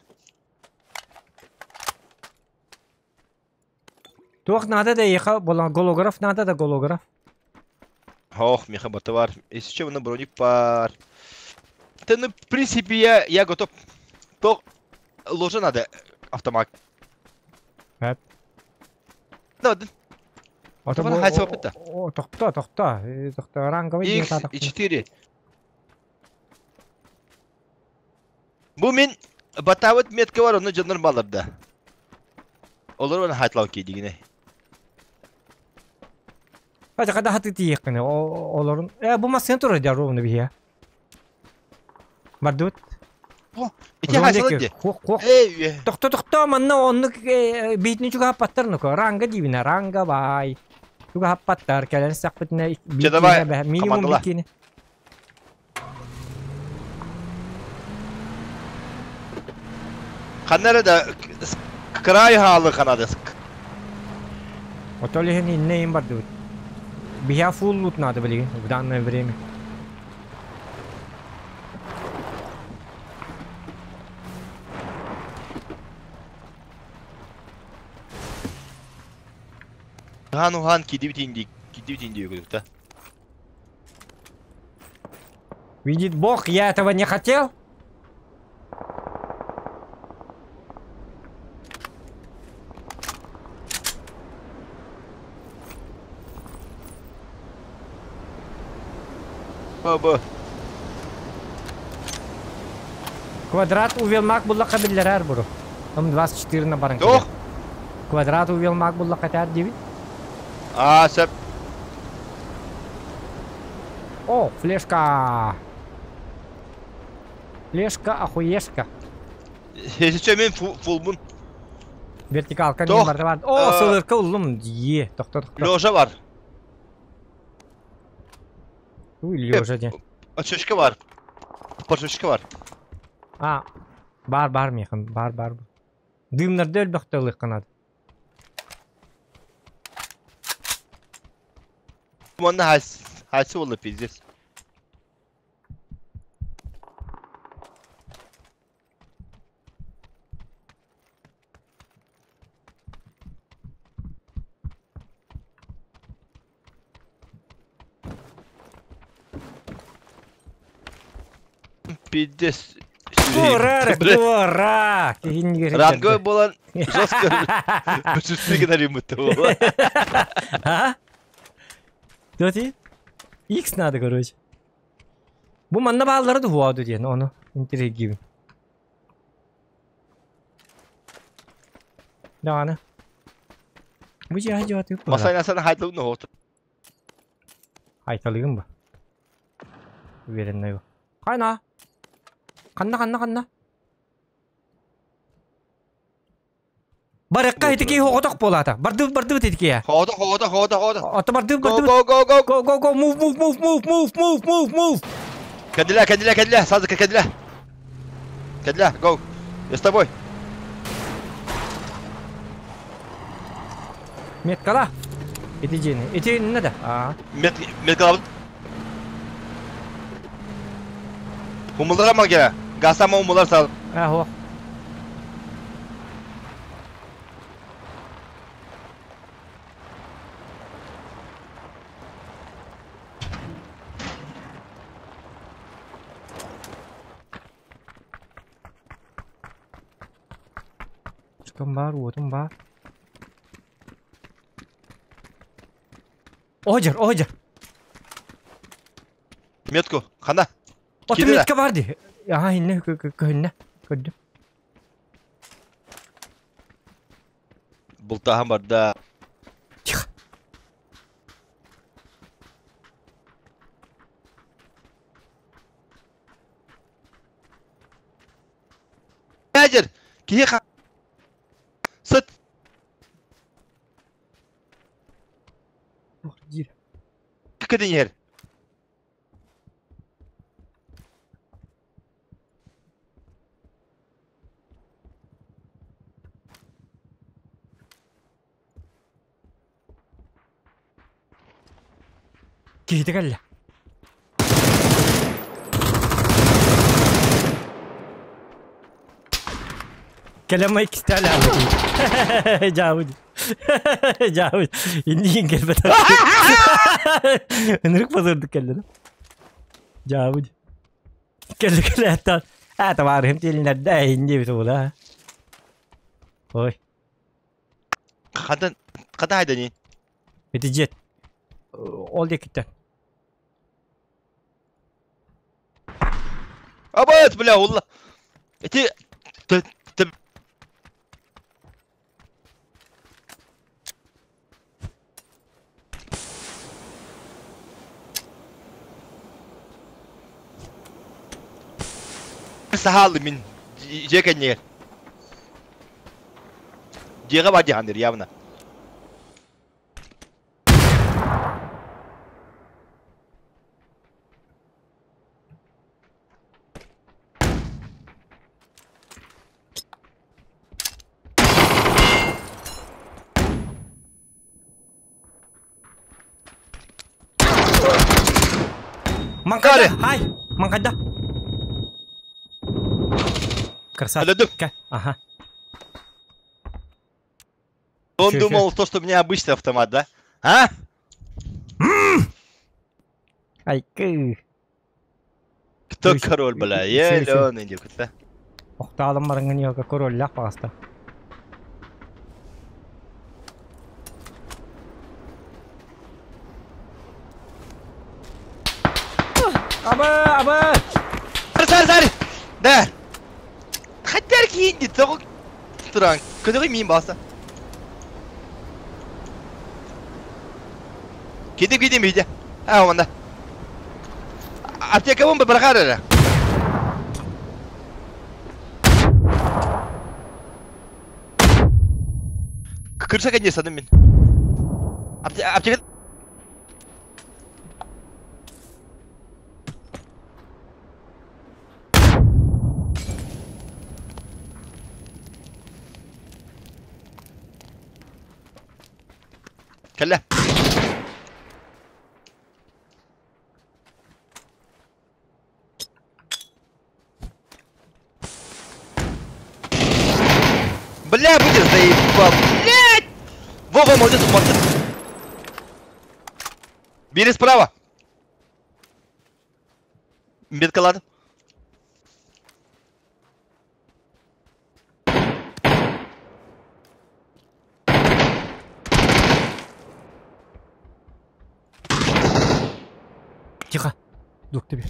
Speaker 1: Туох надо да ехал, голограф надо да голограф.
Speaker 2: Ох, меха батывар. Если что, на броник пар. Да, ну, в принципе, я готов. То ложа надо автомат.
Speaker 1: Хэп.
Speaker 2: Да, да.
Speaker 1: Тохто, тохто, тохто, ранговый.
Speaker 2: X и 4. Бу мин батавыт метка бар, оны жоннор баларда. Олар оны хайтлау кейдигине.
Speaker 1: Хата када хаты тиеккene олорун. Бу масын турар дя ровно бия. Бардут.
Speaker 2: Ити хайсалар ди.
Speaker 1: Хук хук. Тохто тохто манна оннук биитни чуга хаппаттар нука. Ранга дибина ранга бай. Чуга хаппаттар кэлэн сакпытына минимум бикини.
Speaker 2: Ханнары да край хаалы канадыск.
Speaker 1: Отол иһин инне им бардыбыт. Биһа фулл лут надо билигин в данное время.
Speaker 2: Хан ухан кидибит инди кидибит инди да.
Speaker 1: Видит Бог, я этого не хотел.
Speaker 2: Баба.
Speaker 1: Квадрат увелмак буллака биллерер буру. М24 на баран.
Speaker 2: Тох.
Speaker 1: Квадрат увелмак буллака тар диби.
Speaker 2: А, сеп.
Speaker 1: О, флешка. Флешка, охуешка.
Speaker 2: Если мен фулбун.
Speaker 1: Вертикалка не бар бар. О, сылырка уллум. Е, тохто тохто.
Speaker 2: Лежа бар.
Speaker 1: Уй, лежа де.
Speaker 2: Очечка бар. Пашечка бар.
Speaker 1: А, баар баар миэхэ, баар баар. Дыымнарда өлбөхтө ылыахха наада.
Speaker 2: Манна хас хасы буолла пиздец. Пиздец.
Speaker 1: Тура, тура!
Speaker 2: Ранговый буолан жестко бүтүстүү гынар юммут буола.
Speaker 1: А? Кто X надо, короче. Бу манна бааллары да хуаду диэн, ону интиригиибин. Даҕаны. Бу дьиэҕэ дьиэҕэ
Speaker 2: Масайнасана хайталын оһооту.
Speaker 1: Хайталыгын ба. Уверенный бу. Хайна. Ханна ханна ханна. Барыкка итики хоҕотох буолаата. Барды бардыбыт итикия.
Speaker 2: Хоото хоото хоото хоото.
Speaker 1: Ото барды
Speaker 2: Go
Speaker 1: бардыбыт.
Speaker 2: go go go.
Speaker 1: Go go go move move move move move move move move.
Speaker 2: Кадиля кадиля кадиля сразу кадиля. Кадиля go. Я с тобой.
Speaker 1: Меткала. Ити дьиэни. Ити иннэ да. Аа.
Speaker 2: Мет меткалабыт. Хумулдара магера. Гасама умулар сал.
Speaker 1: Аа Чукам бар, уотум бар. Ожер, ожер.
Speaker 2: Метку. Хана.
Speaker 1: Ото
Speaker 2: Киирэ.
Speaker 1: метка бар ди. Аха, инне көһүннэ. Көрдүм.
Speaker 2: Бултахан барда.
Speaker 1: Тихо.
Speaker 2: Ажер. Киһи ха. Сыт.
Speaker 1: Ох, диир.
Speaker 2: Кыдын
Speaker 1: Киһитэ кэллэ. Кэлэмэй кистээл аалы. Жаабыт. Жаабыт. Инниин кэлбэт. Ынырык базырдык кэллэ. Жаабыт. Кэллэ кэлэ аттан. Аа табаарыһым тиэлиннэрдэ инни бит була. Ой.
Speaker 2: Хадан хада хайдани.
Speaker 1: Ити жет. Ол декиттен.
Speaker 2: Абат бля улла. Эти т т Сахалы мин жекенер. Жеге бар жаханыр явно.
Speaker 1: Маҥкайда! Хай! Маҥкайда! Красавчик.
Speaker 2: Өлөдүм.
Speaker 1: Ага.
Speaker 2: Он
Speaker 1: Чё,
Speaker 2: думал, то, что у меня обычный автомат, да? А?
Speaker 1: Айкы.
Speaker 2: Кто
Speaker 1: Ой,
Speaker 2: король, бля?
Speaker 1: ещё, ещё.
Speaker 2: Елёный девка,
Speaker 1: Охтаалым барыңын йока короллах пагаста. Абы, абы!
Speaker 2: Сары, сары! Да! Хотя кинди, того туран. Көтөҕүй миин бааса. Кидим кидим иде. А, онда. Аптека бомба барахар эрэ. Кырса кэнние саным мин. Аптека Кэллэ. Бля, будет заебал. Блядь! Во, во, молодец, молодец. Бери справа. Метка ладно.
Speaker 1: Тихо. Дух тебе.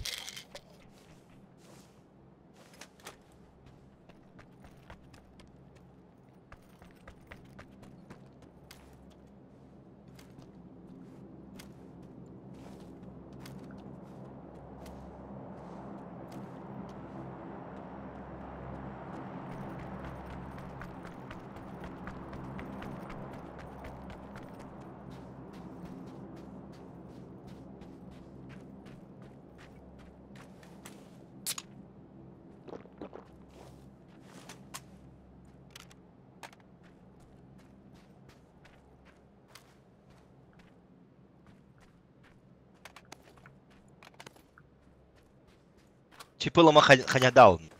Speaker 2: Чипылама ханядаун.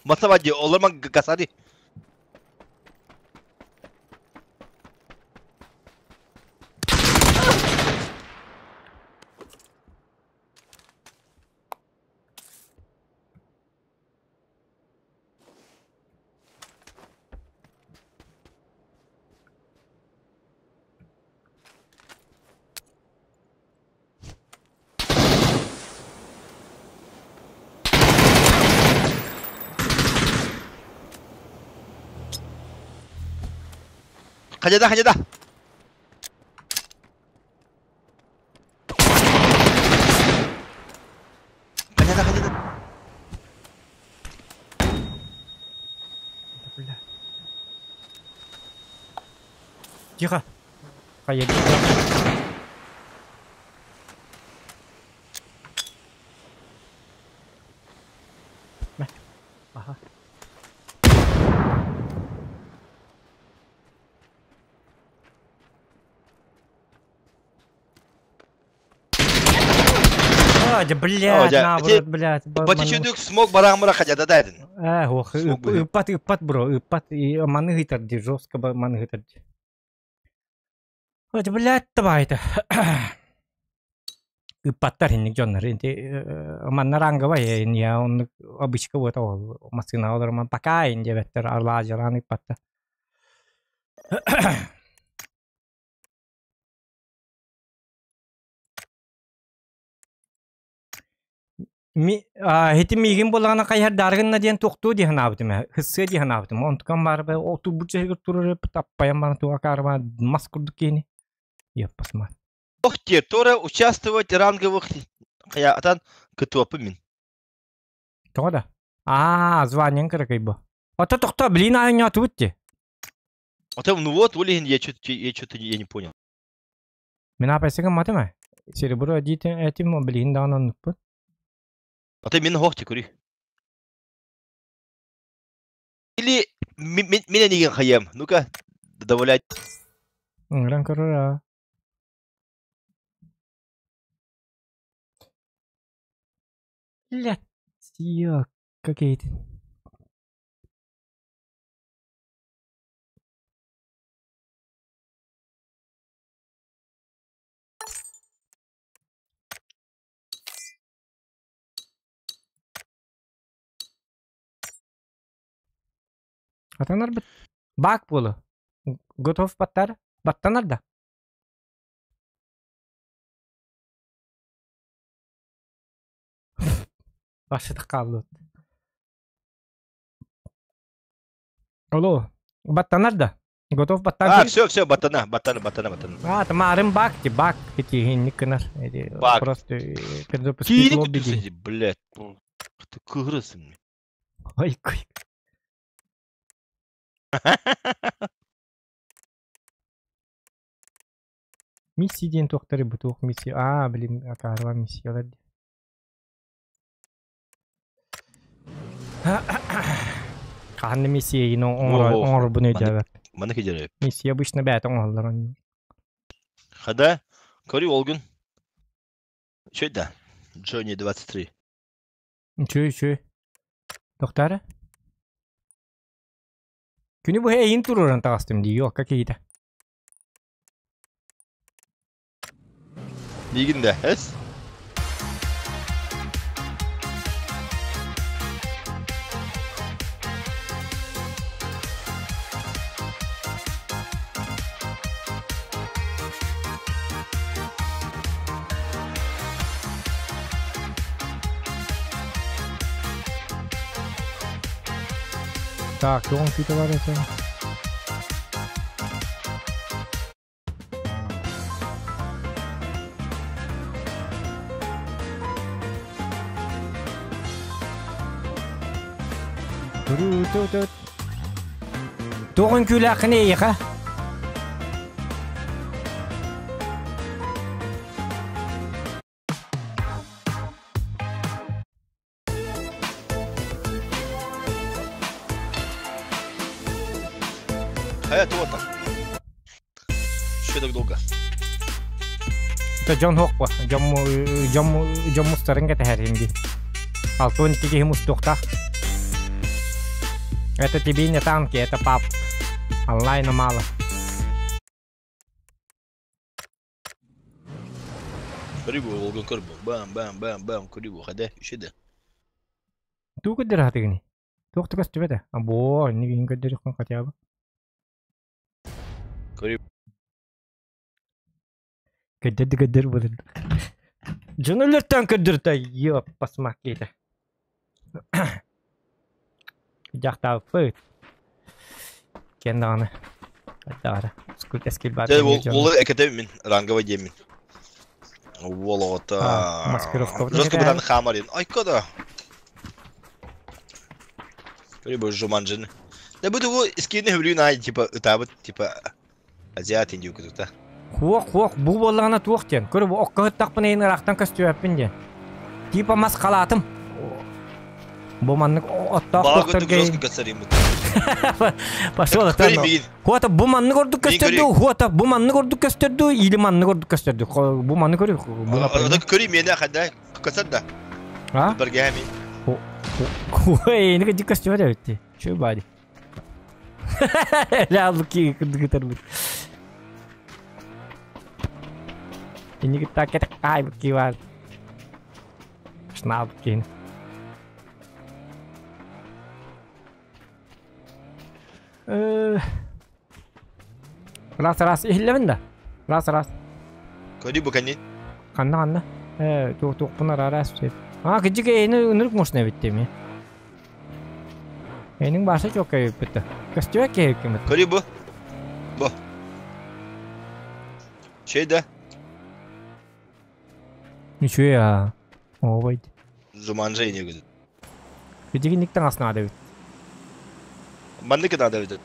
Speaker 2: Масавади, олорма гасади. Ханяда, ханяда. Ханяда, ханяда.
Speaker 1: Бля. Тихо. Поедем. Ага. А, да, блядь, наоборот, блядь.
Speaker 2: Батичудук смог барамра хотя да дайден.
Speaker 1: Э, ох, ыппат, ыппат, бро, ыппат, и маны гытарди, жестко маны гытарди. Вот, блядь, давай это. Ыппаттар инник дьоннор инти манна ранговай я он обычка вот ол массына олорман пока ин диэбэттэр арлаажалаан ыппаттар. Ми һити миигин буоллаҕына хайыһардааргынна диэн туохтуо дии санаабытым ээ, һыссыа дии санаабытым. Онтукам баар бе отурбут сиһигэр турар таппайан баран туга акаарыма мас курдук киһини. Ёппасма.
Speaker 2: Ох те, тора участвовать ранговых хайатан кытуоппун мин.
Speaker 1: Тоҕо да? Аа, званиең кыракый бу. Ото тохто, блин, оонньоотубут дии.
Speaker 2: Ото ну вот, ол иһин я что-то я что-то я не понял.
Speaker 1: Мин апайса гымматым ээ. Серебро диитин этим, билигин даҕаны оннукпун.
Speaker 2: Ото мин хоох көрүй. Или мин энигин хайыам. Ну-ка, добавлять.
Speaker 1: Ыҥыран көрөр аа. Блядь, какие-то. Атанар бит. Бак буолу. Готов баттар. Баттанар да. Башытык хааллыбыт. Алло, баттанар да. Готов баттан.
Speaker 2: А, все, все, баттана, баттана, баттана, баттана.
Speaker 1: А, там арын бак, ти бак, эти хинник кынар. Эти
Speaker 2: Бак.
Speaker 1: просто перезапустить
Speaker 2: Киини
Speaker 1: лобби
Speaker 2: күтүсүн
Speaker 1: дии.
Speaker 2: блядь. Ты кыгырысың.
Speaker 1: Ой, кой. Миссия диэн туохтары бу туох миссия? Аа, блин, акаарыла миссиялар дии. Хаһан да миссия оҥорорбун өйдөөбөт.
Speaker 2: Маны кидереп.
Speaker 1: Миссия обычно бэйэтэ оҥоһуллар.
Speaker 2: Хада, көрүү ол күн. Үчүгэй да. Джонни 23.
Speaker 1: Үчүгэй, үчүгэй. Тохторо. Күнү быһа эйин туруоран таҕыстым дии, ёлка киһитэ.
Speaker 2: Миигин да, эс?
Speaker 1: Так, тугун күүтэ бар этэ? Туру-ту-ту. Туох үҥкүүлээххин эйиэхэ?
Speaker 2: Хайа туота. Что так долго?
Speaker 1: Это дьон хуох дьон дьон дьон мустарын кэтэһэрин дии. 62 киһи мустуохтаах. Это тебе не танки, это пап. Онлайна мало.
Speaker 2: Көрүбү олгон көрбү. Бам бам бам бам көрүбү хада үчүдэ.
Speaker 1: Туу көрдөр хатыгыни? Туох да көстүбэтэ. А боо, инник иһин көрдөрүххүн хотя бы.
Speaker 2: Көрү
Speaker 1: Көрдөрдү көрдөр буолар. Дьон өлөртөн көрдөртө, ёп, посмак киһитэ. Дьахтаабыппыт. Киэн даҕаны. Даҕара. Скуль баар.
Speaker 2: Дьэ, уолу экэтэ мин ранговый диэммин. Уол оҕото.
Speaker 1: Маскировка.
Speaker 2: Жестко бытан хаамарин. Айка да. Көрү бу жуманжын. Да бу тугу искини хүлүүн ай типа ытаабыт типа азиат индию кутута.
Speaker 1: Хуох, хуох, бу буоллаҕына туох диэн. Көрү бу окко ыттахпына иһин ыраахтан көстүбэппин диэн. Типа мас халаатым. Бу маннык оттоох туохтарга... Пошел это. Хуата бу маннык ордук көстөрдү, хуата бу маннык ордук көстөрдү, или маннык ордук көстөрдү. Бу маннык көрү.
Speaker 2: Көрү миэнэ хада көстөр да.
Speaker 1: А?
Speaker 2: Баргами.
Speaker 1: Ой, не көстүбэт эбитти. Чү бади. Лялки кырдыгытарбыт. Инники так это ай букки бар. Шнаб кин. Раз раз иһиллэбин да. Раз раз.
Speaker 2: Көрү бу кэннин.
Speaker 1: Ханна ханна. Туох туохпун араас сөп. А кыдьык эйини ынырык мощный эбит деми. Эйниң башы чокка эбиппит. Көстүбэт киһи кимит.
Speaker 2: Көрү бу. Бу. Şeyde.
Speaker 1: Үчүгэй аа. Ообойд.
Speaker 2: Жуманжа ине көзү.
Speaker 1: Кыдьыгинник таҥас наада эбит.
Speaker 2: Маннык наада эбит.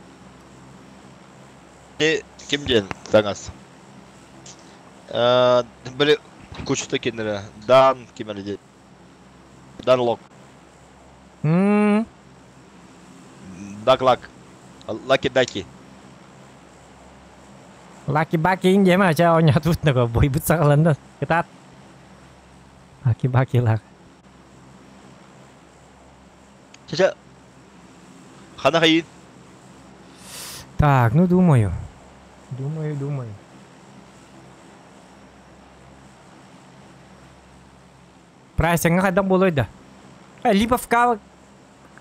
Speaker 2: Ким диэн таҥас? Били кучта кинилere. Дан ким эле диэн. Дан лок. Даклак. Лаки даки.
Speaker 1: Лаки баки диэмэ чэ оонньоотубут наго буйбут саҕаланна кытаат. Лаки баки лак.
Speaker 2: Чэ хана хайын.
Speaker 1: Так, ну думаю. Думаю, думаю. Прайсыңа хайдах буолуой да? Липовка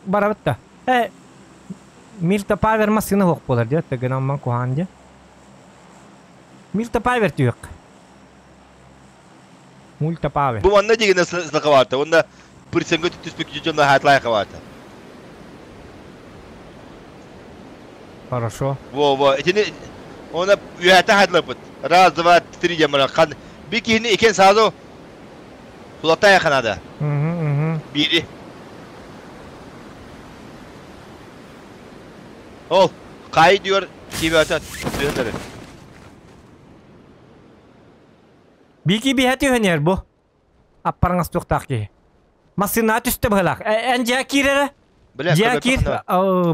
Speaker 1: барабыт да. Мирта Павер массыына суох буолар диэт да гынан куһаан диэ. Мирта Павер түһүөх. Мульта Павер.
Speaker 2: Бу манна дигенэ сылакабаата. Онна пырсыҥҥа түспүт дьоно хатлайхабаата.
Speaker 1: Хорошо.
Speaker 2: Во, во, итини она үһәтэ хатлапыт. Раз, два, три диэн хан би киһини икен сразу кулатай ханада. Бири. Ол, кай diyor кибәтә түһәләре.
Speaker 1: Бики биһэ түһэн бу. Аппараңас туохтаах киһи. Массыына түстэ быһылаах. Эн дьиэ киирэрэ?
Speaker 2: Бля,
Speaker 1: Дьиэ киир.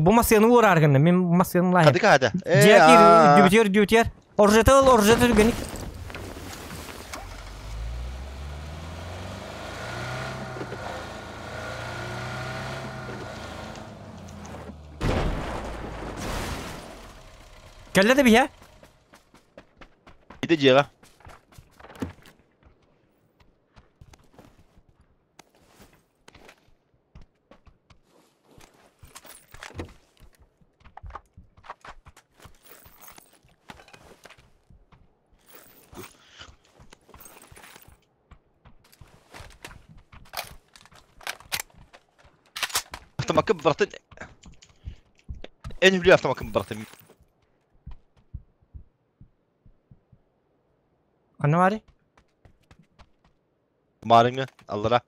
Speaker 1: Бу массыына уураар гынна. Мин массыына лайым.
Speaker 2: Хадыка хада.
Speaker 1: Дьиэ киир үрдүбүтүгэр үрдүбүтүгэр. Оржета ыл, оржета түргэнник. Кэллэ да биһэ?
Speaker 2: Иди дьиэҕэ. Автомакка бырахтын. Эн үлэ автомакка бырахтын.
Speaker 1: Ханна баарый?
Speaker 2: Маарыҥҥа аллара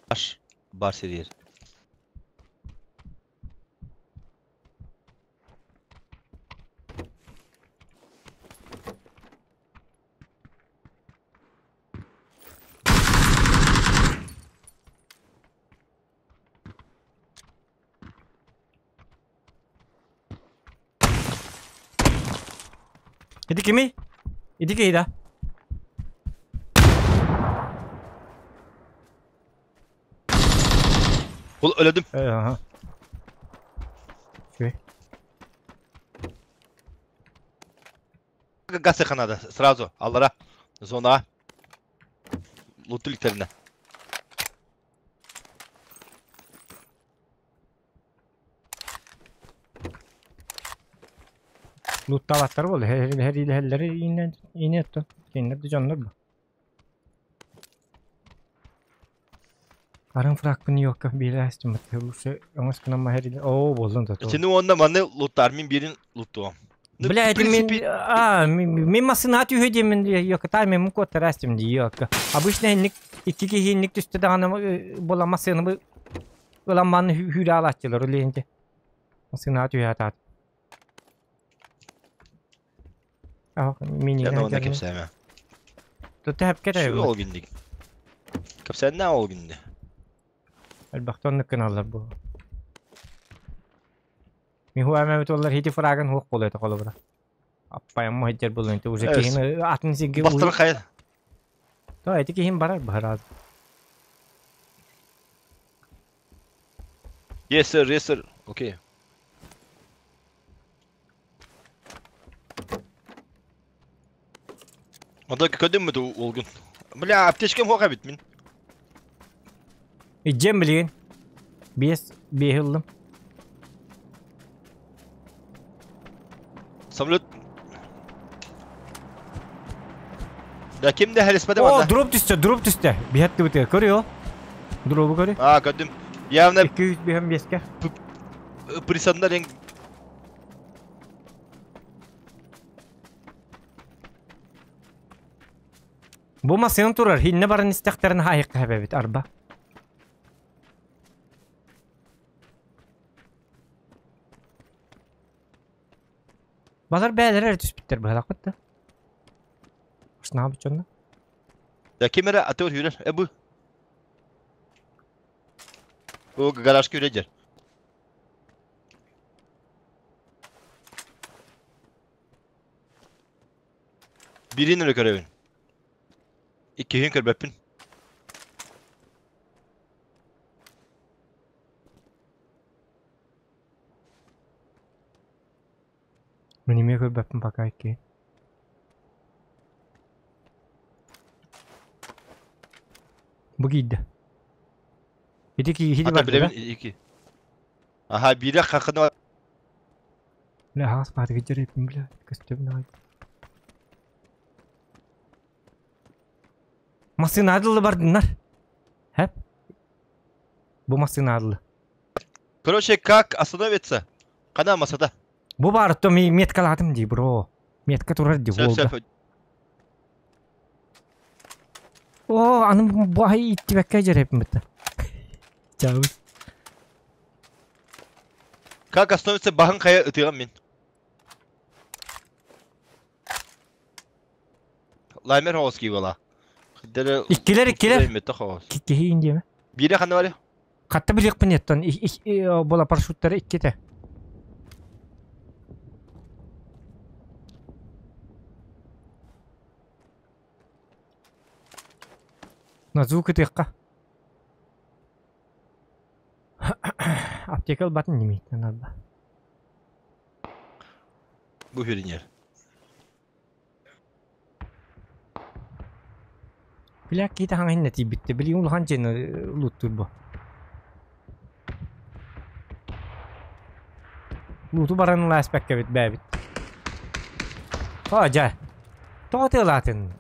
Speaker 2: аш бар сиригэр.
Speaker 1: Ити кимий? Ити киһи да?
Speaker 2: Ол өлөдүм.
Speaker 1: Аха. Үчүгэй.
Speaker 2: Газ надо сразу аллара зона луту иликтеринэ.
Speaker 1: Луттаабаттар буолла. Хэриилэһэллэри иинэ оттон. Кинилэр да дьоннор бу. Арын фракпын йокка биилээстим лучше оҥос гынан маһэриле. Оо, буоллун да.
Speaker 2: Итини уонна маны луттаар мин биирин луттуом.
Speaker 1: Бля, это мин а мин массыына түһэ диэмин йокка тай мен куоттарастым ди йокка. Обычно инник икки киһи инник түстэ даҕаны була массыынабы ылан манны хүүрэ алааччылар үлэһинте. Массыынаҕа түһэ атаат. Ах, мини
Speaker 2: Я онно кэпсээмэ.
Speaker 1: Тут тэпкэ
Speaker 2: Şu ол гинник. Кэпсээннэ ол гинни.
Speaker 1: Элбэхтэ оннук гыналлар бу. Мин хуамэбит оллар хити фрагын хуох буолуо этэ холобура. Аппайамма сылдьар буолуон этэ уже киһини атын сиргэ
Speaker 2: Бастан хайа.
Speaker 1: То эти киһим барар быһараат.
Speaker 2: Yes sir, yes sir. Окей. Онто көрдүм бу уолгун. Бля, аптечкам хуох эбит мин.
Speaker 1: Идьем билигин. Биэс биэһи ыллым.
Speaker 2: Самолет. Да ким да хәлеспәде
Speaker 1: О,
Speaker 2: манна.
Speaker 1: дроп түстэ, дроп түстэ. Биһаттыбытыгар көрүө. Дробу көрү.
Speaker 2: А, көрдүм. Явно
Speaker 1: 205 беске.
Speaker 2: присаднар ең
Speaker 1: Бу массыына турар, хинне баран истэхтэрин хаайыкка хэбэбит арба. Балар бээлэр эрэ түспүттэр быһалаахпыт да. Ашнаабыт дьонно.
Speaker 2: Да ким эрэ атыыр үүрэр. Э бу. Бу гаражка үрэ дьэр. Бирин эрэ көрөбүн. Иккиһин көрбөппүн.
Speaker 1: Мин эмиэ көрбөппүн пока икки. Бу киирдэ. Ити киһи
Speaker 2: Ата
Speaker 1: барда
Speaker 2: билэбин
Speaker 1: да?
Speaker 2: ики. Аха биирэ хахына
Speaker 1: Бля, аҕас баатыгы дьарыйыппын бля, көстөбүн аҕай. Массыына адылы бардыннар. Хэп. Бу массыына адылы.
Speaker 2: Короче, как остановиться? Кана масата.
Speaker 1: Бу баар то ми меткалаатым дии, бро. Метка турар дии,
Speaker 2: Сөп
Speaker 1: Волга.
Speaker 2: сөп.
Speaker 1: О, аны бу аһы иттибэккэ дьарыйыппын бытта. Чаабыт.
Speaker 2: Как остановиться баһын хайа ытыгам мин. Лаймер хоҕус кигола. Дere
Speaker 1: Иккилер иккилер.
Speaker 2: Мette хоҕус.
Speaker 1: Киһи индиеме.
Speaker 2: Бире ханна бары?
Speaker 1: Хатта билиэхпин еттон була парашюттары икките. На звук ытыахха. Аптека ылбатын немейтен арба.
Speaker 2: Бу хүринер.
Speaker 1: Бля киһи хаҥа тиийбитте. Билигин улахан дьиэни лууттуур бу. Лууту баран ылааспакка бит бээбит. О, дьэ. Тоҕо тыалаатын?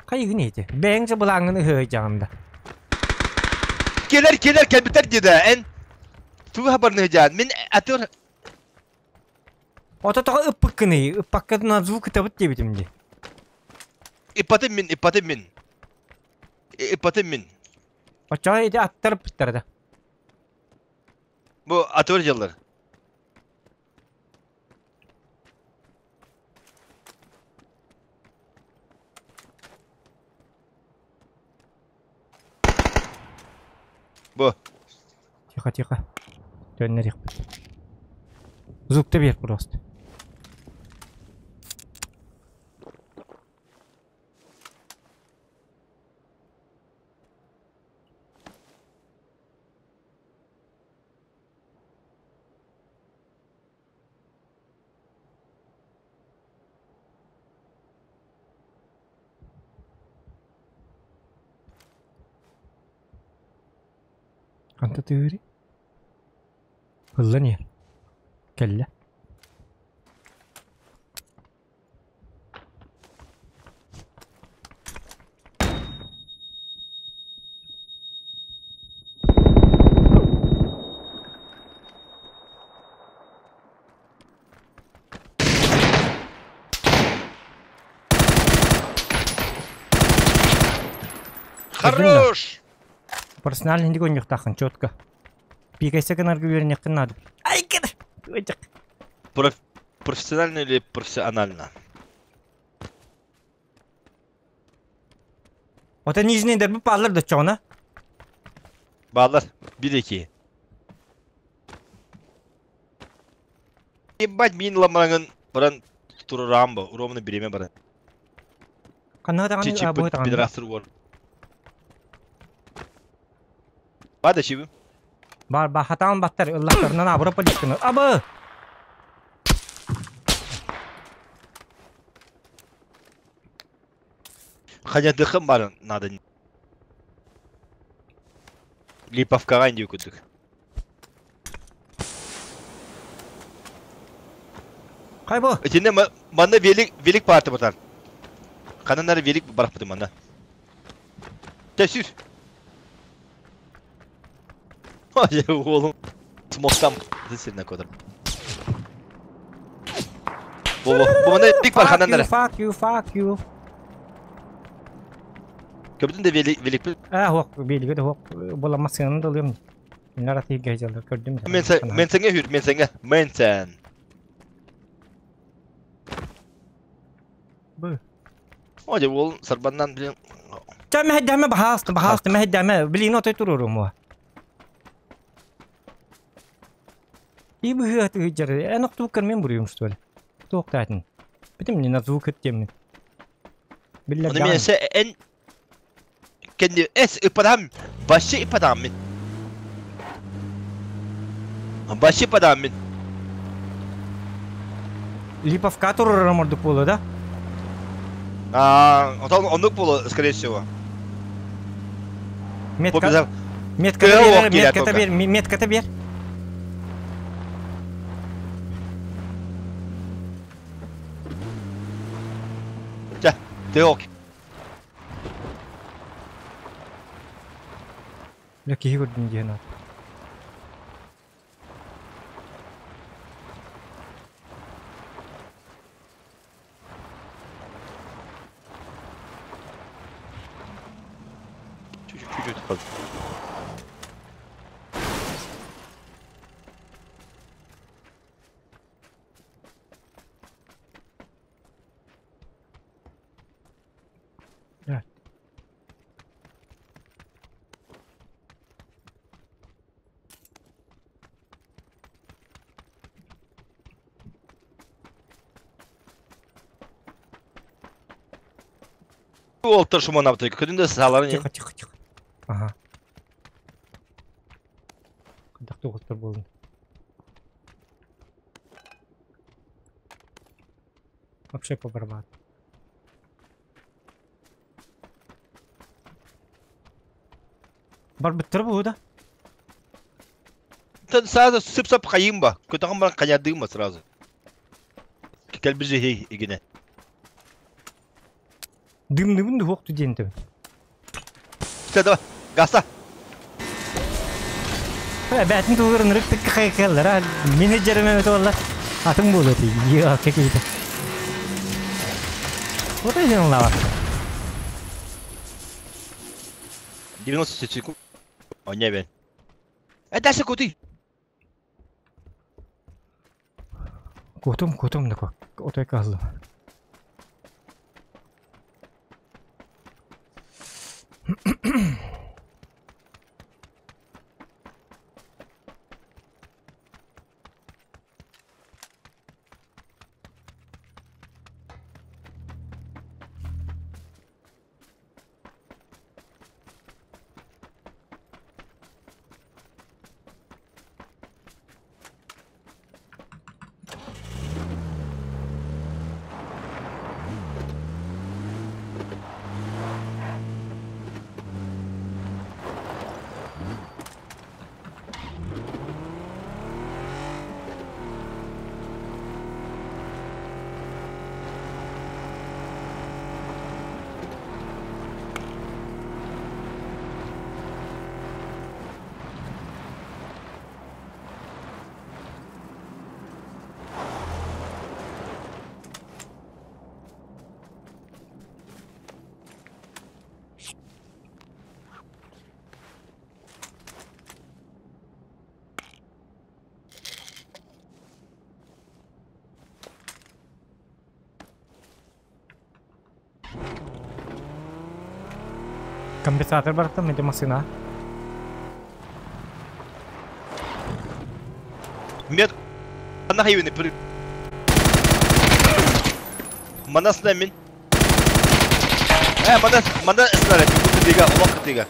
Speaker 1: Хайыгын ити? Бэйэҥ же былааҥҥын ыһыайдьаҕын да.
Speaker 2: Келер келер кэлбитер диде. Эн тугу хабарныһыдьаан. Мин атыр
Speaker 1: Ото тоҕо ыппыккыный? Ыппаккытына звук ытабыт диэбитим дии.
Speaker 2: иппатым мин, иппатым мин. Иппатым мин.
Speaker 1: Оччоҕо ити аттар ыппыттара да.
Speaker 2: Бу атыр дьыллар. Бу.
Speaker 1: Тихо, тихо. Төннөриэхпит. Звукта биэр просто. Ханта тыыры? Ыллан иһэр. Кэллэ.
Speaker 2: Хорош!
Speaker 1: Профессионально не гонюхтахын четко. Пикайся гынаргы үөрэнеххин надо. Ай, кыр!
Speaker 2: Профессионально или профессионально?
Speaker 1: Ота нижний дерби паллар да чоҕуна.
Speaker 2: Баалар. Bir iki. Ебать, мин ламараңын баран турарам бу. Уромны биреме баран.
Speaker 1: Ханна даҕаны
Speaker 2: Чичи
Speaker 1: бу даҕаны.
Speaker 2: пидорастыр уор. Бада чибим.
Speaker 1: Бар ба хатаан баттар ыллахтарынан абыра политканы. Абы!
Speaker 2: Ханядыхым бар надо. Липовкаға инде күдік.
Speaker 1: Кай бу?
Speaker 2: Итинне манна велик велик парты батар. Кананары велик барахпыты манна. Тәсүр. Ой, oğlum. Смоктам. Сильно кодр. Бу бу бу манна велик бар
Speaker 1: Fuck you,
Speaker 2: хананары.
Speaker 1: fuck you, fuck you.
Speaker 2: Көбүтүн де велик велик.
Speaker 1: А, хуак, белиге де хуак. Була масыны да алыйм. Нара тиге жалды көрдүм.
Speaker 2: Мен сен мен сеңе хүр, мен сеңе. Мен сен.
Speaker 1: Бу.
Speaker 2: Ой, ол сарбаннан билен.
Speaker 1: Ча мәһдәмә баһаасты, баһаасты мәһдәмә. Билин отой турурум. И быһыат ыжар. Эн окту мен буруйум что ли? Токтатын. Битим не на звук эттем. Биллер
Speaker 2: Оны мен се эн кенди эс ипадам. Башы ипадам мен. Башы ипадам мен.
Speaker 1: Липовка турурум ордук болу да?
Speaker 2: А, отон онук болу, скорее всего.
Speaker 1: Метка. Метка бер, метка бер, метка бер.
Speaker 2: Ча, ты ок.
Speaker 1: Бля, киһи көрдүм диэн ат.
Speaker 2: Чуть-чуть, чуть-чуть. Уолтар шуманабыт көтүн да сааларын
Speaker 1: Тихо, тихо, тихо. Ага. Хайдах туохтар буолун. Вообще по барабану. Барбыттар бу да.
Speaker 2: Сразу сып-сап хайым ба. Көтөҕөн баран хайардыым ба сразу. Кэлбизи игине.
Speaker 1: Дымныбын дуһуохту диэн төбө.
Speaker 2: Все, давай, гаса.
Speaker 1: Бәтин тугырын ырык тыкка хайкаллар, мин жереме өтө Атын буолу ти. Я, какие-то. Вот и лава.
Speaker 2: 90 секунд. О, не бен. Дальше кути.
Speaker 1: Кутум, кутум такой. Отой казлым. Компенсатор барахтан эти машина.
Speaker 2: Мет нахайвины при Манас мин. Манас манас снаряд кытыга, олох кытыга.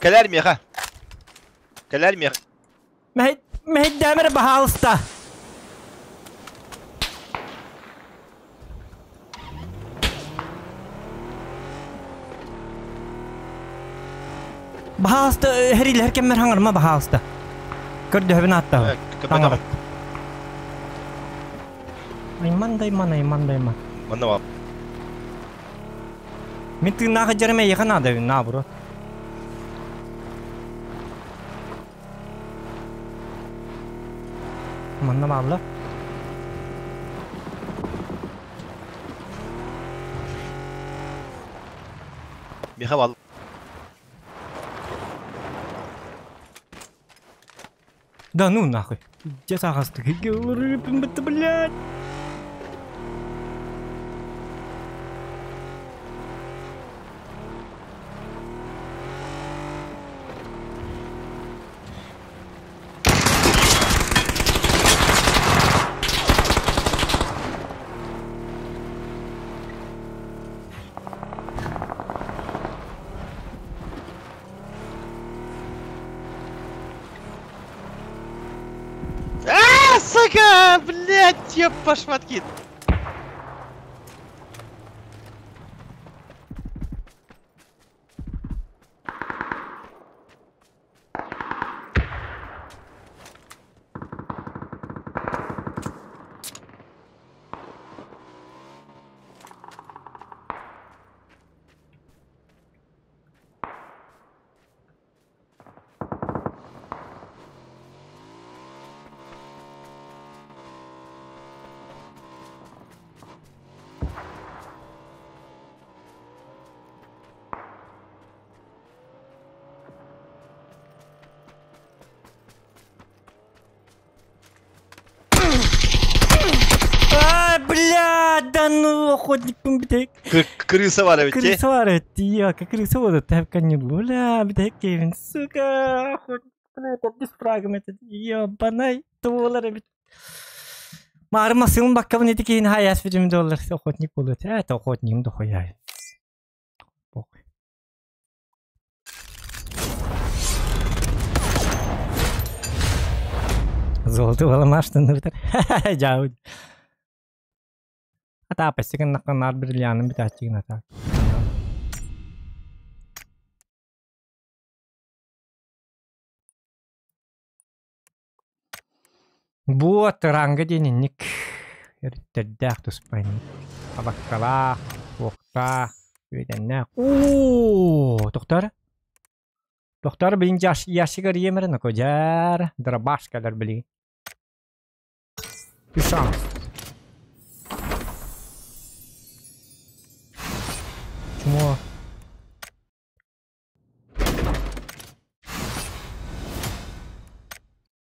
Speaker 2: Кэлэр меха. Кэлэр меха.
Speaker 1: Мәһит дәмер баһалыста. Баһалыста хәрилер кеммер хаңарма баһалыста. Көрдөһөбүн атта. Таңарат. Айман дайман, айман дайман.
Speaker 2: Манна бар.
Speaker 1: Мин тыыннаах жереме яхан ада на бро. Манна баалла.
Speaker 2: Меха бал.
Speaker 1: Да ну нахуй. Где сағасты? Блядь.
Speaker 2: А, сука, блядь, ёб пошматки.
Speaker 1: А, блядь, да ну, охотник битек.
Speaker 2: Крыса бар ведь.
Speaker 1: Крыса бар ведь, я, как крыса вот это, конечно, бля, битек, сука, охотник, блядь, без фрагом этот, ебаный, туолар ведь. Маарым масыым баккабын ити киһини хаяс бүтүм доллар охотник буолуо. Это охотнигым дохуя. Похуй. Золото баламаштын битер. Жауд. Ата апестигин наққанар бриллианын битааччыгын ата. Буот ранга диэн инник өрүттэрдээх туспа инник. Абаккалаах, уохтаах, үөдэннээх. Оо, тохтоор. Тохтоор билин ящик арыйым эрэ нокодьар, дробаш кэлэр билигин. Үс шанс. Чмо.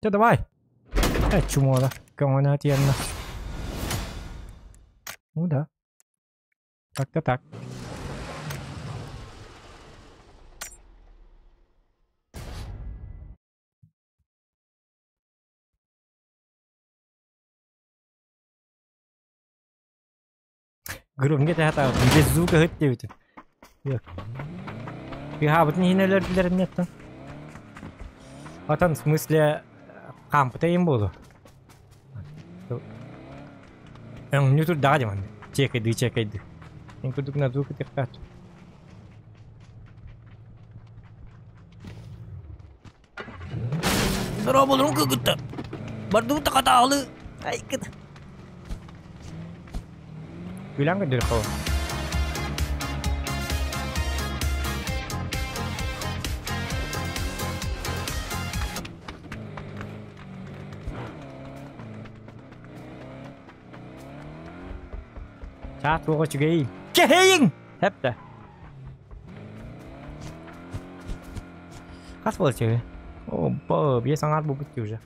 Speaker 1: Чэ, давай. Э, чмо да. Көҥөнө тиэннэ. Ну да. Как-то так. Громко это без звука диэбитим. Тыаһаабытын иһин өлөрдүлэр эмиэттэн. Отон в смысле хаампыта иһин буолуо. Өҥнүү турдаҕа дии манна. Чиэкэйдии чиэкэйдии. Эн курдук на звук ытыахтаах. Дорооболорун кыргыттар. Бардыбыт да хатаалы. Айкыт. Күлэн көрдөрөххө. Чаат туоҕа үчүгэй. Кэһэйиҥ! Хэптэ. Хас буола чүгэй? О, бо, биэс аҥаар буолбут дии уже.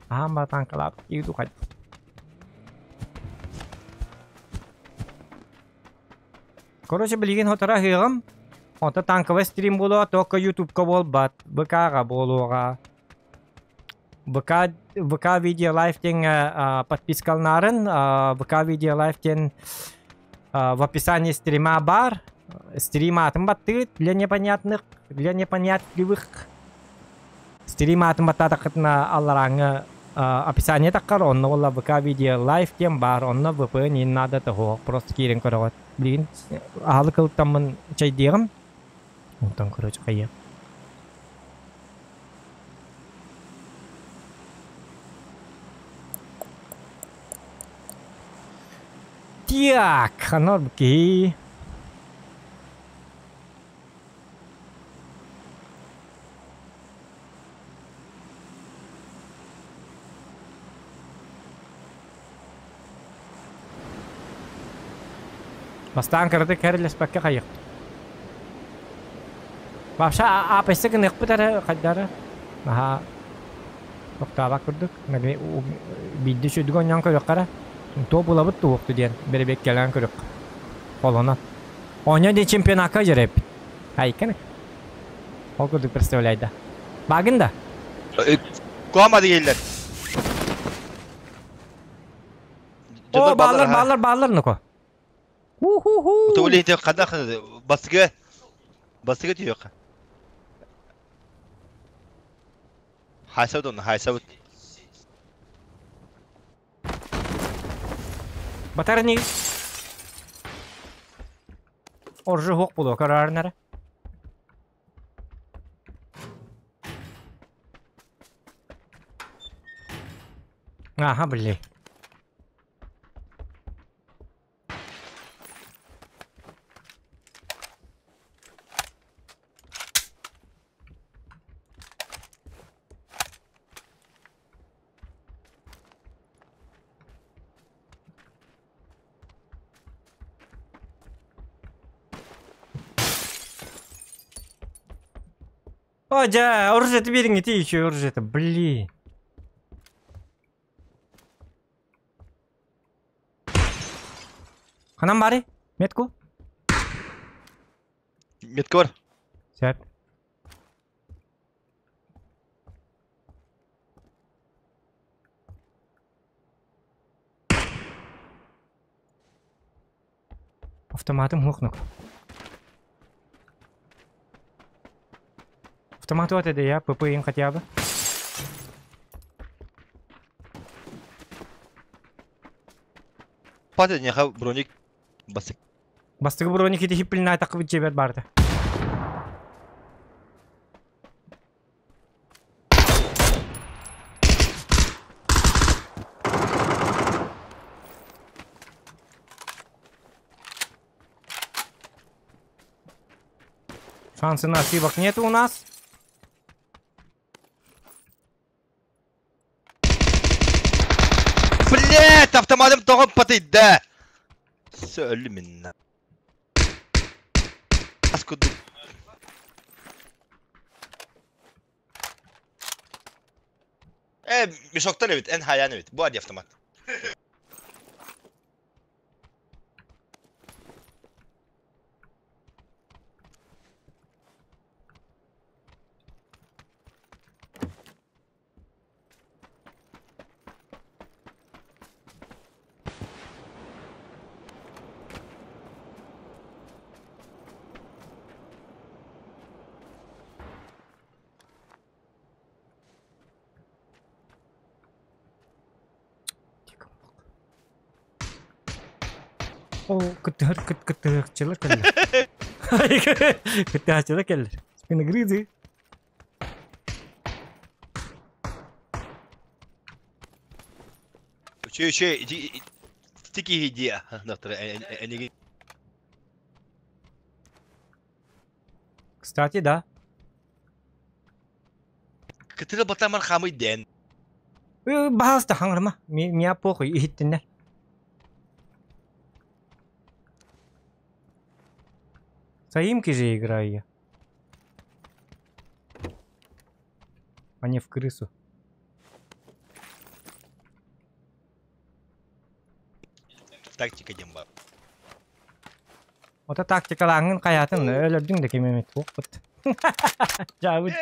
Speaker 1: Аһаан батаанкалаабыт дии дуу хайдах. Короче, билигин хотора аһыаҕым. Онто танковай стрим буолуо, только ютубка буолбат, ВК-ҕа буолуоҕа. ВК, ВК видео лайв диэҥҥэ подпискаланаарын, ВК видео лайв диэн в описании стрима баар. Стрим аатын баттыгыт для непонятных, для непонятливых. Стрим аатын баттаатаххытына алларааҥҥы описание таххар, онно буолла ВК видео лайв диэн баар, онно VPN не надо того, просто киирэн көрөҕүт. Билигин аһылык ылтаммын чэйдиэҕим. Онтон короче хайыам. Так, ханар киһи. Бастаан кыратык кэрилэспэккэ хайыахпыт. Вообще АПС гыныахпыт эрэ хайдары. Наһаа тохтообот курдук. Биирдэ үчүгдүк оонньоон көрүөххэ эрэ. Туох булабыт туохту диэн бэрэбиэккэлээн көрүөххэ. Холонон. Оонньоо диэн чемпионакка дьэрэппит. Айканы. Ол курдук представляй да. Багын да?
Speaker 2: Куама дииллэр.
Speaker 1: О, бааллар, бааллар, бааллар, нуко. Ху-ху-ху.
Speaker 2: Тугу хадах басыга басыга түйөк. Хайсабыт онно, хайсабыт.
Speaker 1: Батарни. Оржы хук булу, карарнара. Аха, блин. О, дьэ, оружие биэриҥ ити еще оружие блин. Ханан баарый? Метку?
Speaker 2: Метка бар.
Speaker 1: Сөп. Автоматым хуохнук. Автомат вот это я, ПП им хотя бы.
Speaker 2: Пата неха броник басык.
Speaker 1: Бастыгы броник ити хиппилин айтақы жебер барды. Шансы на ошибок нет у нас.
Speaker 2: Блять, автоматым тоҕо патыйда. Сөлүмүнна. Аскуду. Мешоктар эбит, эн хаян эбит. Бу ади автомат.
Speaker 1: О, кыттыһар кыт кыттыһыччылар кэллэр. Кыттыһаччылар кэллэр. Спиногрызы.
Speaker 2: Үчү үчү тики идея.
Speaker 1: Кстати, да.
Speaker 2: Кытыры батамар хамый ден.
Speaker 1: Баһаста хаҥырма. Меня похуй иһиттиннэр. Заимки же играю я. А не в крысу.
Speaker 2: Тактика демба.
Speaker 1: Ота тактикалааҥҥын хайаатын өлөрдүҥ да кимэмит туохпут. Жабыт.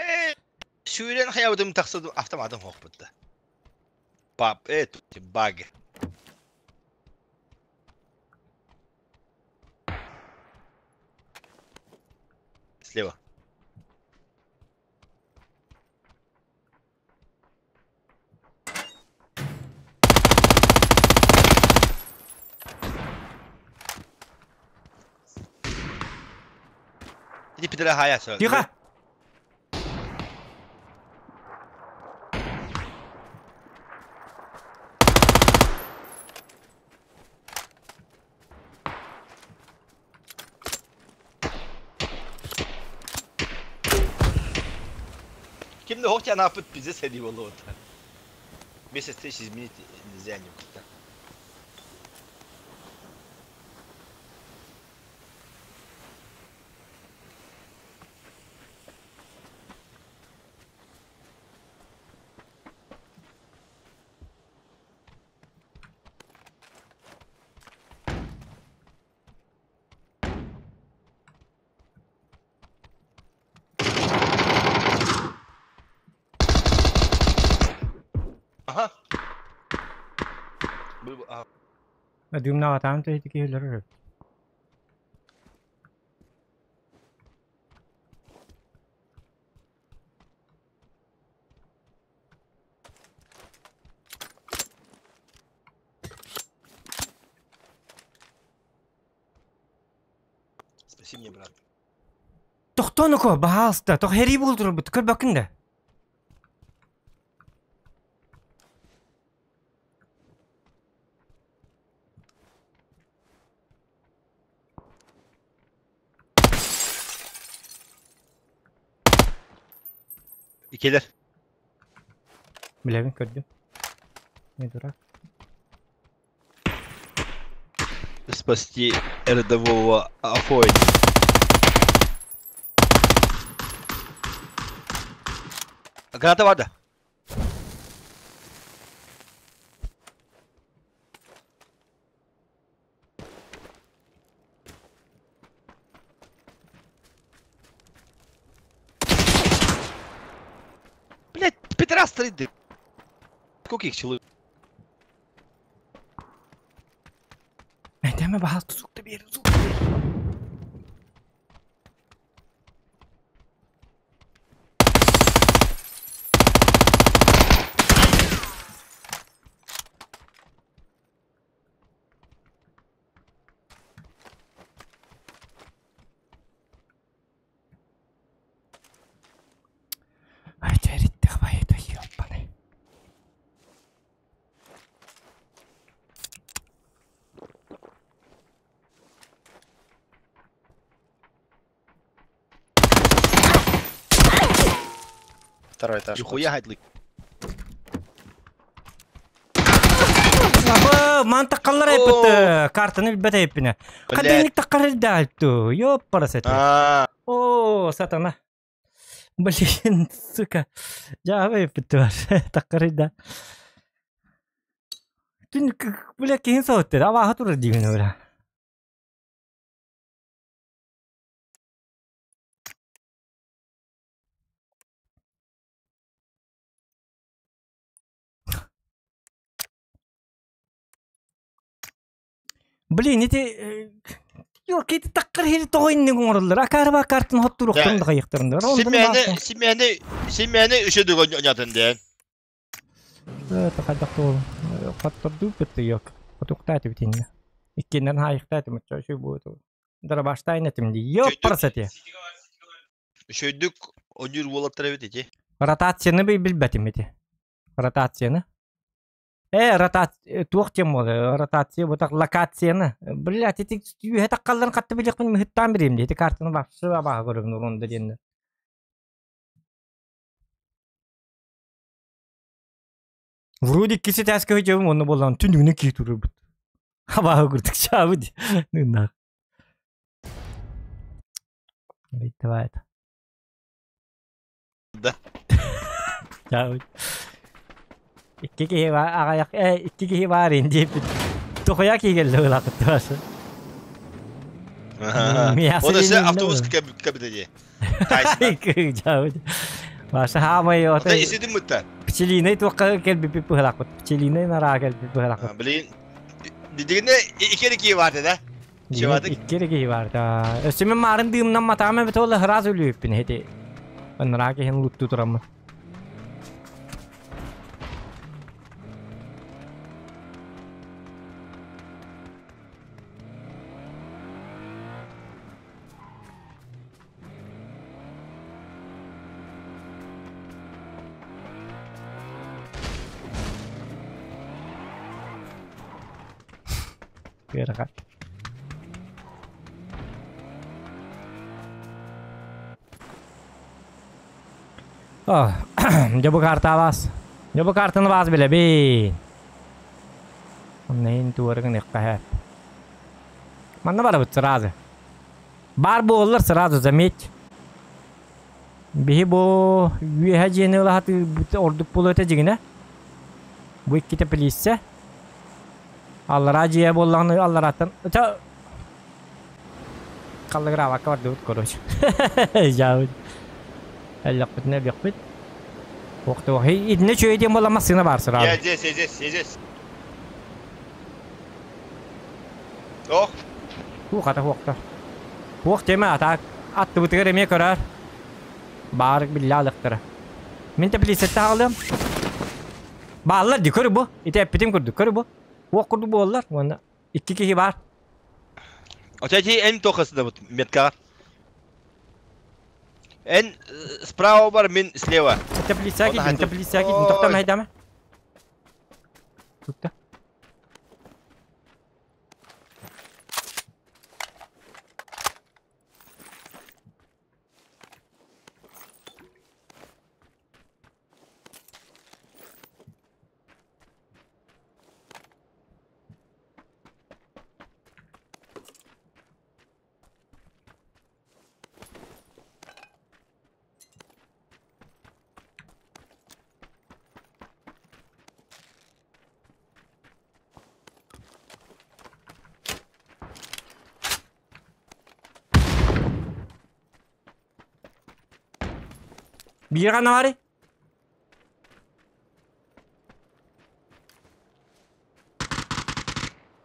Speaker 2: Сүүрэн хаябытым тахсыды автоматым хоқпытты. Пап, баг. Слева. Иди пидора хая.
Speaker 1: Тихо!
Speaker 2: Ким да хотя напыт пиздец среди болота. Месяц встреч изменить нельзя никуда. Ага.
Speaker 1: Дымна там то эти киллеры.
Speaker 2: Спаси меня, брат.
Speaker 1: Тохтонуко, баһаалыста, тох хери булдур бут, көр бакында.
Speaker 2: Икелер.
Speaker 1: Билебин көрдүм. Не дурак.
Speaker 2: Спасти рядового Афони. Граната варда. Блять, пидорас стоит. Сколько их человек?
Speaker 1: Көмө баһаалта сукта биэр, сукта биэр. Ай, дьэ, байыта, ёппаный.
Speaker 3: Второй этаж.
Speaker 2: Нихуя хайдлык.
Speaker 1: Абы, мантакаллар айпыт картаны билбет айппине. Кадыник таккар дальту. Ёппара сети. О, сатана. Блин, сука. Жаабы айппыт бар. Таккар да. Түн, бля, киһин соһуттар. Абааһы турар диибин бля. Блин, ити Yok, ити таккар хери тоҕо инник оҥороллор. Акаарба картын хоттуруохтарын да хайыахтарын да.
Speaker 2: Симэни, симэни, симэни үсө дүгөн онятын диэн.
Speaker 1: Хайдах туол. Хоттордуу бытты yok. Хотуктааты битинне. Иккиннен хайыктааты мучча үчүй буоту. Дарабаштайн этим ди. Yok парасати.
Speaker 2: Үчөйдүк онюр уолаттар эбит ити.
Speaker 1: Ротацияны билбэтим ити. Ротацияны. Ротация, туох тем болы, ротация, вот так локацияны. Блядь, эти үйе таккалларын катты билек мен мыхыттан берем ди. Эти картаны бапсы баға көрөм нурунда денді. Вроде кисе тәске хөйжөбүм, онны болан түнүгүнө кий турur бут. Хабағы көрдүк чабы ди. Нына. Давай это.
Speaker 2: Да.
Speaker 1: Чабы. Икки киһи бар, аҕайах, икки киһи бар инди Тухуя киигелле ылакытты башы.
Speaker 2: Оны се автобус кабинеде.
Speaker 1: Чабы. Башы хамай
Speaker 2: ота. Исидим мутта.
Speaker 1: Пчелиный туаққа келбиппи пыһылакпыт. Пчелиный нара келбиппи пыһылакпыт.
Speaker 2: Блин. Дигене икки киһи бар да. Чевадык.
Speaker 1: Икки киһи бар да. Өсүмө марын дыымнан матаама бит ол храз үлүппин хети. Нара киһин лутту турамы. Ыарахан. Дьэ бу карта бас. Дьэ бу картаны бас билэбин. Оннейн туарыгын эккаһэп. Манна барабыт сразу. Бар буоллар сразу заметь. Биһи бу үөһэ дьиэни ылаһаты ордук буолуо этэ дьигинэ. Бу иккитэ полиция. Аллара дьиэ буоллаҕына аллараттан Халлыгыраабакка бардыбыт, короче. Жаабыт. Эллэхпитинэ өлүөхпүт. Уохтуох. Итиннэ үчүгэй диэн буолла массыына баар сразу.
Speaker 2: Я здесь, я здесь, я здесь. Ох.
Speaker 1: Хух, ата хуохта. Хуох темэ ата аттыбытыгар эмиэ көрөр. Баар биллэ алыктара. Мин теплицетте хаалыам. Бааллар ди көрү бу. Ити эппитим курдук көрү бу. Хуох курдук буоллар. Уонна икки киһи баар.
Speaker 2: Отети эн тохасында бут метка. Эн справа бар, мин слева.
Speaker 1: Теплица кидин, теплица кидин. Токтом хайдама. Тукта. Биир ханна баарый?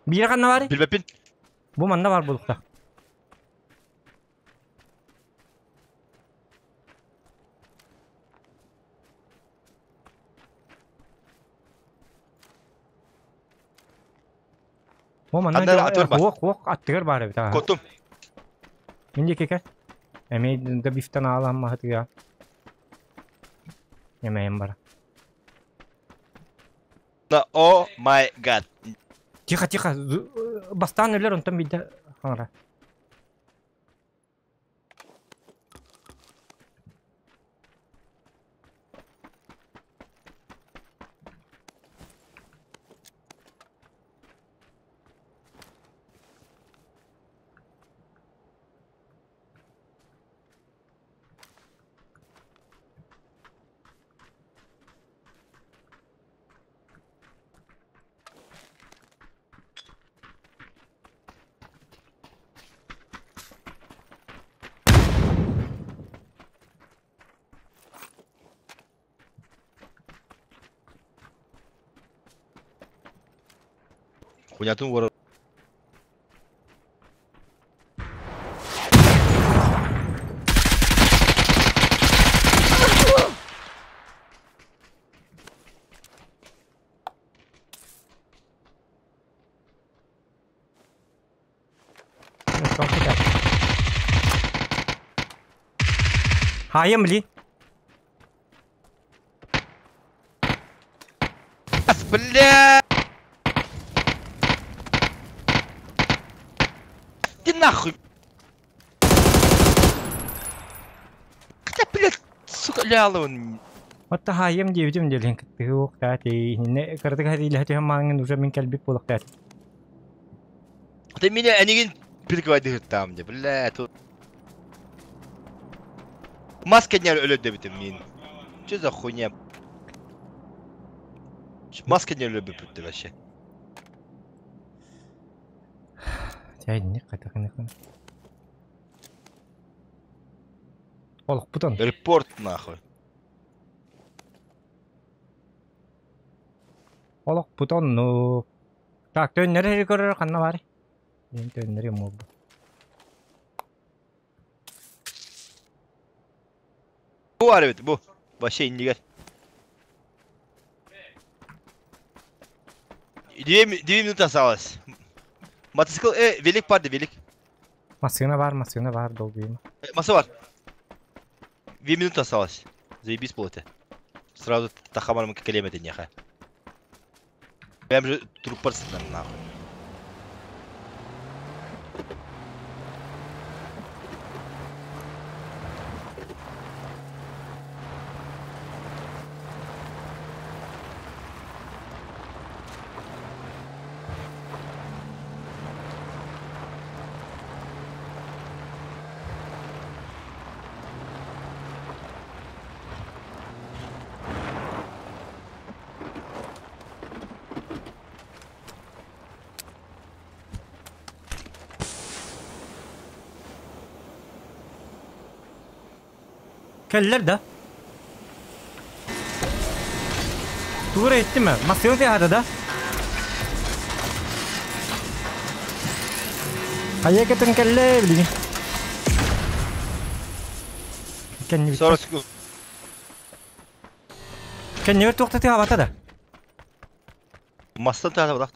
Speaker 1: Биир ханна баарый?
Speaker 2: Билбэппин.
Speaker 1: Бу манна бар булукта. Бу манна хуох хуох аттыгар баар эбит.
Speaker 2: Котум.
Speaker 1: Мин диэки кэл. Эмиэ да бифтан аалаан маһытыга. Эмэйим бара.
Speaker 2: Да, о май гад.
Speaker 1: Тихо, тихо. Бастаан өлөр, онтон биирдэ хаҥара.
Speaker 2: Хуйнятын уорар.
Speaker 1: Хаайым, блин.
Speaker 2: Бля! Иди нахуй! Хотя, блядь, сука, ляла он.
Speaker 1: Отто хаайым диэбитим диэлин кыттыһы уохтаати. Кырдык хатиилэһэ түһэн мааҥын уже мин кэлбит буолуохтаати.
Speaker 2: Ты меня энигин прикрывай там, бля, тут. Маска не өлөдө мин. Что за хуйня? Маска не любит вообще.
Speaker 1: Чайник қайтақын. Олох путан.
Speaker 2: Репорт нахуй.
Speaker 1: Олох путан, ну. Так, төннөрө көрөр ханна бар. Мен төннөрө мобу.
Speaker 2: Бу бар бит, бу. Вообще иннигер. 2 минуты осталось. Мотоцикл, велик бар, велик.
Speaker 1: Массыына бар, долгуйма.
Speaker 2: Масса бар. 2 минуты осталось. Заебись было ты. Сразу тахамарым келемеді неха. Прям же трупар нахуй.
Speaker 1: Келлер да. Тура etти ми? Массыына тыаһата да? Хайа кетен келле билигин. Кенни
Speaker 2: 40 секунд.
Speaker 1: Кенни бер туохта тыаһабата да.
Speaker 2: Мастан тағы бадақ.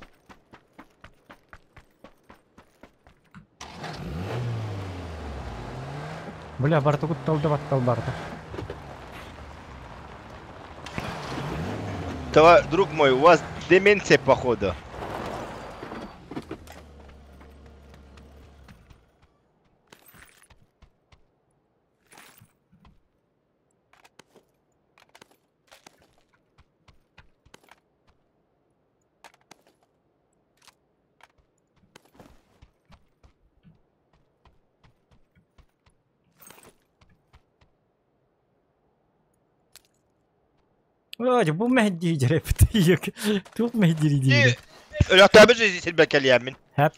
Speaker 1: Бля, барта кутталды баттал барда.
Speaker 2: Давай, друг мой, у вас деменция, походу.
Speaker 1: Ой, бу мehdi жерепти. Туох мehdi диир.
Speaker 2: Өлөктөбүз силбекелиэмин.
Speaker 1: Хэп.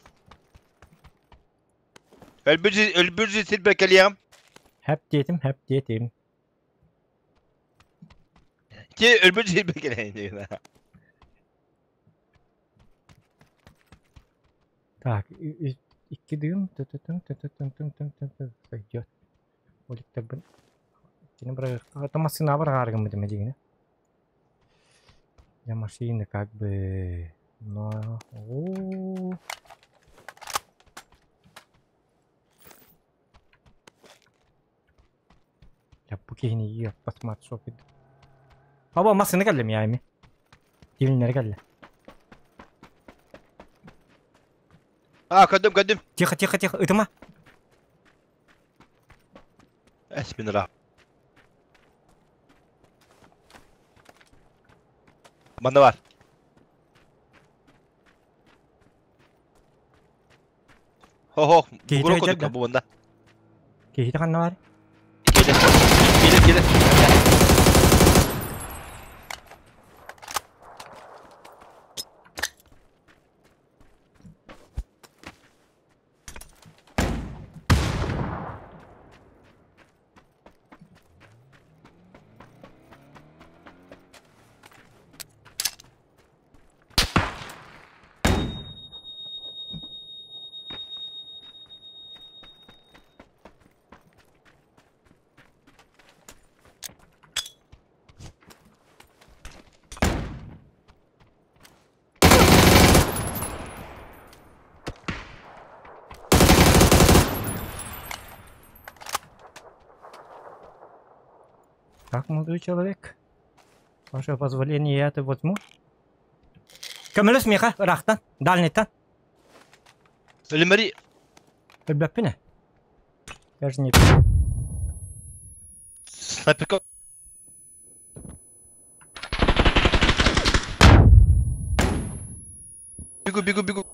Speaker 2: Өлбүз өлбүз силбекелиэм.
Speaker 1: Хэп диэтим, хэп диэтим.
Speaker 2: Ти өлбүз силбекелиэм.
Speaker 1: Так, 2 дым т-т-тын т-т-тын тын тын тын сойдет. Уликтарбын кини бырагыахха это массыына бырагаарыгым битимэ дигини. Я машины как бы но о Я бу киһини иэппэт матсок Аба массыына кэллэ миями. Тилиннэри кэллэ.
Speaker 2: А, көрдүм, көрдүм.
Speaker 1: Тихо, тихо, тихо, ытыма.
Speaker 2: Эс мин ыраах. Манна бар. Хо-хо,
Speaker 1: Киһитэ
Speaker 2: бугура
Speaker 1: сылдьар
Speaker 2: курдук
Speaker 1: да?
Speaker 2: бу манна.
Speaker 1: Киһитэ ханна бар?
Speaker 2: Кэлэ, кэлэ, кэлэ.
Speaker 1: Так, молодой человек. Ваше позволение, я это возьму. Көмөлөс миэхэ ыраахтан, дальныйтан.
Speaker 2: Өлүмэри
Speaker 1: Өлбөппүн ээ. Я же не...
Speaker 2: снайперка Бегу, бегу, бегу.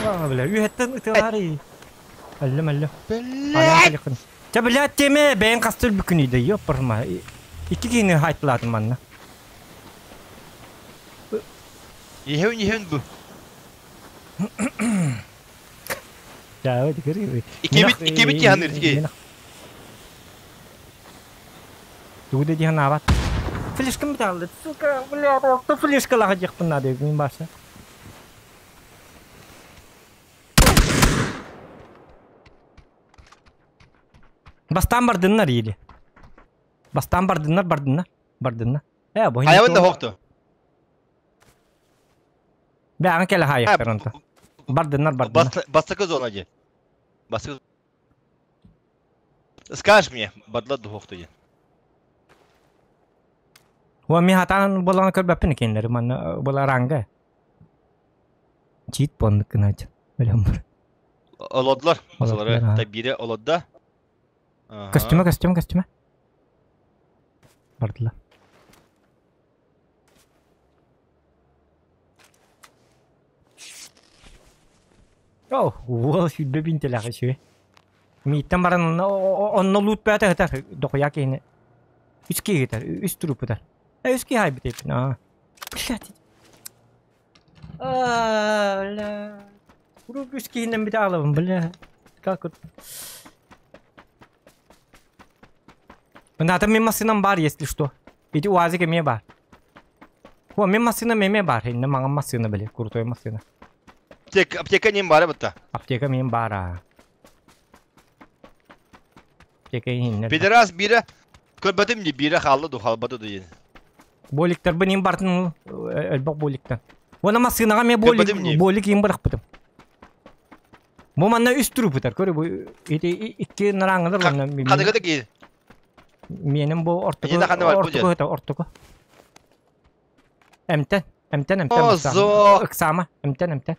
Speaker 1: А, бля, үһэттэн ытыалаарый. Өллүм, өллүм.
Speaker 2: Блядь!
Speaker 1: Чэ, блядь, теме бэйэҥ хас өлбүккүнүй да, ёппарма. Икки киһини хайтылаатым манна.
Speaker 2: Иһэбин, иһэбин бу.
Speaker 1: Дьаабы, дикир.
Speaker 2: Иккибит, иккибит киһи икки.
Speaker 1: Тугу да диэн аабат. Флешкам биталды. Сука, бля, орто флешкалаха диэхпин наада мин бааса. Бастаан бардыннар или. Бастаан бардыннар, бардыннар, бардыннар. Э, бу
Speaker 2: Хайабын да хоқту.
Speaker 1: Бэҕэн кэлэ хаайыктар онто. Бардыннар, бардыннар.
Speaker 2: Бастакы зона же. Бастакы. Скажешь мне, бадла духохту же.
Speaker 1: Уа ми хатаан болан көрбөппүн кинилэри манна была ранга. Чит поннук гынач. Билем бар.
Speaker 2: Олодлар.
Speaker 1: Олодлар,
Speaker 2: Масалары.
Speaker 1: а.
Speaker 2: Так бире олодда. Ага.
Speaker 1: Костюма, костюм, костюма. Бардылар. О, уол сүрбэ бинтелээх үчүгэй. Мииттэн баран онно луут бээтэ ытар дохуя киһини. Үс киһи ытар, үс труп ытар. Э, үс киһи айбыт эппин, аа. Блядь. А, бля. Куруук үс киһинэн бүтэ аалабын, бля. Как вот. Мыната мин массыынам баар, если что. Ити УАЗик эмиэ баар. О, мин массыынам эмиэ баар. Иннэ маҥан массыына, били, крутой массыына.
Speaker 2: Аптека, аптека нем бары бытта.
Speaker 1: Аптека мин баар, аа. Аптека иһиннэр.
Speaker 2: Пидорас бире көрбөтүм ди бире халды ду халбаты ду ден.
Speaker 1: Боликтарбын им бартын элбэх боликтан. Уонна массыынаҕа эмиэ болик,
Speaker 2: Көрбөтүм дии.
Speaker 1: болик им бырахпытым. Бу манна үс трупытар, көрү бу ити икки нараңылар манна.
Speaker 2: Хадыгы ки.
Speaker 1: Менин бу ортоку
Speaker 2: Эйиэхэ ханна бар бу
Speaker 1: ортоку ыта ортоку. Эмтен, эмтен, эмтен
Speaker 2: О,
Speaker 1: быстаан.
Speaker 2: зо.
Speaker 1: Ыксаама, эмтен, эмтен.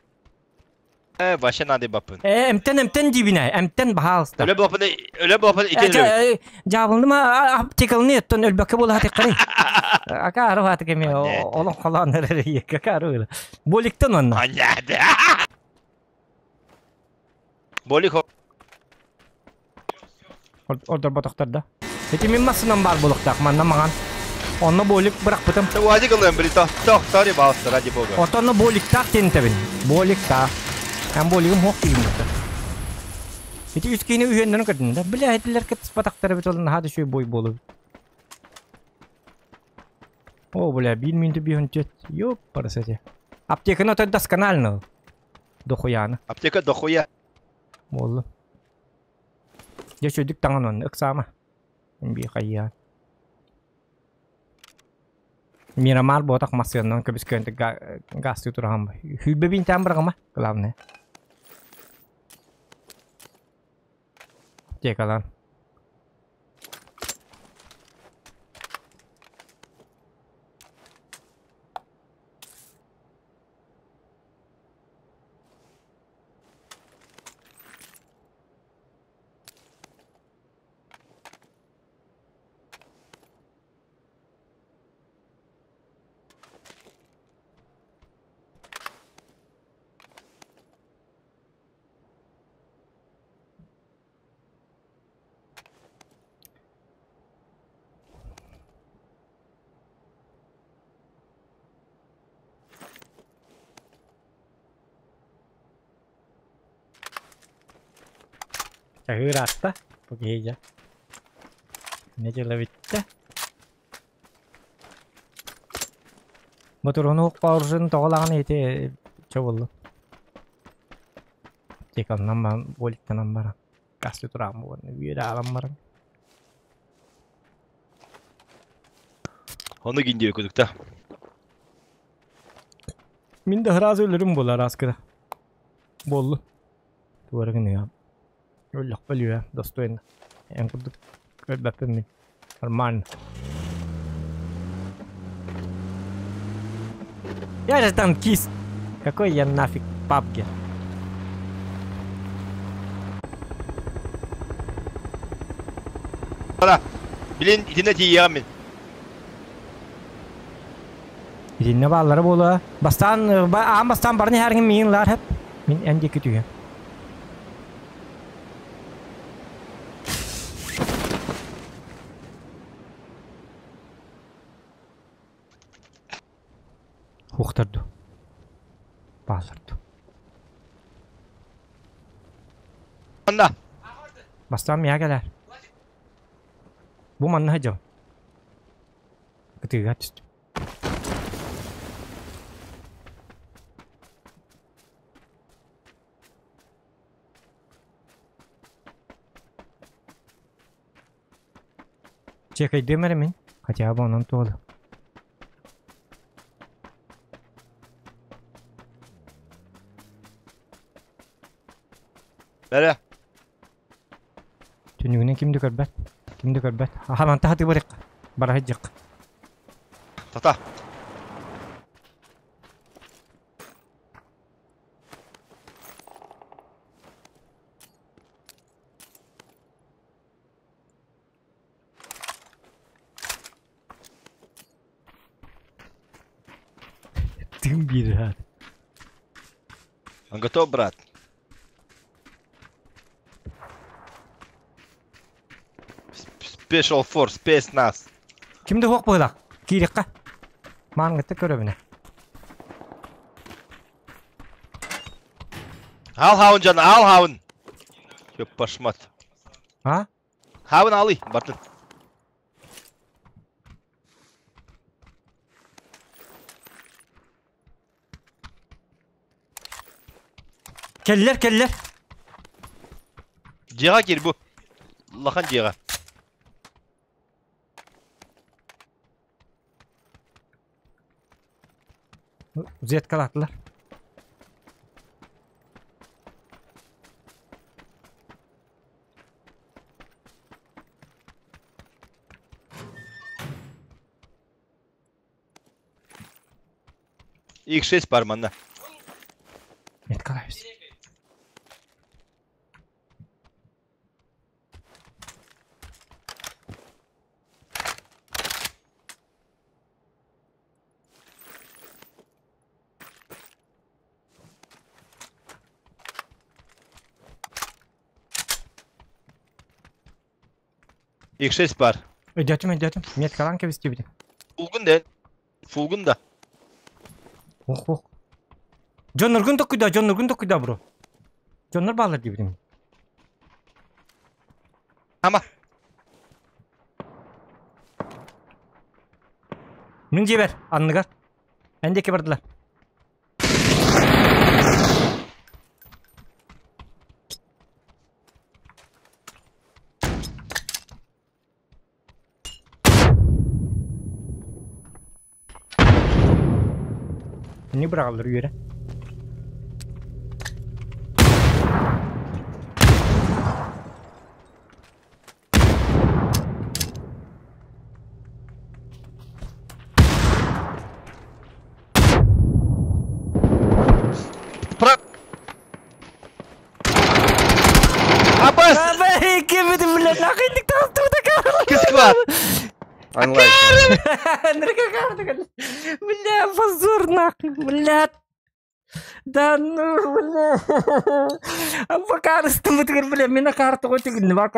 Speaker 2: Э, вообще надо бапын.
Speaker 1: Э, эмтен, эмтен дибине, эмтен баһаалыста.
Speaker 2: Өлө бапын, өлө бапын икки өлө.
Speaker 1: Жабылныма аптекалны оттон өлбөккө буола хатыккары. Акаары хатык эми олон холоон эрэр акаары. Боликтен онно.
Speaker 2: Понятно. Болик
Speaker 1: Ордор ботохтор да. Эти мин массынан бар булуктаах манна маҥан. Онно болик бырахпытым.
Speaker 2: Уазик ылыам били тохтор ебался, ради бога.
Speaker 1: Отонно боликтаах диэн Боликтаах. Эн болигым хуох киһим бутта. Ити үс киһини үһүөннэрин көрдүм да. Бля, этилер кытыспатахтара бит ол наһаа да үчүгэй бой буолубут. О, бля, 1 минуту 5 Ёп, парасете. Аптеканы отой досконально. Дохуяны.
Speaker 2: Аптека дохуя.
Speaker 1: Болду. Дьэ үчүгдүк таҥан онно ыксаама. Би хайыа. Мирамар буотах массыыннан көбүскөнтүк гастыы тураһан Хүүбэ бинтään бырагама, главное. Аптекалан. Чаһыыр Бу киһи Не дьыла бүттэ. Моторону оружын тоҕолаҕын ити чо болду. Теканнан баран, боликтанан баран. Касты турам буолна, үөрэ алан баран.
Speaker 2: Оны гиндире көдүк
Speaker 1: Мин да сразу өлөрүм буолар аскыда. Болду. Туарыгын я. Өллөх бөлүө, достойно. Эн курдук көрбөппүн мин. Нормально. Я же танкист. Какой я нафиг пабги?
Speaker 2: Бара. Билин итинне тиийэҕин мин.
Speaker 1: Итинне бааллара буола. Бастаан аан бастаан барны иһэргин миигин лаар хэп. Мин эн диэки түһүөм. Хуохтарду. Баалларду.
Speaker 2: Анна.
Speaker 1: Бастаан миэхэ кэлээр. Бу манна сылдьабын. Кытыыга түстүм. Чекайдыам эрэ мин, хотя бы онон туолу.
Speaker 2: Бэрэ.
Speaker 1: Түннүгүнэн ким да көрбөт. Ким да көрбөт. Аха манта хатыы барык. Бара сылдьык.
Speaker 2: Тата.
Speaker 1: Тым биир
Speaker 2: Он готов, брат? Special Force, спецназ.
Speaker 1: Ким да хуох быһыылаах. Киириэххэ. Маангытта көрөбүнэ.
Speaker 2: Ал хаун жан, ал хаун. Ёп пашмат.
Speaker 1: А?
Speaker 2: Хаун алы, бартын.
Speaker 1: Кэллэр, кэллэр.
Speaker 2: Дьиэҕэ киир бу. Улахан дьиэҕэ.
Speaker 1: Зеткалаатылар.
Speaker 2: X6 бар манна.
Speaker 1: Меткалайбыз.
Speaker 2: X6 бар.
Speaker 1: Өйдөөтүм, өйдөөтүм. Меткалаан кэбистибитим.
Speaker 2: Фулгун да. Фулгун да.
Speaker 1: Ох ох. Дьонноргун токуйда, дьонноргун токуйда бро. Дьоннор бааллар диэбитим.
Speaker 2: Ама.
Speaker 1: Мин дьиэбэр, анныгар. Эн диэки бардылар. Не быраҕаллар үөрэ.
Speaker 2: Про... Абас!
Speaker 1: Ким блядь, нахуй никто
Speaker 2: Кыскват!
Speaker 3: Онлайн.
Speaker 1: Бля, позор нахуй, блядь. Да ну, бля. А пока бля, бля, карту хоть и бля,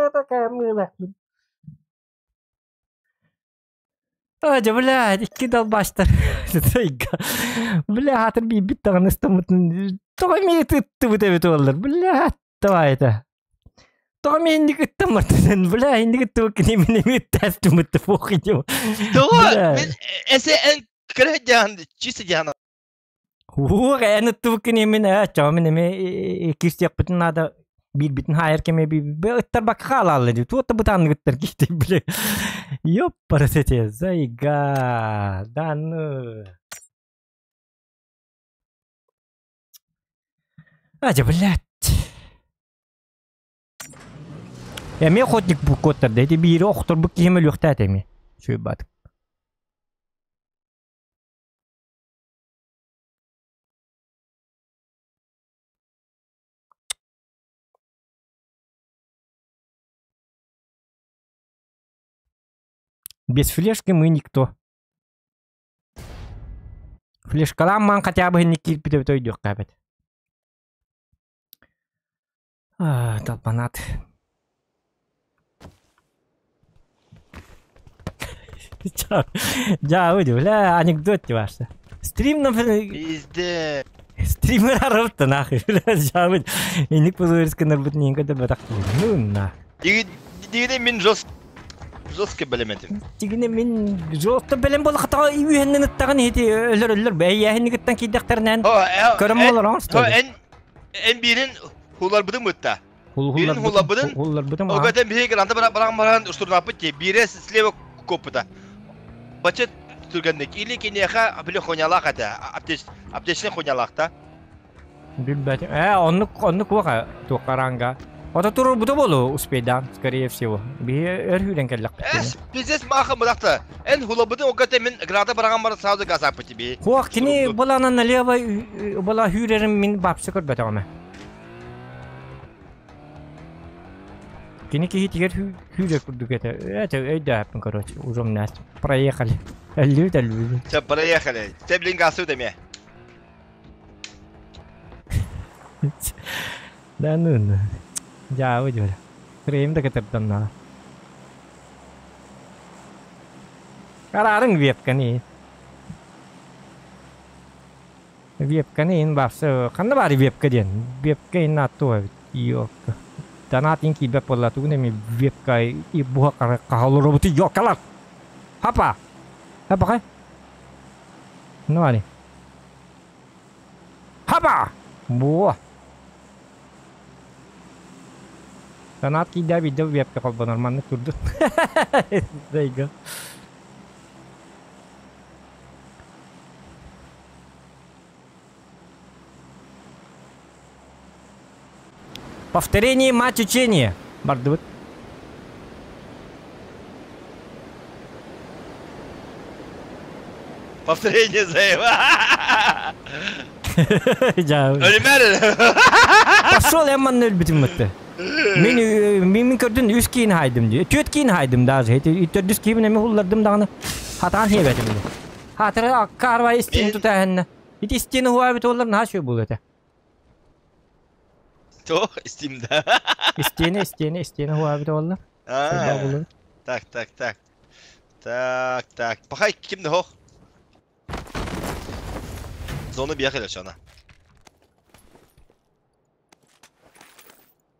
Speaker 1: такая, нахуй. Адя, блядь, икки долбаштар. Бля, хатыр бит тагын ыстамытын. Тоҕо ми тыттыбыт эбит олар. Бля, давай это. Тоҕо ми инник ыттаммытын. Бля, инник ыттыбыт кини мин эми ыттастымыт похуй дем.
Speaker 2: Тоҕо мен эсе эн кыра жаан чисто жаан.
Speaker 1: Ух, эн ыттыбыт кини мин э, чоо мин эми кирсиэхпитин надо биирбитин хаайар кеме би ыттар бакка хаалаалла дии. Туотта бытааннык ыттар киһи бля. Ёппарасете, зайга. Да ну. Адя, блядь. Эми охотник бу коттар дети биири охтор бу киһи мөлүөхтээт эми. Сүйбат. Без флешки мы никто. Флешкалаан маан хотя бы не киирбит эбит өйдүөххэ эбит. А, долбанат. Дьа, бля, анекдот ваша. Стрим на
Speaker 2: Пизде.
Speaker 1: Стример арабыт нахуй, бля, дьа, Иник позорисканар бут нинка да батак. Ну на.
Speaker 2: Дигине мин жестко белеметим.
Speaker 1: Тигине мин жостто белем бол хата үйеннен ыттагын хити өлөр өлөр бэйяһинигиттан кийдэхтернэн көрөм болор оҥосто.
Speaker 2: Эн эн бирин хулар быдын мытта. Бирин хулар быдын.
Speaker 1: Хуллар быдын.
Speaker 2: Огатен биһи гранта баран баран устурнаппыт ти. Бире слева копыта. Бачет түргенник. Или кинеха биле хонялах ата. Аптеч аптечне хонялах та.
Speaker 1: Билбэт. Э, оннук оннук уаха туқаранга. Ото туру буту болу успейдан, скорее всего. Би өр хүрен келлек.
Speaker 2: Эс пиздец маха мыракта. Эн хулабыдын огатен мен граната баран баран сразу газапы тебе.
Speaker 1: Хуак кини булана налево була хүрерим мин бапсы көрбөт ама. Кини кихи тигер хүрер курдук это. Это өйдө короче, уже нас проехали. Әллү әллү.
Speaker 2: Все, проехали. Те блин газу деме.
Speaker 1: Да ну ну. Дьа, выдвер. Крейм да кетерден на. Карарың вебкани. Вебкани ин бапсы. Ханна бары вебка ден. Вебка ин атту Йокка. Данат ин кибеп болла тугун эми вебка и буха кахалу роботу йоккалар. Хапа. Хапа кай. Ну ани. Хапа. Буа. Данат кийдэ бидде вебка колбо нормально турду. Зайга. Повторение мать учения. Бардыбыт.
Speaker 2: Повторение заеба.
Speaker 1: Жа.
Speaker 2: Өлүмөр.
Speaker 1: Пошел я манна өлбүтүм мытты. Мен мен көрдүн үс кийин хайдым ди. Төт кийин хайдым даже. Төрдүс кийин эми хуллардым даганы. Хатан хебетим. Хатыра карва истин тутаһынна. Ити истин хуа бит олар нашу бул это.
Speaker 2: То, стимда.
Speaker 1: Истини, истини, истини хуа бит олар.
Speaker 2: Так, так, так. Так, так. Пахай ким да хох. Зона бияхеле чана.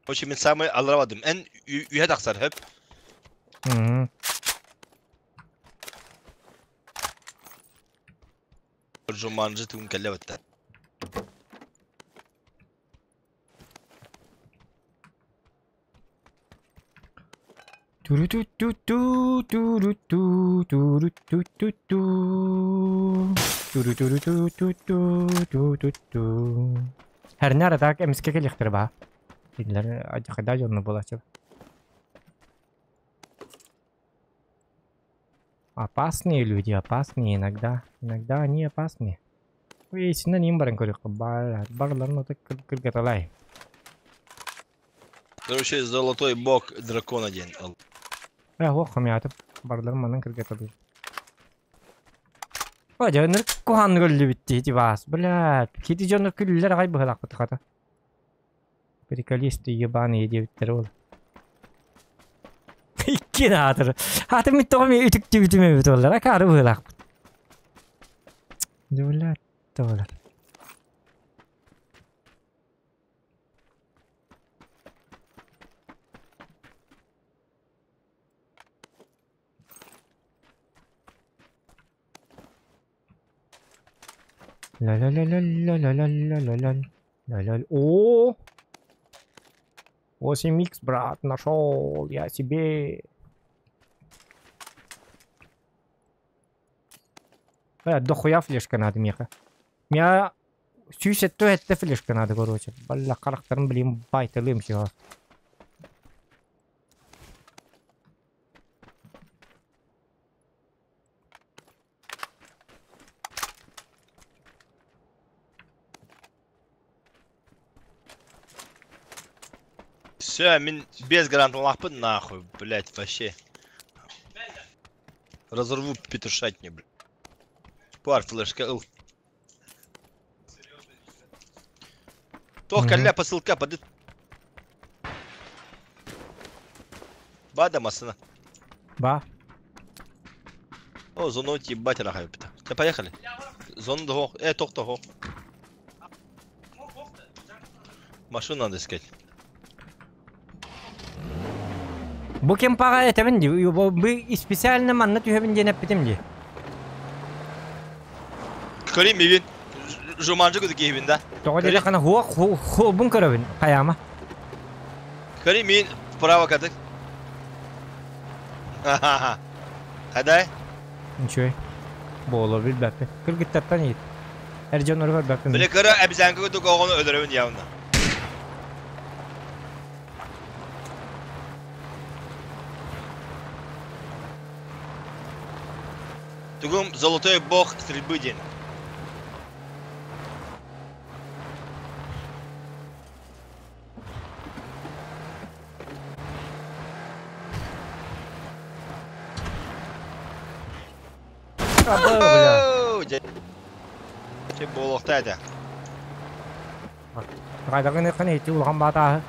Speaker 2: Очи мен самый алравадым. Эн үйе тахсар хөп. Жуманжы түгін кәлі бітті.
Speaker 1: Ту-ру-ту-ту-ту, ту-ру-ту-ту-ту. Ту-ру-ту-ру-ту-ту-ту-ту. Хәрнәр так эмиске келихтер ба. Дилер ажакда жонну болачы. Опасные люди, опасные иногда. Иногда они опасные. Ой, синен им баран көрүк. Бар, барларын оты кыргаталай.
Speaker 2: Короче, золотой бог дракона день.
Speaker 1: Ох, хамятып барларын манан кыргаталай. О, жоннор кухан көллү битти ити бас. Блядь, кити жоннор күллер агай быһалак бытыхата. Приколисты ебаные девиттер ол. Икки наатыр. Хаты мит тоҕо үтүктүбүтүмэ бит олар. Акары быһалак. Блядь, толар. Ля-ля-ля-ля-ля-ля-ля-ля-ля-ля. Ля-ля. О! 8 икс, брат, нашел я себе. Дохуя флешка надо, меха. Меня сюсет то это флешка надо, короче. Бля, характером, блин, байтылым всего.
Speaker 2: Все, мин без гранат лапы нахуй, блять, вообще. Разорву петушатни, блядь. Пар флешка ыл. Тох калля посылка поды. Бада масына.
Speaker 1: Ба.
Speaker 2: О, зону ебать рахай пита. Ты поехали. Зону дого. Тох того. Машину надо искать.
Speaker 1: Бу кем пага этебин ди, бу специально манна түһэбин диэн эппитим ди.
Speaker 2: Көрим мибин. Жуманжы көдү киһибин да.
Speaker 1: Тоҕо диэри хана хуа ху бун көрөбүн хайама.
Speaker 2: Көрим мин вправо катык. Хадай.
Speaker 1: Ничего. Боло билбэппин. Кыргыттартан иит. Эр дьон оргор бэппин.
Speaker 2: Биле көрө әбизәнге көдү оҕону өлөрөбүн явно. Тугум золотой бог стрельбы день. Че болоқта это?
Speaker 1: Қайдағын еқан еті улған бата.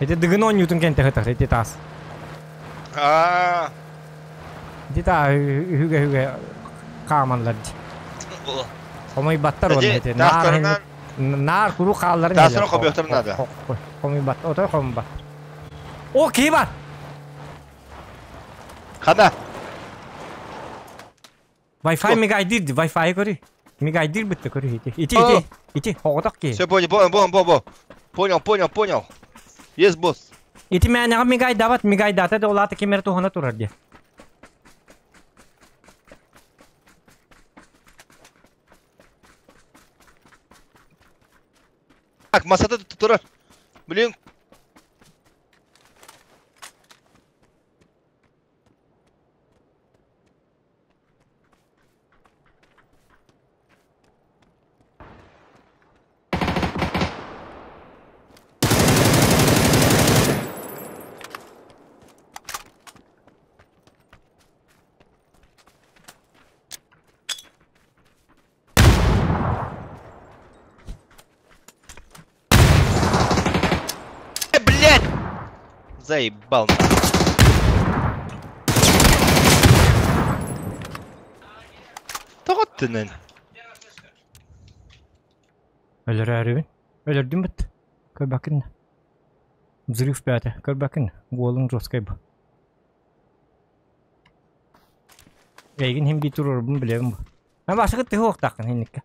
Speaker 1: Эти дыгын он ньютон кенте хытар, эти тас.
Speaker 2: А.
Speaker 1: Дита үгө-үгө каманлар. Хомой баттар он эти. Нар нар куру хаалларын.
Speaker 2: Тасырын хобьётор надо.
Speaker 1: Хомой бат, отой хомой бат. О, ки бар.
Speaker 2: Хада.
Speaker 1: Wi-Fi мегайдир, Wi-Fi көрү. Мегайдир битте көрү ити. Ити, ити, ити, хоғотақ ки.
Speaker 2: Все, понял, понял, понял, понял. Понял, понял, понял. Есть, босс.
Speaker 1: Ити мәнеға мегайдабат, мегайдата да олаты кемер тухана турар де.
Speaker 2: Так, масата турар. Блин. Заебал. Тынын.
Speaker 1: Өлөрөөрүбүн. Өлөрдүм быт. Көрбөккүн. Взрыв бээтэ. Көрбөккүн. Уолуҥ жесткай бу. Эйигин хим бии туруорбун билэбин бу. А башыгыт тыһы уохтааххын хинникке.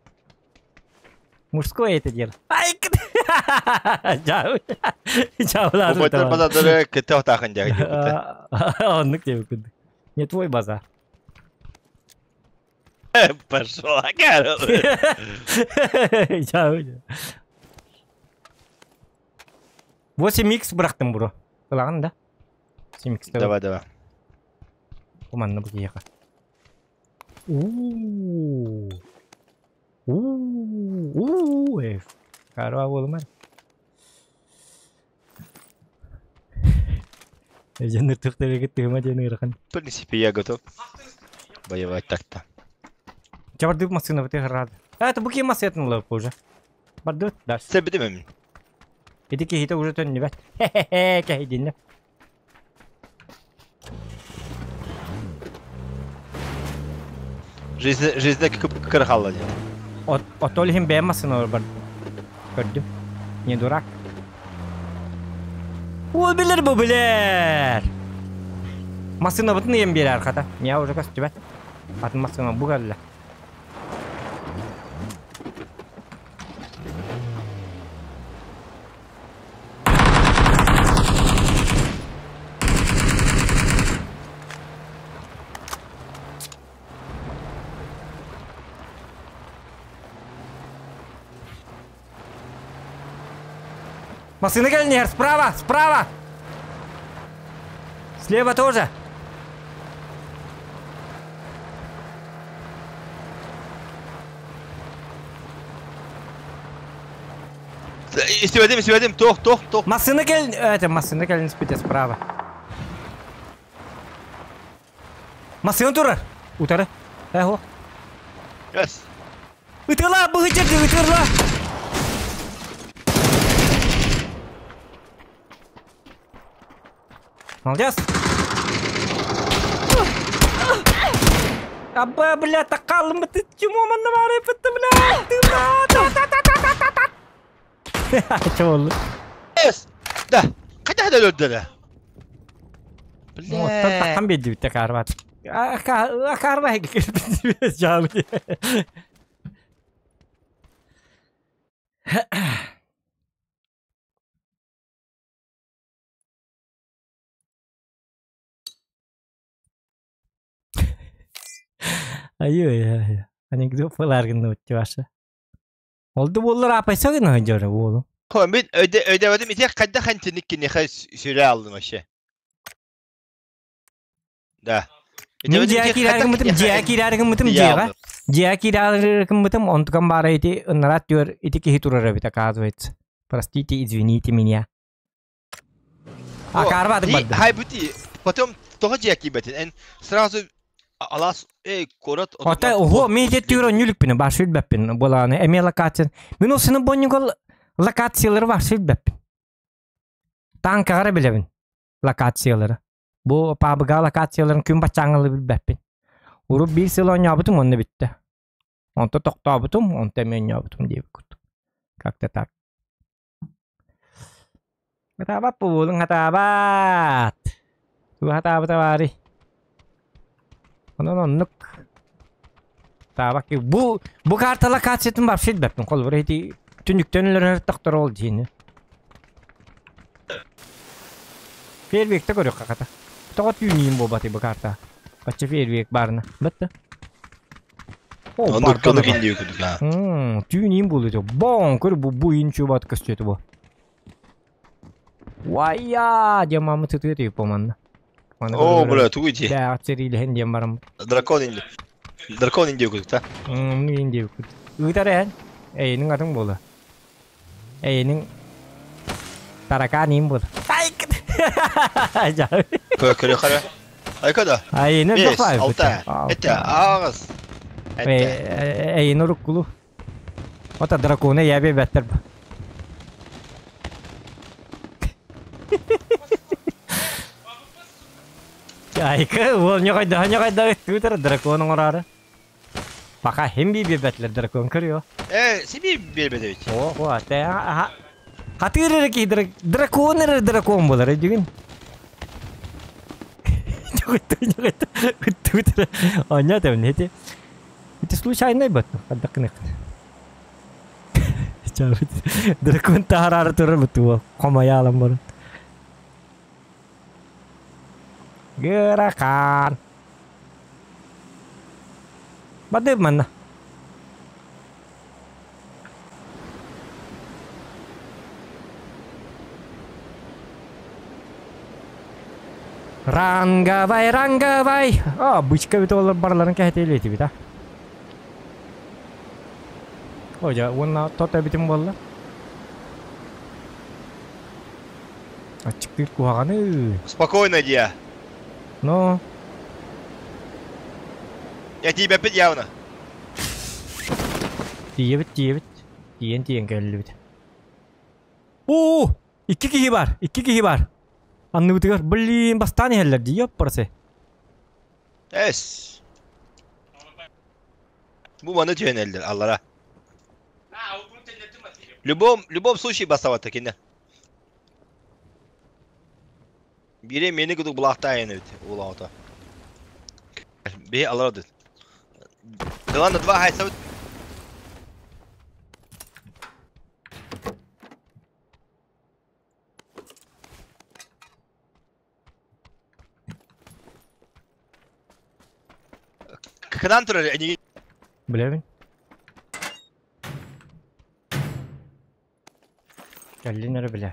Speaker 1: Мужское это дело. Ай, Жау. Жаулаатын
Speaker 2: Убайдар базардары кытта отаахын дьэ диэбитэ.
Speaker 1: Оннук диэбиккин. Не твой базар.
Speaker 2: Пошла, короче.
Speaker 1: Жау. 8x бырахтым бро. Ылаҕын да? 7x
Speaker 2: Давай, давай.
Speaker 1: Манна бу киһиэхэ. Уу. Уу. Карва буолумар. Эженер түхтебеге тыыма диэн ыарахан.
Speaker 2: В принципе, я готов воевать так-то.
Speaker 1: Чабардык массыына бытыгар рад. А, это буки массыатын ылып уже. Бардыбыт дальше.
Speaker 2: Сэбитим эмин.
Speaker 1: Ити киһитэ уже төннүбэт. Хе-хе-хе, кэһидиннэ.
Speaker 2: Жизнь, жизнь кыр халла диэн.
Speaker 1: Отол иһин бэйэм массыыналар бар. Көрдүм. Не дурак. Ол билэр бу билэр. Массыынабытын ыйан биэрэр хата. Я уже көстүбэт. Атын массыына бу кэллэ. Массыына кэлин справа, справа! Слева тоже.
Speaker 2: Истибэтим, истибэтим, тох, тох, тох.
Speaker 1: Массыына кэлин, это массыына кэлин спите справа. Массыына турар. Утары. Эхо.
Speaker 2: Yes.
Speaker 1: Ытыла, быһычырды, ытырла. Молодец. Аба, бля, такалым, ты чему манна бары пытты, бля? Ты, та та та та та та. Чего oldu?
Speaker 2: Yes. Да. Қайда қайда өлді
Speaker 1: Оттон
Speaker 2: Бля.
Speaker 1: тахан биэрдибит карбат. Акарба жаабы. Ай-ай-ай. Анекдот фыларгын ваша. Oldu bullar апайса гына жора болу.
Speaker 2: Мен өйдө өйдөбөдүм ити кайда хантиник кинеха сүрэ алдым вообще. Да.
Speaker 1: Мин дьиэ киирэргиммитим, дьиэ киирэргиммитим дьиэҕэ. Дьиэ киирэргиммитим, онтукам баара ити ынарат түөр ити киһи турар эбит, оказывается. Простите, извините меня. А карбадык барды.
Speaker 2: Хай бути, потом того дьиэ киирбэтин, эн сразу алас эй корот.
Speaker 1: Ота ого, мен ити түөр өнүлүкпүн, баш билбэппин. Буланы эме локация. Мен ол сыны боннюгол локациялары баш билбэппин. Танкагара билебин локациялары. Бу пабыга локацияларын күн бачаңылы билбэппин. Уруп бир сыл оñообутум онно битте. Онто тохтообутум, онто эми оñообутум диэбит курдук. Как-то так. Хатаабат буолуҥ хатаабат. Туу хатаабыта баары. Онон оннук. Таабак бу бу карта локациятын бар билбэппин. Холбура ити түнүктөн өлөрөр тохтор ол дьиини. Фейерверкте көрүөх хаката. Тоҕо түүнүүн буолбатый бу карта. Бачча фейерверк барына. Бытты. О,
Speaker 2: Оннук
Speaker 1: бардана
Speaker 2: оннук
Speaker 1: бар.
Speaker 2: индиө күдүк а.
Speaker 1: Түүнүүн буолуйду. Боң, көр бу бу инчу бат көстүөтү бу. Вайя, диэн мамы тытыа түйүп поманна. Маны
Speaker 2: О,
Speaker 1: көрө-көрө.
Speaker 2: бля, тугуй ди.
Speaker 1: Даа, церилэһин диэн барам.
Speaker 2: Дракон инди. Дракон индиө күдүк та.
Speaker 1: Индиө күдүк. Ыытар эн. Эйинин атын буола. Эйинин таракан им буола. Ай!
Speaker 2: Көрө көрө хара. Айка да.
Speaker 1: Айына
Speaker 2: Бес,
Speaker 1: дофай.
Speaker 2: алта, эте, агыс. Эте.
Speaker 1: Эйин уруккулу. Ота дракона ябе бәттер. Айка, ол не қайда, не қайда, түтер драконның орары. Пока хим би биэрбэтилэр дракон көрүө.
Speaker 2: Э, сиби биэрбэт эбит.
Speaker 1: О, о, те аха. Хатыыр эрэ киһи дракон эрэ дракон буолар өйдүгүн. Ыттыбыт Оня тэбин эти. Ити случайно бат. Хаддакны. Дракон таһарары турар бутуо. Хомаялам баран. Гыракан. Бады манна. Ранговай, ранговай. А, бычка бит олар барларын кәһәтейлети бит, а. Ой, уонна тот эбитим буолла. Аччыктыыр куһаҕаны.
Speaker 2: Спокойно, дия.
Speaker 1: Но.
Speaker 2: Я тебе опять явно.
Speaker 1: Тиийэбит, тиийэбит. Тиийэн тиийэн кэллибит. Оо! Икки киһи бар, икки киһи бар. Анныбытыгар, блин, бастаан иһэллэр дии, ёппарсы.
Speaker 2: Эс. Бу маны түһэнэллэр, аллара. В любом, в любом случае бастабатта кине. Бире мени кудук булахта эбит, улаата. Бе аллара дит. 2 на 2 хайсабыт. Кынан турар, они
Speaker 1: Билэбин. Кэллин эрэ билэ.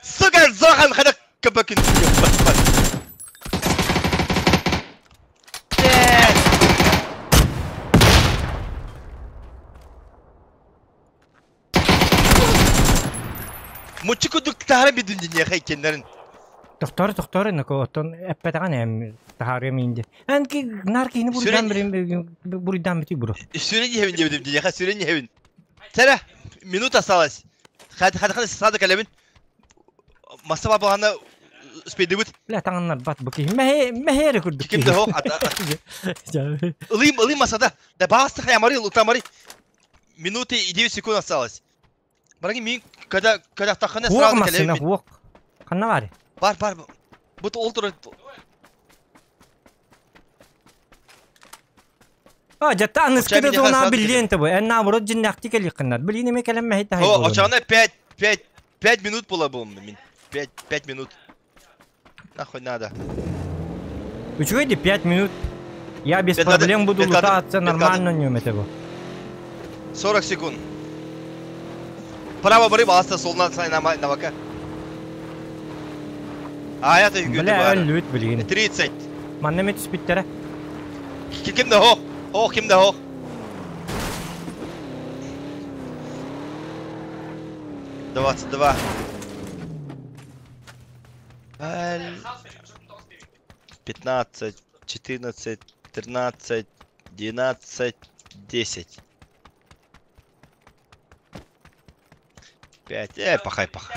Speaker 2: Сука, Зохан, хана кабакин. Муччу кудук тахара бидин динья хайкеннерин.
Speaker 1: Тохтор, тохтор, нако оттон эппетаҕан эм таһаарыам инди. Эн ки нар киһини буруйдан бирим буруйдан бити буру.
Speaker 2: Сүрен ехевин дебедим динья, сүрен ехевин. Сара, минута осталась. Хад хад хад сада калебин. Маса бабана спейдибит.
Speaker 1: Бля таҥаннар бат бу киһи. Мэһэ мэһэ курдук.
Speaker 2: Ким да хо. Ылым, ылым масада. Да басты хаямари, лутамари. Минуты и 9 секунд осталось. Бараги мин когда когда тахана
Speaker 1: Хуок
Speaker 2: сразу
Speaker 1: массына
Speaker 2: калебин.
Speaker 1: хуок. Ханна баар?
Speaker 2: Бар бар. Бут олтур.
Speaker 1: А, жата аныскыда
Speaker 2: Оча
Speaker 1: зона
Speaker 2: сразу
Speaker 1: билиэн табы. Эн наоборот жиннахти кэлиққыннар. Билин эме кэлэн мэһи таһай
Speaker 2: О,
Speaker 1: буолун.
Speaker 2: очана 5 5 5 минут было бы мин. 5 5 минут. Нахуй надо.
Speaker 1: Үчүгэй 5 минут. Я без
Speaker 2: Пять
Speaker 1: проблем буду
Speaker 2: пять
Speaker 1: лутаться
Speaker 2: пять
Speaker 1: нормально нем этого.
Speaker 2: 40 секунд. Право бары баста солна сай на на вака. А я-то
Speaker 1: Бля, өллүт билигин.
Speaker 2: 30.
Speaker 1: Манна ме түспүттере.
Speaker 2: Ким да хо? Хо ким да хо? 22. 15, 14, 13, 12, 10. 5. Пахай, пахай.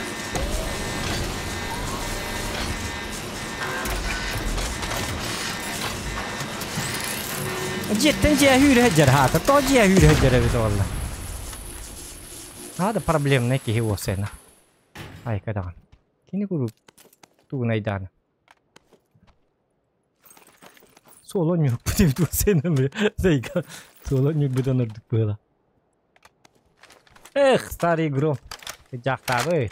Speaker 1: Жеттен же хүрэ жер хата. То же хүрэ жер эбит олла. Ада проблемный киһи уосена. Ай кадаган. Кини куру тугунайдаана. Соло нюк бутебит уосена Зайка. Соло нюк бутан ордук было. Эх, старый гром. Жактабы.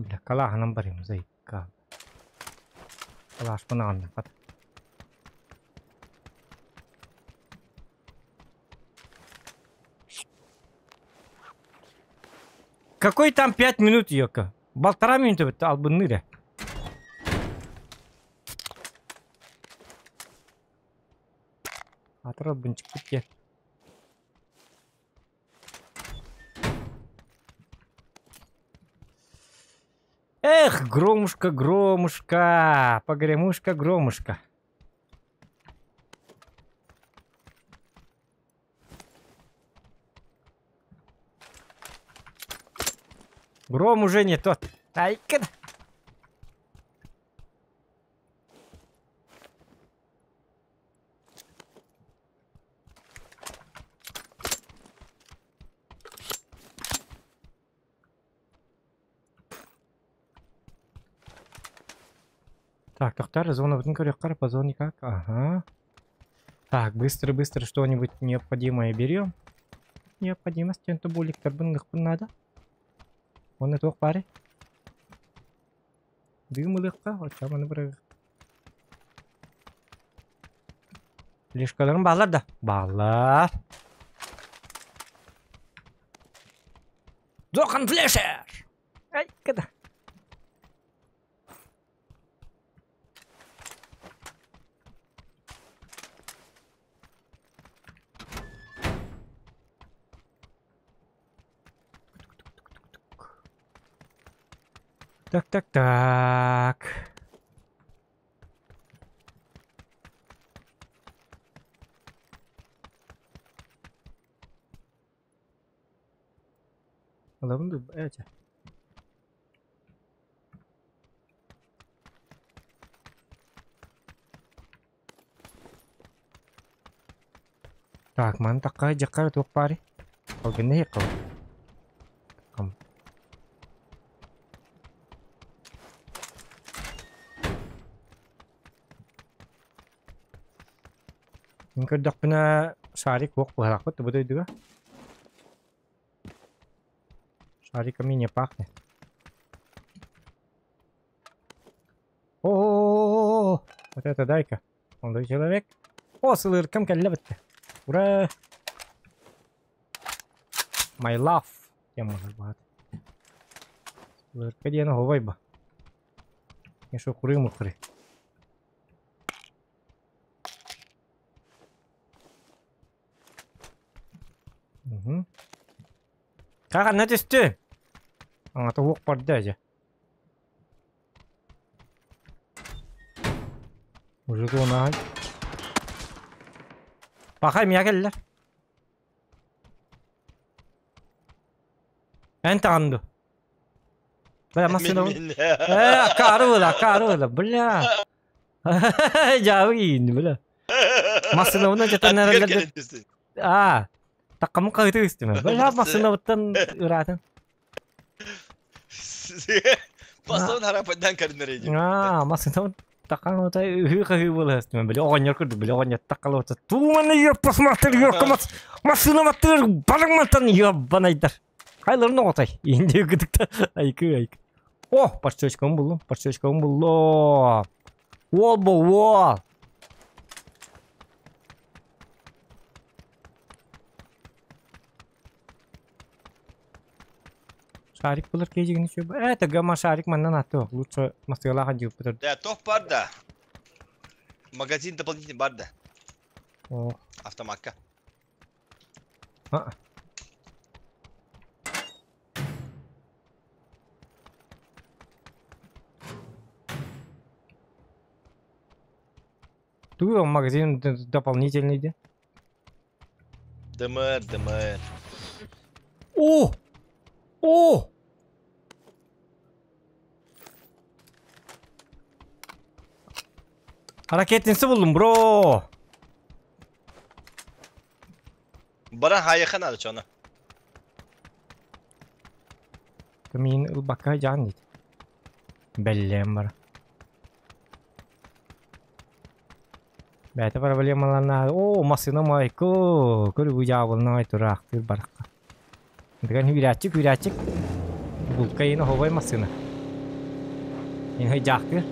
Speaker 1: Бля, калаһынан барым зайка. Калаш панаанна пат. Какой там 5 минут, ёка? Полтора минута бит албынныыр. Атыр албынчыкпыт диэн. Эх, громушка, громушка, погремушка, громушка. Гром уже не тот. Айкын. Так, тоқтар, зона бүтүн көрүөххэ по зоне как? Ага. Так, быстро-быстро что-нибудь необходимое берем. Необходимость, тенту буликтарбын надо. Оны туох баары? Дым ылыахха, оччо маны бырагы. Лишкаларым баалар да? Баалар. Зохан Флешер! Ай, када. Так, так, так. Ылабын дуу, эчэ. Так, маны такка дьаххара туох баарый? Ол гэннэ иһиэххэ Мин көрдөхпүнэ шарик уох быһалаахпыт бу дойдуга. Шариками не пахнет. О, вот это дай-ка. Молодой человек. О, сылыркам кэллэ битте. Ура! My love. Кем может быть? Сылырка диэн оһобой ба. Еще куры-мухры. Угу. Ханна түстү? Аңата уох барда дьэ. Мужик унаһай. Пахай миэхэ кэллэр. Эн таҕан ду. Бля, массыына
Speaker 2: Мин
Speaker 1: Э, акаары була, акаары була, бля. Дьаабы киинни, бля. Массыынабынан дьатан
Speaker 2: Аттыгар
Speaker 1: эрэллэр
Speaker 2: кэлэн түстүн.
Speaker 1: Аа, таккамын хаһыты истимэ. Бля, массыынабыттан ыраатын.
Speaker 2: Массыын харапайдан көрүнэр эдим.
Speaker 1: Аа, массыынабын таккан ота үһүү хаһыы буола истимэ. Бля, оҕонньор курдук, бля, оҕонньор таккалабыта. Тууманы ёппас маттыр, ёккамас, массыына маттыр, барың мантан ёббанайдар. Хайларын оҕотой. Инди кытыкта айкы айкы. О, подсечкам буллум, подсечкам буллум. Уол бу уол. Шарик булар кейжигини чөб. Это гамма шарик маннан аты. Лучше масыгалаха дип
Speaker 2: Да, топ бар да. Магазин дополнительный бар да.
Speaker 1: О.
Speaker 2: Автоматка.
Speaker 1: А. Ту магазин дополнительный де.
Speaker 2: ДМР, ДМР.
Speaker 1: О! О! Ракетница булдум, бро!
Speaker 2: Баран хайыха надо чону.
Speaker 1: Мин ылбакка жаан дейт. Бэллэм бар. Бәйті проблемаларына... О, масына майко! Көрүгү жаабылна тураактыр баракка. Деген хүрәтчик, хүрәтчик. Булка ини хобой масына. Ини жаактыр.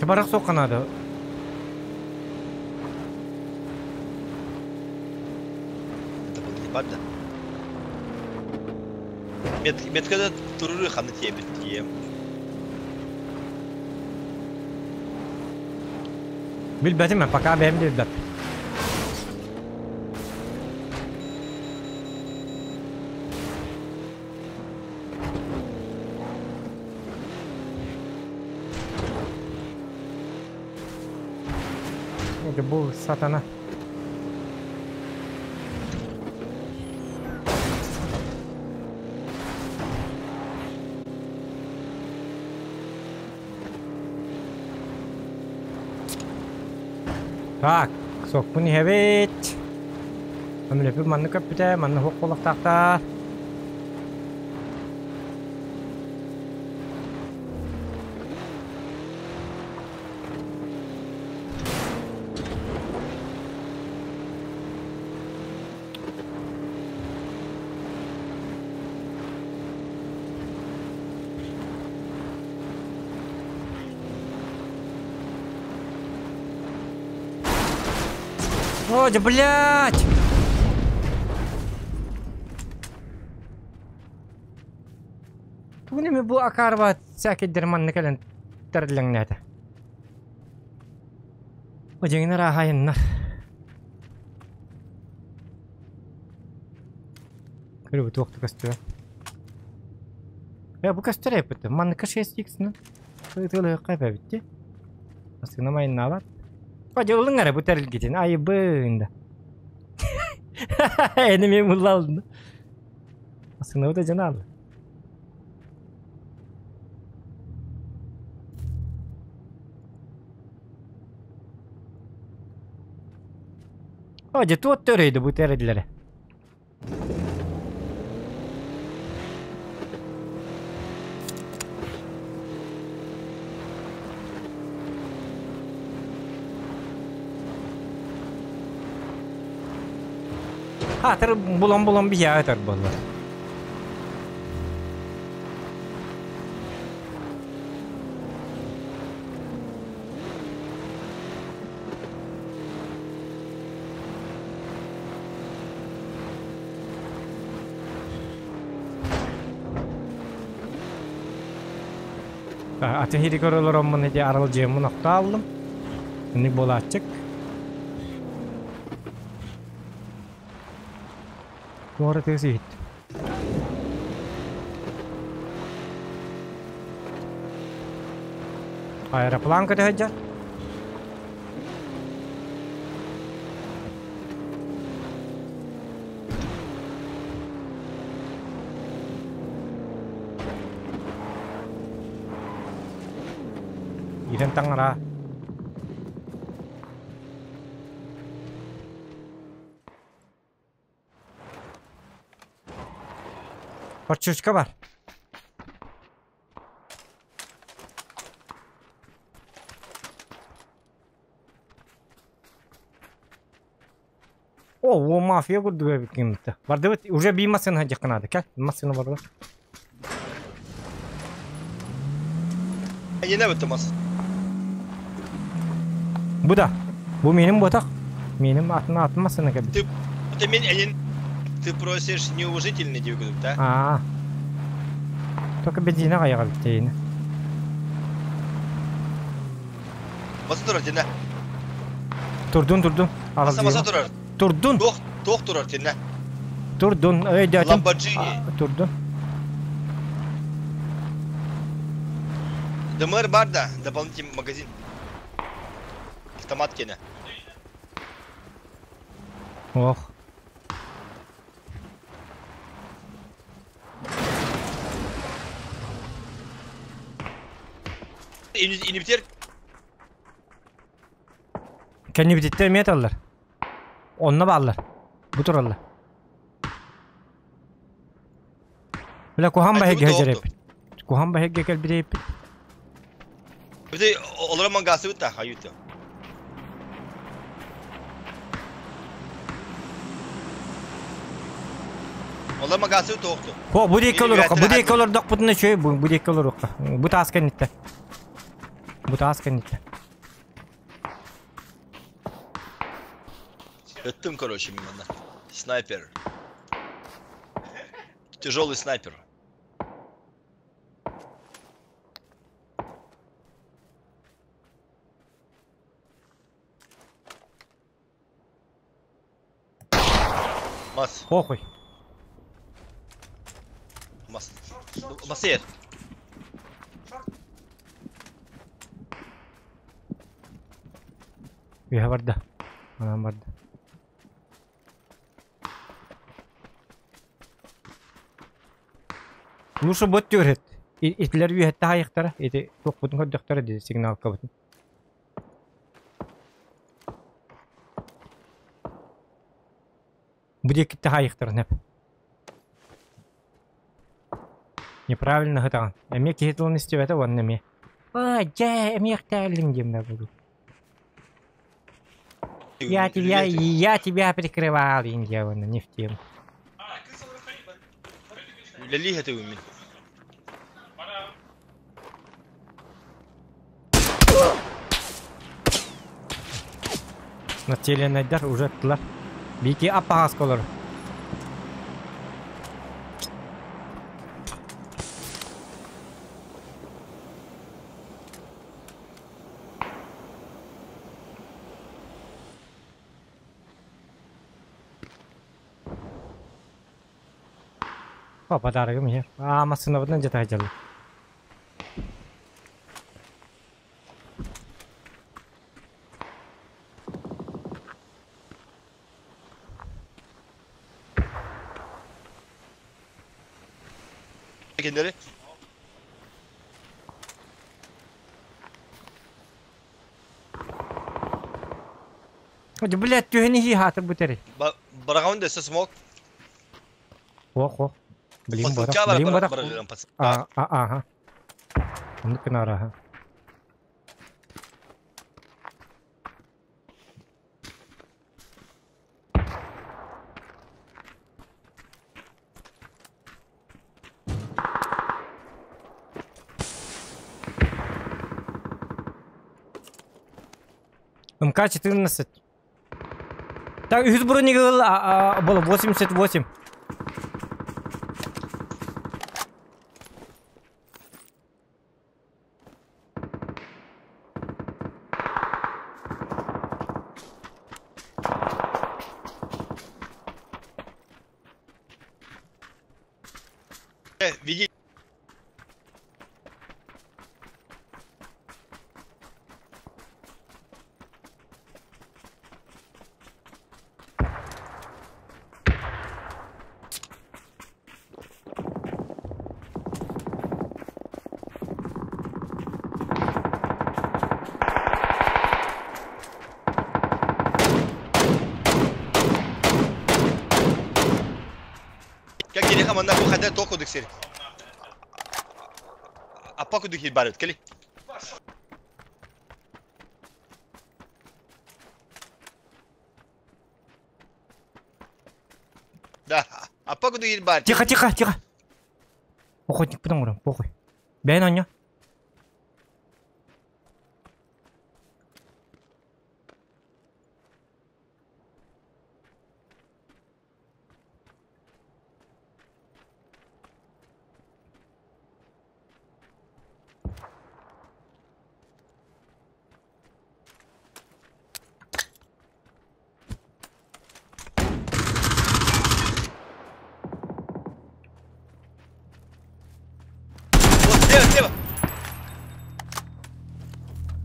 Speaker 1: Барах соққа надо.
Speaker 2: Это был не да? Меткада туруру ханы тиэбит тиэм.
Speaker 1: Билбэтим пока бэйэм да билбэт. Это был сатана. Так, сокпун иһэбит. Өмүлөпү манны көппүтэ, манны хук буолуохтаахтар. О, да блядь! Тугун эми бу акаарба всякий манны кэлэн тэрлэҥнээтэ. О дьиҥинэр ааһайыннар. Көрүбүт туохту көстүбэт. Э бу көстөр эппит. Манныка 6x-ны. Ытылыахха эбэбит. Асына майыннаабат. О дьыллың эрэ бу тэрилгитин айыбын да. Эни мен буллалдым. Асына да жанал. О, дьэ туот төрөйдү бу тэриллэри. Хатыр булан-булан биһиэхэ өтөр буолла. Атын хири көрөлөр ити аралдьыаммын охто Инник буолааччык. Туора тыас иһит. Аэроплан көтө Ирен таҥара. Парчучка бар. О, о мафия курдуга биккиммит. Бардыбыт уже бии массыына дьакканаады. Кэл, массыына барды.
Speaker 2: Yine bitti mas.
Speaker 1: Бу да. Бу менин ботак. Менин атын атын массыына кэлбит.
Speaker 2: Ты, ты мен ты просишь неуважительный деп да?
Speaker 1: А. Только бензина каяга биттейин.
Speaker 2: Баса турар тенне.
Speaker 1: Турдун, турдун.
Speaker 2: Баса баса турар.
Speaker 1: Турдун.
Speaker 2: Тох, тох турар тенне.
Speaker 1: Турдун. Эй, дятим.
Speaker 2: Ламборджини.
Speaker 1: Турдун.
Speaker 2: ДМР бар да, дополнительный магазин. Автомат кене.
Speaker 1: Ох.
Speaker 2: Инибитер
Speaker 1: Кенни бититтер металлар. Онна бааллар. Бу тураллар. Бля кухан бахеге хежереп. Кухан бахеге кел биреп.
Speaker 2: Бите олар мангасы бит хаюты. Олар мангасы тоқту.
Speaker 1: Хо бу дейк олор бу дейк олор док бутуна чөй бу дейк олор. Бу таас кеннитте. Бу таас кеннитте.
Speaker 2: Ыттым, короче, мимо. Снайпер. Тяжелый снайпер. Мас.
Speaker 1: Похуй.
Speaker 2: Мас. Масер.
Speaker 1: Үөһэ барда. Анан барда. Лучше бот түөрет. Итилер үөһэтте хайыктара. Ити туохпутун көрдөхтөрө дии сигналкабытын. Бу диэкитте хайыктарын эп. Неправильно ытаҕын. Эмиэ киһи тылын истибэтэ уонна эмиэ. А, дьэ, эмиэхтээллиҥ диэмнэ буолу. Я тебя прикрывал, Индия, не в тему.
Speaker 2: Үлэлии хэтигин мин.
Speaker 1: Нацеленайдар уже аттылар. Бики аппаҕаска олорор. О, подарогым иһэр. Аа, массыынабытынан дьэ таһдьаллар.
Speaker 2: Кинилэри
Speaker 1: Блядь, түһэн иһии хаатыр бүтэрий.
Speaker 2: Бараҕын дөссө смок.
Speaker 1: Ох, ох. Блин, барах, блин, барах. А, а, ага. Оннук гынаар, аха. МК-14. Так, үһүс броник было 88.
Speaker 2: Веди. Как кириха манна бу хада току диксер. Аппа кудук хир барыт кели. Да, аппа кудук хир бар.
Speaker 1: Тихо, тихо, тихо. Охотник потом урам, похуй. Бэйэн онньо.
Speaker 2: Вот, слева, слева.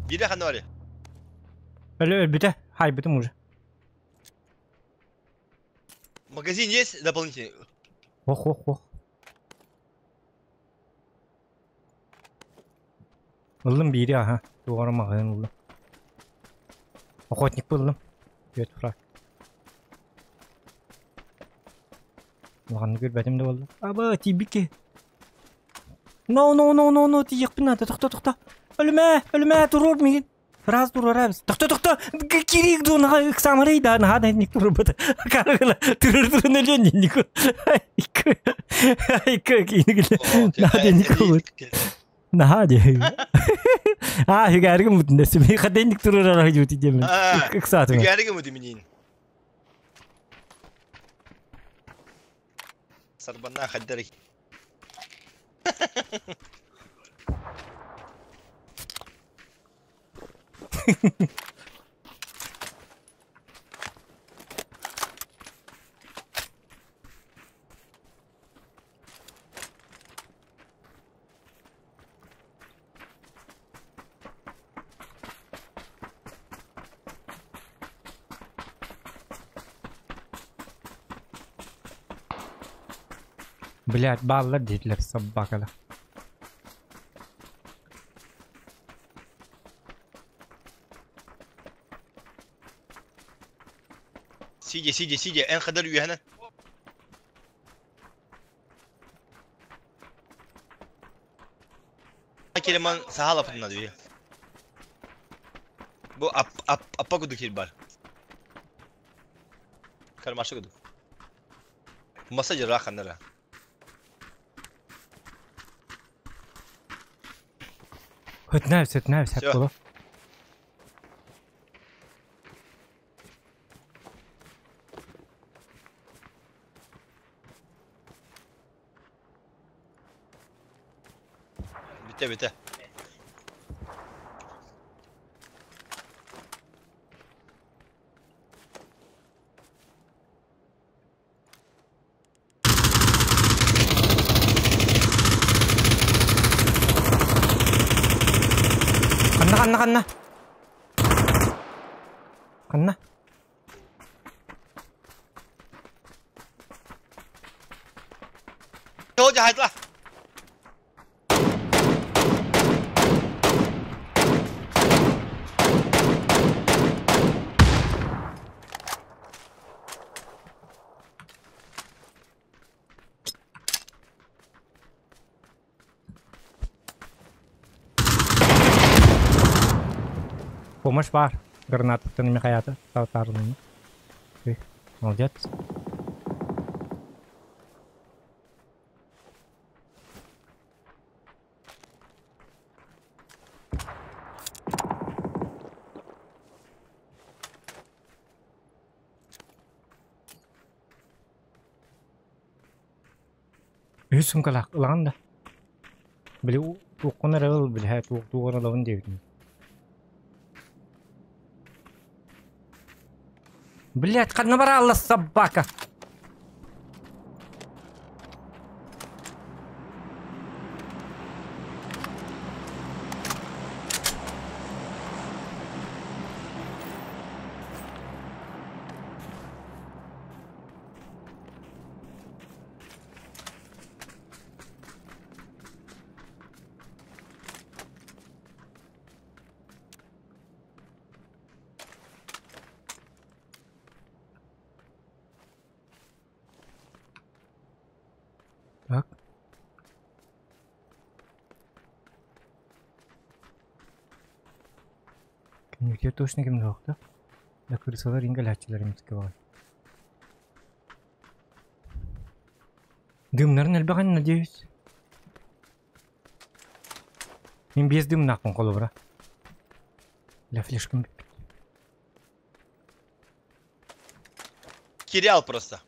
Speaker 2: Бире ханори.
Speaker 1: Өлө өлбүтэ, хайбытым уже.
Speaker 2: Магазин есть дополнительный?
Speaker 1: Ох, ох, ох. Ыллым биири, аха. Тугара маҕаһыын ыллым. Охотник ыллым. Түөрт фраг. Улаханнык көрбөтүм да буолла. Аба, тиийбит киһи. No, no, no, no, no, тиийиэхпин наада. Тохто, тохто. Өлүмэ, өлүмэ, туруор миигин. Раз туруора эбис. Тохто, тохто. Кириик дуонаҕа ыксаамарый да, наһаа да инник турбут. Карыгына турur турун өлүөн инник. Икки кинигиле. Наһаа да инник болбут. Наһаа дии. Аа, үгээргин мутун дэсим. Хаденник турурара жути диэмин. Ыксаатым.
Speaker 2: Үгээргин мутун минин. Сарбанна хаддары.
Speaker 1: Блять, баллар диэтилэр собакалар.
Speaker 2: Сидя, сидя, сидя, эн хадар үөһэнэн. Келеман сахал апытына дии. Бу ап ап аппа кудук хир бар. Кармашы кудук. Маса жара ханнара.
Speaker 1: Хөтнәбс, хөтнәбс,
Speaker 2: Всё.
Speaker 1: боло.
Speaker 2: Бите бите.
Speaker 1: Ханна, ханна, ханна. Ханна.
Speaker 2: Тоже хайтла.
Speaker 1: Помощь бар. Граната Михаята. Татарный. Ты молодец. Үс сумкалаах ылаҕын да. Били туоххун эрэ ыл, били туох ылабын диэбитим. Блять, ханна бараалла собака? Так. Кемники точно ким да? Да крысалар ингалячилар эмиске бар. Дымнарын элбэҕин, надеюсь. Мин без дымнаахпын холобура. Ля флешкам бүппүт.
Speaker 2: Кирял просто.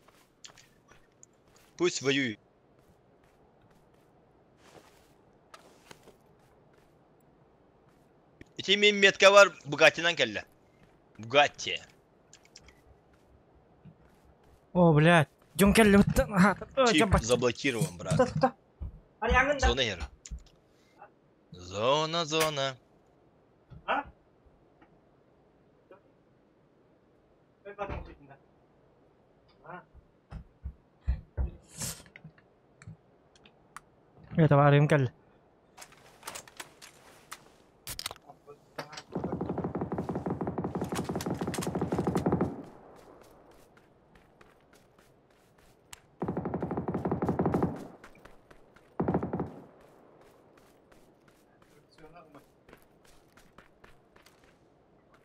Speaker 2: Пусть воюет. Ити мин метка бар Бугаттинан кэллэ. Бугатти.
Speaker 1: О, блядь. Дьон кэллэ
Speaker 2: Чип заблокирован, брат. Зона ера. Зона, зона.
Speaker 1: Это барым кэллэ.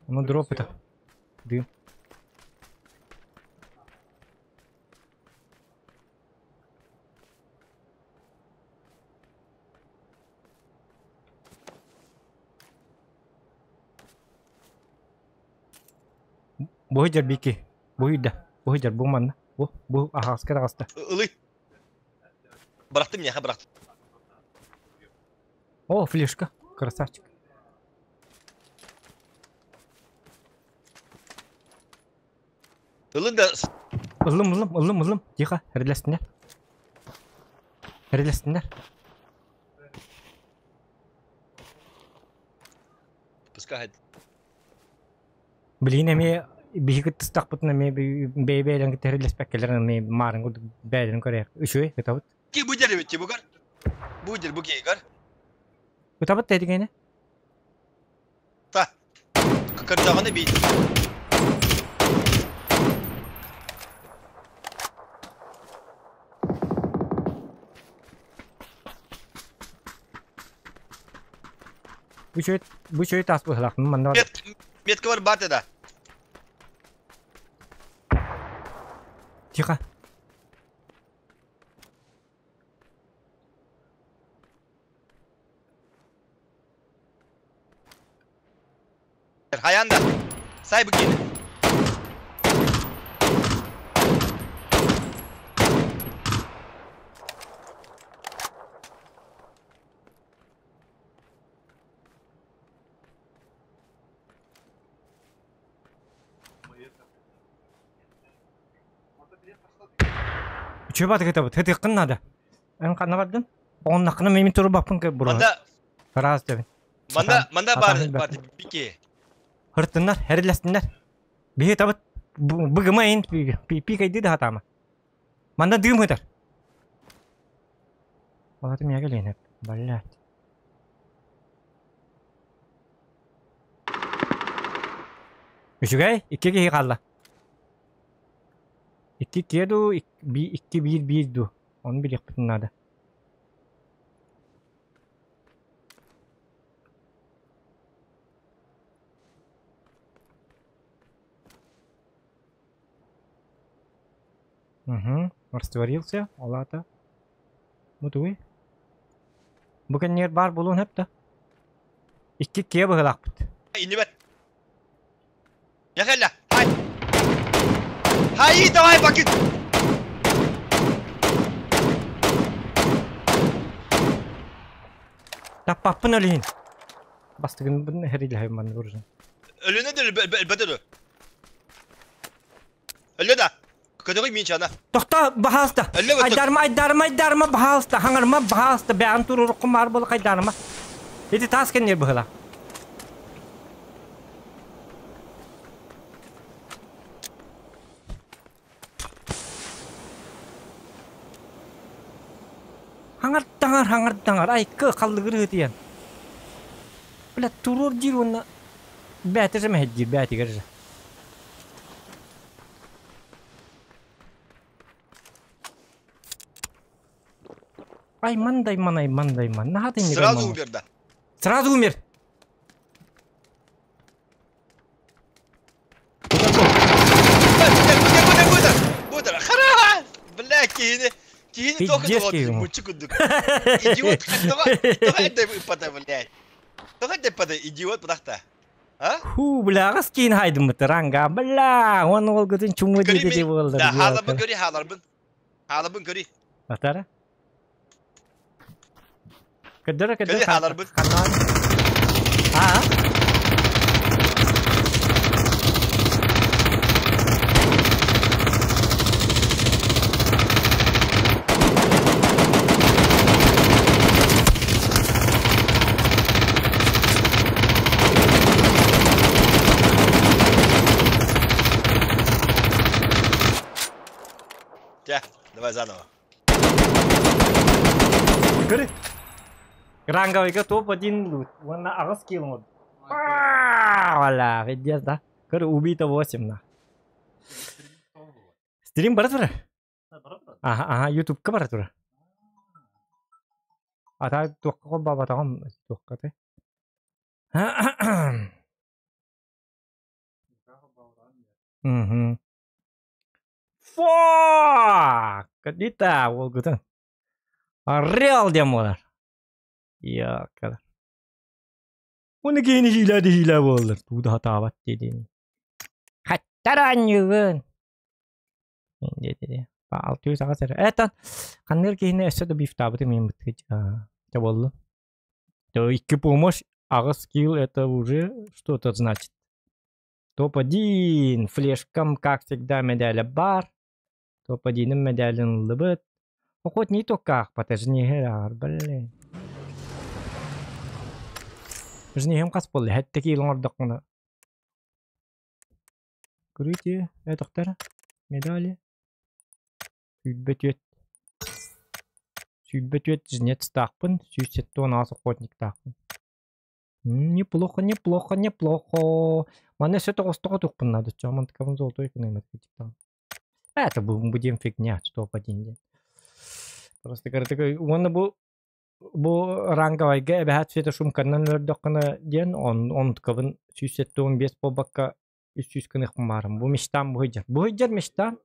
Speaker 1: Ну, дроп это. Дым. Бу дьарбики. Бу да. Бу дьар бу манна. Бу бу ахаска таҕыста.
Speaker 2: Ылый. Бырахтым миэхэ бырахтым.
Speaker 1: О, флешка. Красавчик.
Speaker 2: Ылын да
Speaker 1: Ыллым, ыллым, ыллым, ыллым. Тихо, эрэлэстиннэр. Эрэлэстиннэр.
Speaker 2: Пускай.
Speaker 1: Билигин эмиэ биһиги кыттыстахпытына эмиэ бэйэ-бэйэлэрин кытта эрэлэспэккэлэр эмиэ маарын курдук бэйэлэрин көрөйөр. Үчүгэй, ытабыт.
Speaker 2: Ки бу дер эбит бугар. Бу дер бу кигар.
Speaker 1: Ытабыт да этигэне.
Speaker 2: Та. Кырдаҕына бит.
Speaker 1: Бу үчүгэй, бу үчүгэй таас быһылаах. Манна бар.
Speaker 2: Метка бар бат да.
Speaker 1: Тихо.
Speaker 2: Хайаан да. Сай бу киини.
Speaker 1: Үчүгэй баатык ытабыт. Ытыаххын наада. Эн ханна бардын? Оҕуннаххына мин турбаппын буруһа.
Speaker 2: Манда
Speaker 1: Ыраас дэбин.
Speaker 2: манда манда бар бар пике.
Speaker 1: Хыртыннар, эрилэстиннэр. Биһи табыт быгыма ин пикайды да хатаама. Манда дыым ытар. Балатым яга ленеп. Блять. Үчүгэй, икки киһи хаалла. Икки киэ дуу, икки биир биир дуу. Ону билиэхпитин наада. Угу, растворился, ол аата. Бу тугуй? Бу кэннигэр баар буолуон сөп да. Икки киэ быһыылаахпыт.
Speaker 2: Иннибэт. Яхелля, хай. Хай, давай, бакыт.
Speaker 1: Таппаппын өлүһүн. Бастыгын хэрилэһэбин маннык уружун.
Speaker 2: Өлүнэ да өлбөтө да. Өллө да. Көтөҕүй мин чана.
Speaker 1: Тохто, баһаалыста.
Speaker 2: Өллө бөттө.
Speaker 1: Айдарма, айдарма, айдарма, баһаалыста. Хаҥарма, баһаалыста. Бэҕин туруоруккун баар буола хайдарма. Ити таас кэннигэр быһыла. Хаҥар таҥар, хаҥар таҥар. Айкы, халлыгыр ыытыйан. Бля, туруор диир уонна бээтэ же мэһэйдиир, бээтигэр же. Айман дайман, айман дайман. Наһаа тинник
Speaker 2: Сразу
Speaker 1: аймаммыт.
Speaker 2: умер да.
Speaker 1: Сразу умер.
Speaker 2: Бутер, бутер, бутер, бутер. Бутер. Хара! Бля, киһини киһини тока
Speaker 1: Пиздец
Speaker 2: тоҕо
Speaker 1: киһи.
Speaker 2: муччу курдук. Идиот, тоҕо тоҕо эрдэ ыппата, блядь. Тоҕо эрдэ ыппата, идиот бырахта. А?
Speaker 1: Ху, бля, аҕыс киин хайдыммыт ранга, бля, уон уолгутун чуҥҥу
Speaker 2: Көрү
Speaker 1: диэти
Speaker 2: мин.
Speaker 1: буоллар.
Speaker 2: Да, хааларбын көрү, хааларбын. Хааларбын көрү.
Speaker 1: Атара? Көдөрө көдөрө
Speaker 2: Көрү хааларбын.
Speaker 1: ханнаан. Аа?
Speaker 2: Дьэ, давай заново.
Speaker 1: Көрү. Ранговыйга топ-1 лут. Уонна аҕыс килл оҥордум. Валя, пиздец, да? Көрү, убито 8 на. Стрим бара турар. Аха, аха, ютубка бара турар. А та туохха холбообатаҕым туохха ты. Мгм. Фак! Кадита уолгутун. Орел диэн буолар. Йоккала. Уну киһини хиилээ да хиилээ буоллар. Туу да хатаабат диэтиин. Хаттар анньыгын. Диэтири. 600 эрэ. Этан ханныыр киһини өссө да бифтаабытым иһин бытыгыч. Чэ буолла. То икки помощь, аҕыс килл это уже что-то значит. Топ-1 флешкам, как всегда, медаля бар. Топ-1 медалин ыллыбыт. Охотник только жнеһэр блин. Жнеһим хас буолла? Хэттэ киил оҥордоххуна. Көрүүтү, этохтар медали. 124. 124 жнецтаахпын, 176 охотниктаахпын. Неплохо, неплохо, неплохо. Манна өссө тоҕостоҕо тухпун надо. Чё, мантыкабын золотой кынаймат кытыктаҕын. Это будем фигня, топ-1 диэн. Просто такой, уонна бу ранговайга эбэһээт света шумканнан өлөрдөххүнэ диэн он онтукабын 175 буолбакка 300 гыныахпын баарым. Бу мечтам бу сылдьар. Бу сылдьар мечтам.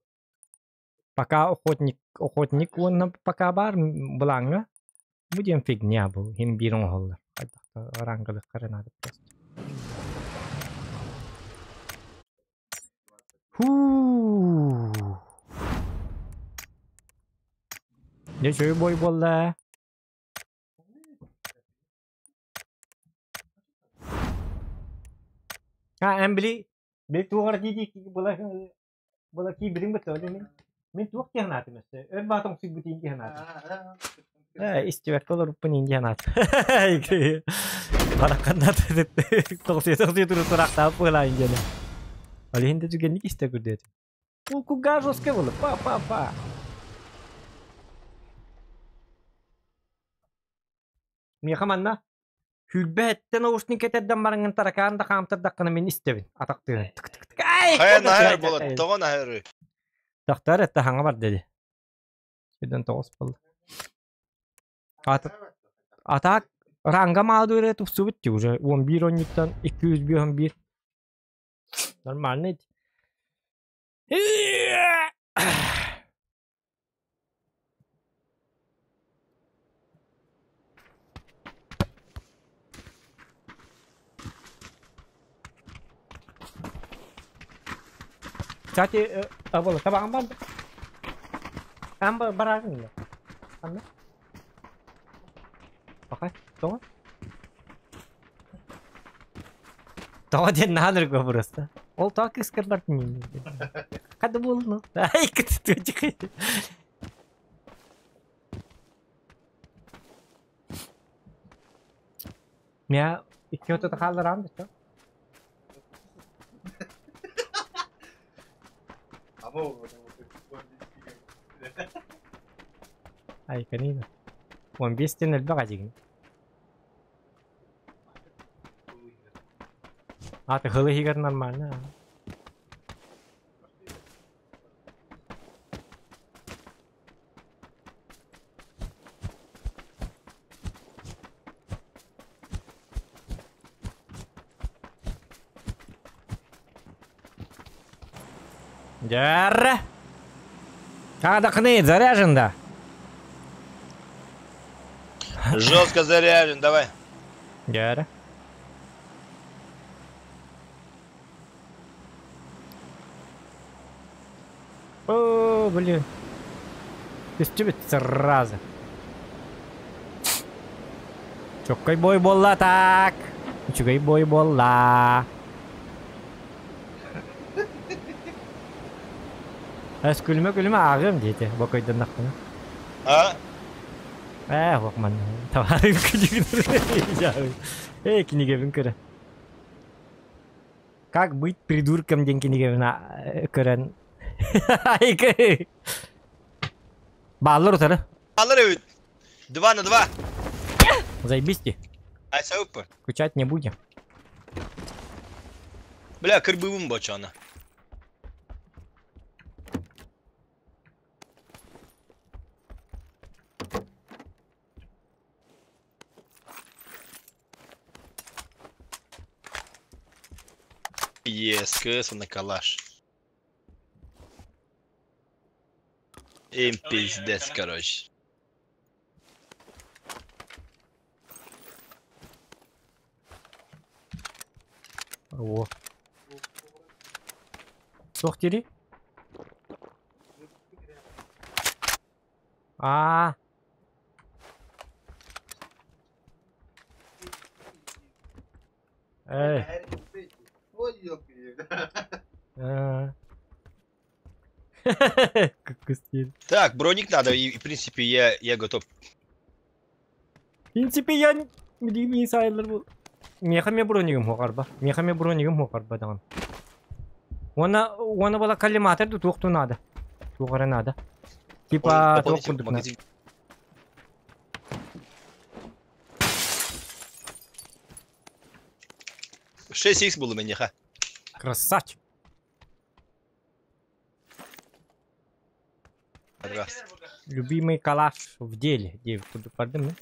Speaker 1: Пока охотник охотник уонна пока баар былааҥҥа. Бу диэн фигня бу. Хим биир оҥоһуллар. Хайдах рангалыахха надо просто. Фу. Дьэ үчүгэй бой буолла. А, эн били били туох эрэ дии была была киирбитиҥ бытта мин мин туох дии санаатым өссө өр баатым сыйбытын дии санаатым. Э, истибэккэ олоруппун иин дии санаатым. Харахханнаат тоҕусуйа туру тураахтаабыт быһылаайын диэнэ. Ол иһин да түгэнник истэ көрдөөтүм. Ол кугга жестко было. Па-па-па. Миэхэ манна Сүүрбэһиттэн наушник кэтэрдэн бараҥҥын таракаан да хаамтардаххына мин истэбин атахтыырын тык-тык-тык ай
Speaker 2: Хайа наһаар буолар, тоҕо наһаарый?
Speaker 1: Тохтоор этте хаҥа барда дии. Сүүрдэн тоҕус буолла. Ата атаак ранга маадура тупсубут ти уже 11 онньуттан 251. Нормально. Кстати, буола табаҕым бар Ам бараарыҥ да. Ханна? Пока. Тоҕо? Тоҕо диэн наһаа дорого просто. Ол тоҕо кыыскар бардын Хада буолну. Ай, кытытыачык. Мя икки отута хааллараан да Ай, канина. 15 тен элбэх ажигин. Аты хылы иһигэр нормально. Дьэрэ! Адакны заряжен да.
Speaker 2: Жестко заряжен, давай.
Speaker 1: Дьэрэ. О, блин. Түстүбүт сразу. Чоккой бой буолла так. Үчүгэй бой буолла. Эс күлүмэ күлүмэ ааҕыам диэтэ бокойдоннохпуна.
Speaker 2: А?
Speaker 1: Ээ, суох манна. Табаарым күлүгүн. Ээ, кинигэбин көрө. Как быть придурком диэн кинигэбин көрөн. Бааллар утары.
Speaker 2: Бааллар эбит. 2 на 2.
Speaker 1: Заебись ти.
Speaker 2: Айса уппа.
Speaker 1: Скучать не будем.
Speaker 2: Бля, кырбыбым бочана. ЕСКС на калаш. Им пиздец, короче.
Speaker 1: О. Суох дири? Аа. Эй. Как
Speaker 2: Так, броник надо, и, в принципе, я готов.
Speaker 1: В принципе, я билигин сайылар бу. Миэхэ ме бронигым хуохарба. Миэхэ ме бронигым хуохарба даҕаны. Уонна уонна буола коллиматор да туох надо. Туох эрэ надо. Типа туох
Speaker 2: Дополнительный
Speaker 1: курдук надо.
Speaker 2: магазин. 6 х было меня, ха.
Speaker 1: Красавчик.
Speaker 2: Раз.
Speaker 1: Любимый калаш в деле. Диэбит курдук бардым мин.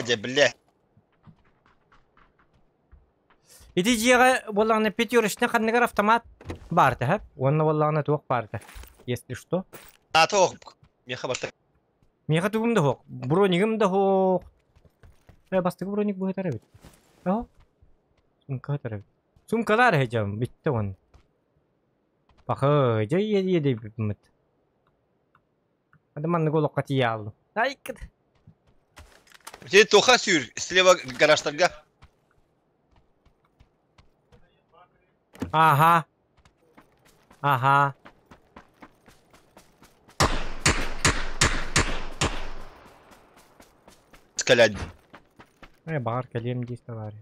Speaker 2: Дьэ, бля.
Speaker 1: Ити дьиэҕэ буоллаҕына пятерочный ханныгар автомат баар этэ, Уонна буоллаҕына туох баар этэ? Если что.
Speaker 2: А то меха барта.
Speaker 1: Миэхэ тугум да суох. Бронигым да суох. Бастакы броник быһытар эбит. Оһо. Сумка ыһытар эбит. Сумкалаар эһэдьэм бүттэ уонна. Пахы, дьэ иэдэйбиппит. Ады маннык олоххо тиийэ хааллым. Айкыт.
Speaker 2: Сен тоха сүүр, слева гаражтарга.
Speaker 1: Ага. Ага.
Speaker 2: Скалять.
Speaker 1: Баҕар кэлиэм дии санаары.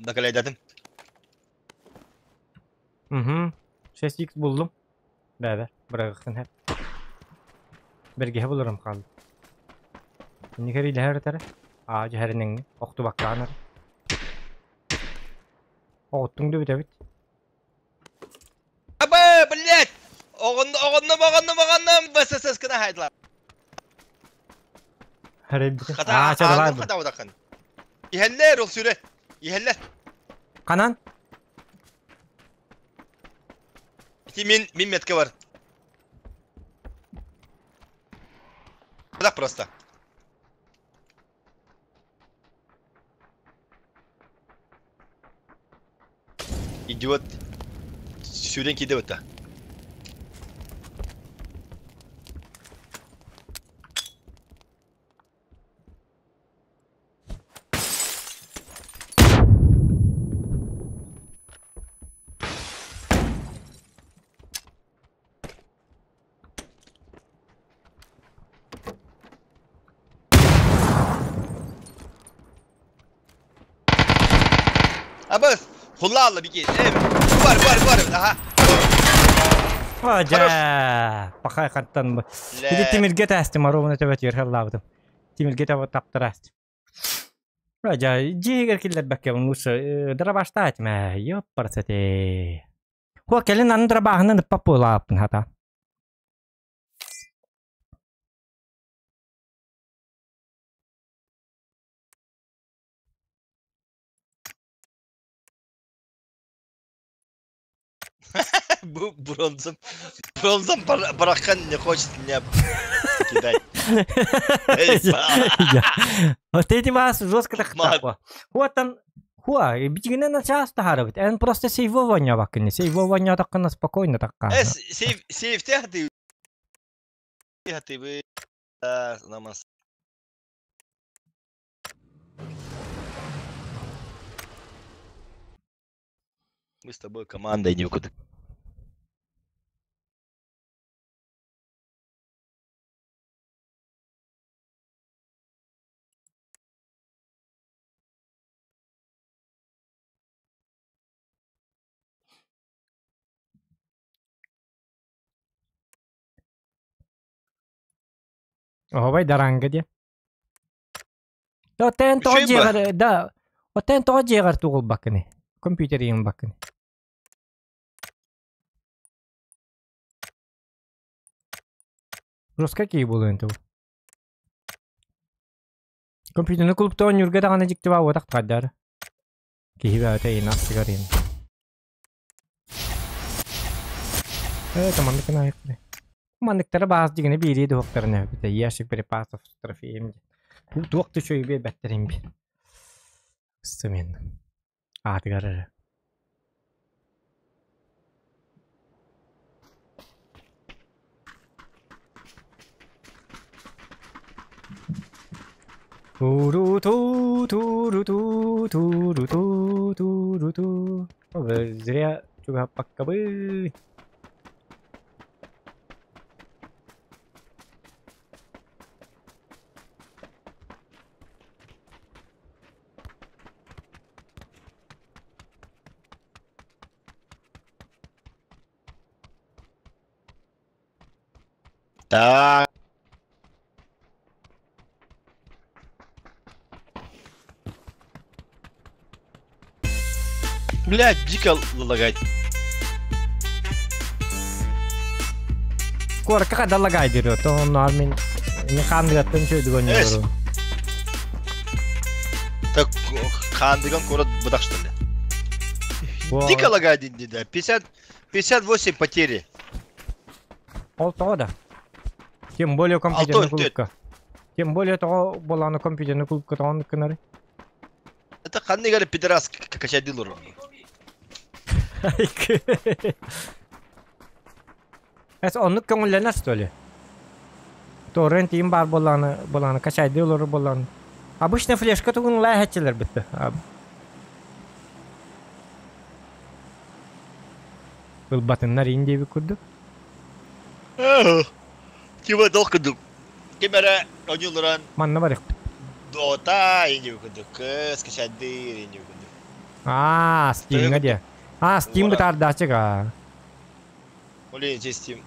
Speaker 2: Накаляйдатым.
Speaker 1: Угу. 6x буллум. Бэбэ, бырагыхтын хэп. Бэргэһэ буларым хаалла. Инникер илэһэр этэрэ. Аа, дьэһэринэҥҥэ охтубаккаанар. Оҕуттуҥ да бүтэбит.
Speaker 2: Аба, блядь! Оҕонно, оҕонном, оҕонном, оҕонном! БСС кына хайдылар.
Speaker 1: Харайбыта.
Speaker 2: Хата,
Speaker 1: Аа, чэ, давай.
Speaker 2: аанын хата удакын. Иһэллэр ол сүрэ. Иһэллэр.
Speaker 1: Ханан?
Speaker 2: Ити мин метка бар. Так просто. Идиот. Сүүрэн киирдэ бытта. Абас, хулла бики. Бар, бар, бар. Аха.
Speaker 1: Ажа, пахай хаттан бу. Ити тимирге тәстим, ровно төбөт ерхаллабытым. Тимирге төбөт таптыраст. Ажа, дьиэгэр киллэрбэккэ лучше дробаштаать мэ, ёппарсате. Хуа кэлин аны дробаһынан ыппап буолааппын хата.
Speaker 2: Бронзом, бронзом барахан не хочет меня кидать.
Speaker 1: Вот эти вас жестко так. Вот там Хуа, битигинен на час тахарабыт. Эн просто сейвование баккыны. Сейвование таккына спокойно такка.
Speaker 2: Сейв, сейв ты. Ты вы намаз. Мы с тобой команда никуда.
Speaker 1: Оһобай даранга диэ. Отен тоҕо дьиэҕэр да отен тоҕо дьиэҕэр тугулбаккыный? Компьютер баккыный. Жестко какие буолуон ту. Компьютерны клубта оонньуурга даҕаны дьиктибаа уотах тахайдаары. Киһи бэйэтэ иин астыгар иин. Э, маннык наайыктары. Манныктары баас дьигини биирии дуһуктарына эбитэ. Ящик припасов с трофеем диэн. Туох да үчүгэй биэрбэттэрин би. Сымен. Аатыгар эрэ. Ту-ру-ту, ту-ру-ту, ту-ру-ту, ту-ру-ту. Зря чугаһаппаккабын.
Speaker 3: Так.
Speaker 2: Блядь, дико лагать.
Speaker 1: Куоракка хайда лагайдыр, то онноор мин мин хаандыгаттан үчүгэйдик оонньууларым.
Speaker 2: Так хаандыган куорат быдах что ли? Дико лагает, да. 50, 58 потери.
Speaker 1: Ол тоҕо да? Тем более компьютерный клубка. Тем более тоҕо болааны компьютерный клубка тоҕон гынары.
Speaker 2: Это ханнык эрэ пидорас качайдыылар ону.
Speaker 1: Эс оннук көҥүллэнэр что ли? Торрент им баар буоллаҕына буоллаҕына качайдыы олорор буоллаҕына. Обычно флешка тугун лааһаччылар битте. Ылбатыннар ин диэбит курдук.
Speaker 2: Тима дол курдук. Ким эрэ ойууларан
Speaker 1: Манна барыахпыт.
Speaker 2: Дота ин диэбит курдук. Кыс качайдыыр ин диэбит курдук.
Speaker 1: Аа, Steam'ҥа диэ. Аа, Steam бытаардааччык аа.
Speaker 2: Оле Steam.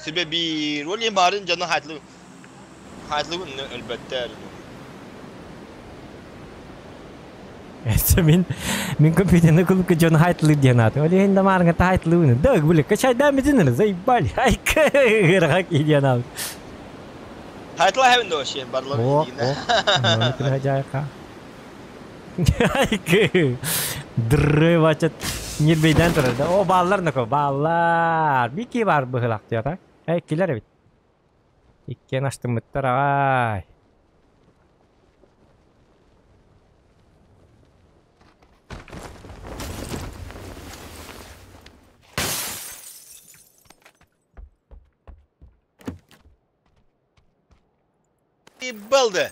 Speaker 2: Себе биир. Оле баарын дьоно хатлы хатлыбын өлбөттөр.
Speaker 1: Это мин мин компьютерный клубка дьон хайтлы диэн ааты. Ол иһин да маарыҥа хайтлыбын. Да, били, качайдаан бүтүнэр, заебали. Ай, кыргак диэн аат.
Speaker 2: Хайтла хэвен вообще барлар.
Speaker 1: О, о, ну ты хозяйка. Дрывачат нирбейден турар. О, баллар нако, баллар. Бики бар быһылах диата. Эй, килер эбит. Иккен астыммыттар ай.
Speaker 2: Ебал да.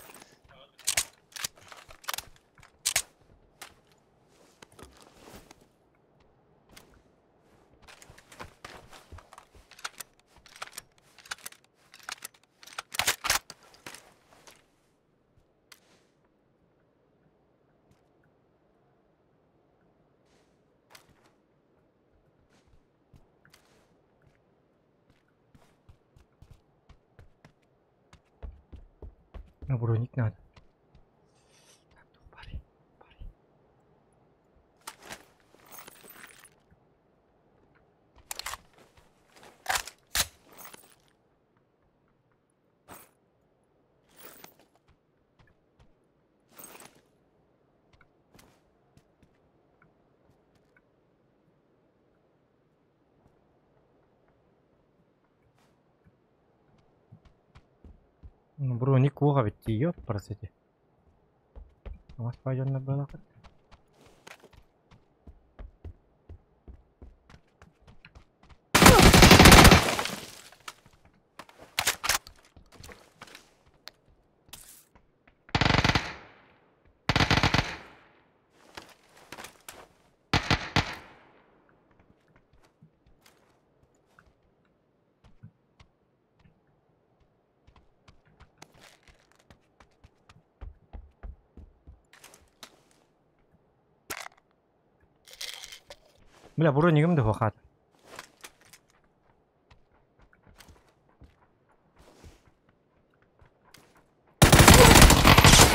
Speaker 1: На броник надо. Так, парень, парень. Ну, броник куоҕа эбит дии, ёппарасити. Мас пойдём было. Бля, бронигым да хат.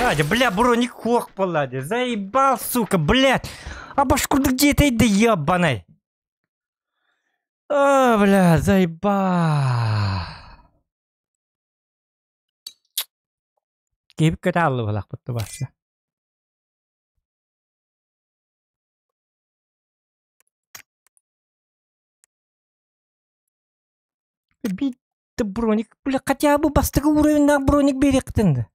Speaker 1: Адя, бля, броник хох полади. Заебал, сука, блядь. А башку где ты, да ебаный. А, бля, заебал. Кип каталлы балак бутты басы. Бит броник, бля, хотя бы бастыгы уровень броник беректин.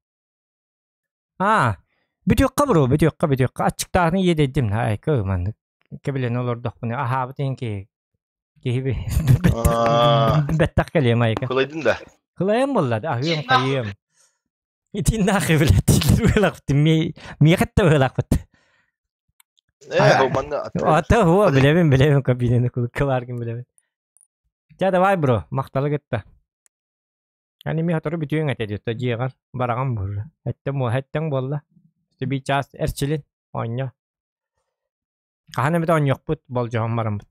Speaker 1: Аа, бүтүөххэ бро, бүтүөххэ, бүтүөххэ. Аччыктаахын иэдэйдим. Айка маннык кэбилэн олордохпуна аһаабыт иһин киһи киһи бэттэх кэлиэм айка.
Speaker 2: Кылайдын да.
Speaker 1: Кылайан буолла да аһыам хайыам. Итиннээх билэттилэр быһалаахпыт. Миэхэ да быһалаахпыт.
Speaker 2: Э, манна
Speaker 1: Ата хуа билэбин билэбин кабинаны кылааргын билэбин. Ча давай бро, махталы кытта. Ани ми хотору бүтүөҥ этэ диэтэ дьиэҕэр бараҕан буолла. Эттэ муоһа эттэҥ буолла. Биир чаас эрчилин оонньоо. Хаһан эмит оонньуохпут болдьоһон бараммыт.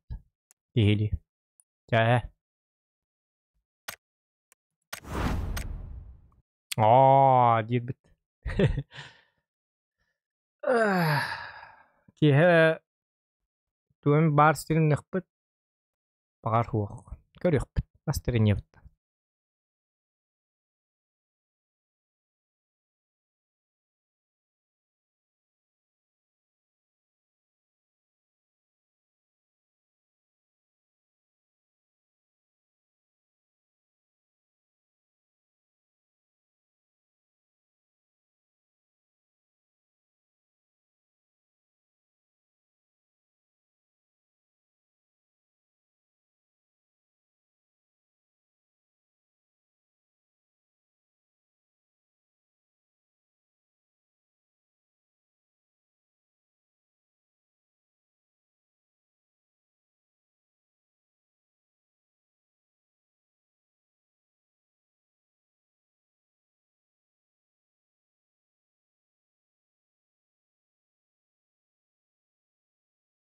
Speaker 1: Киһилии. Чэ. Оо диирбит. Киэһэ туом баар сирин ныхпыт. Баҕар суох. Көрүөхпүт. Настырынньабыт.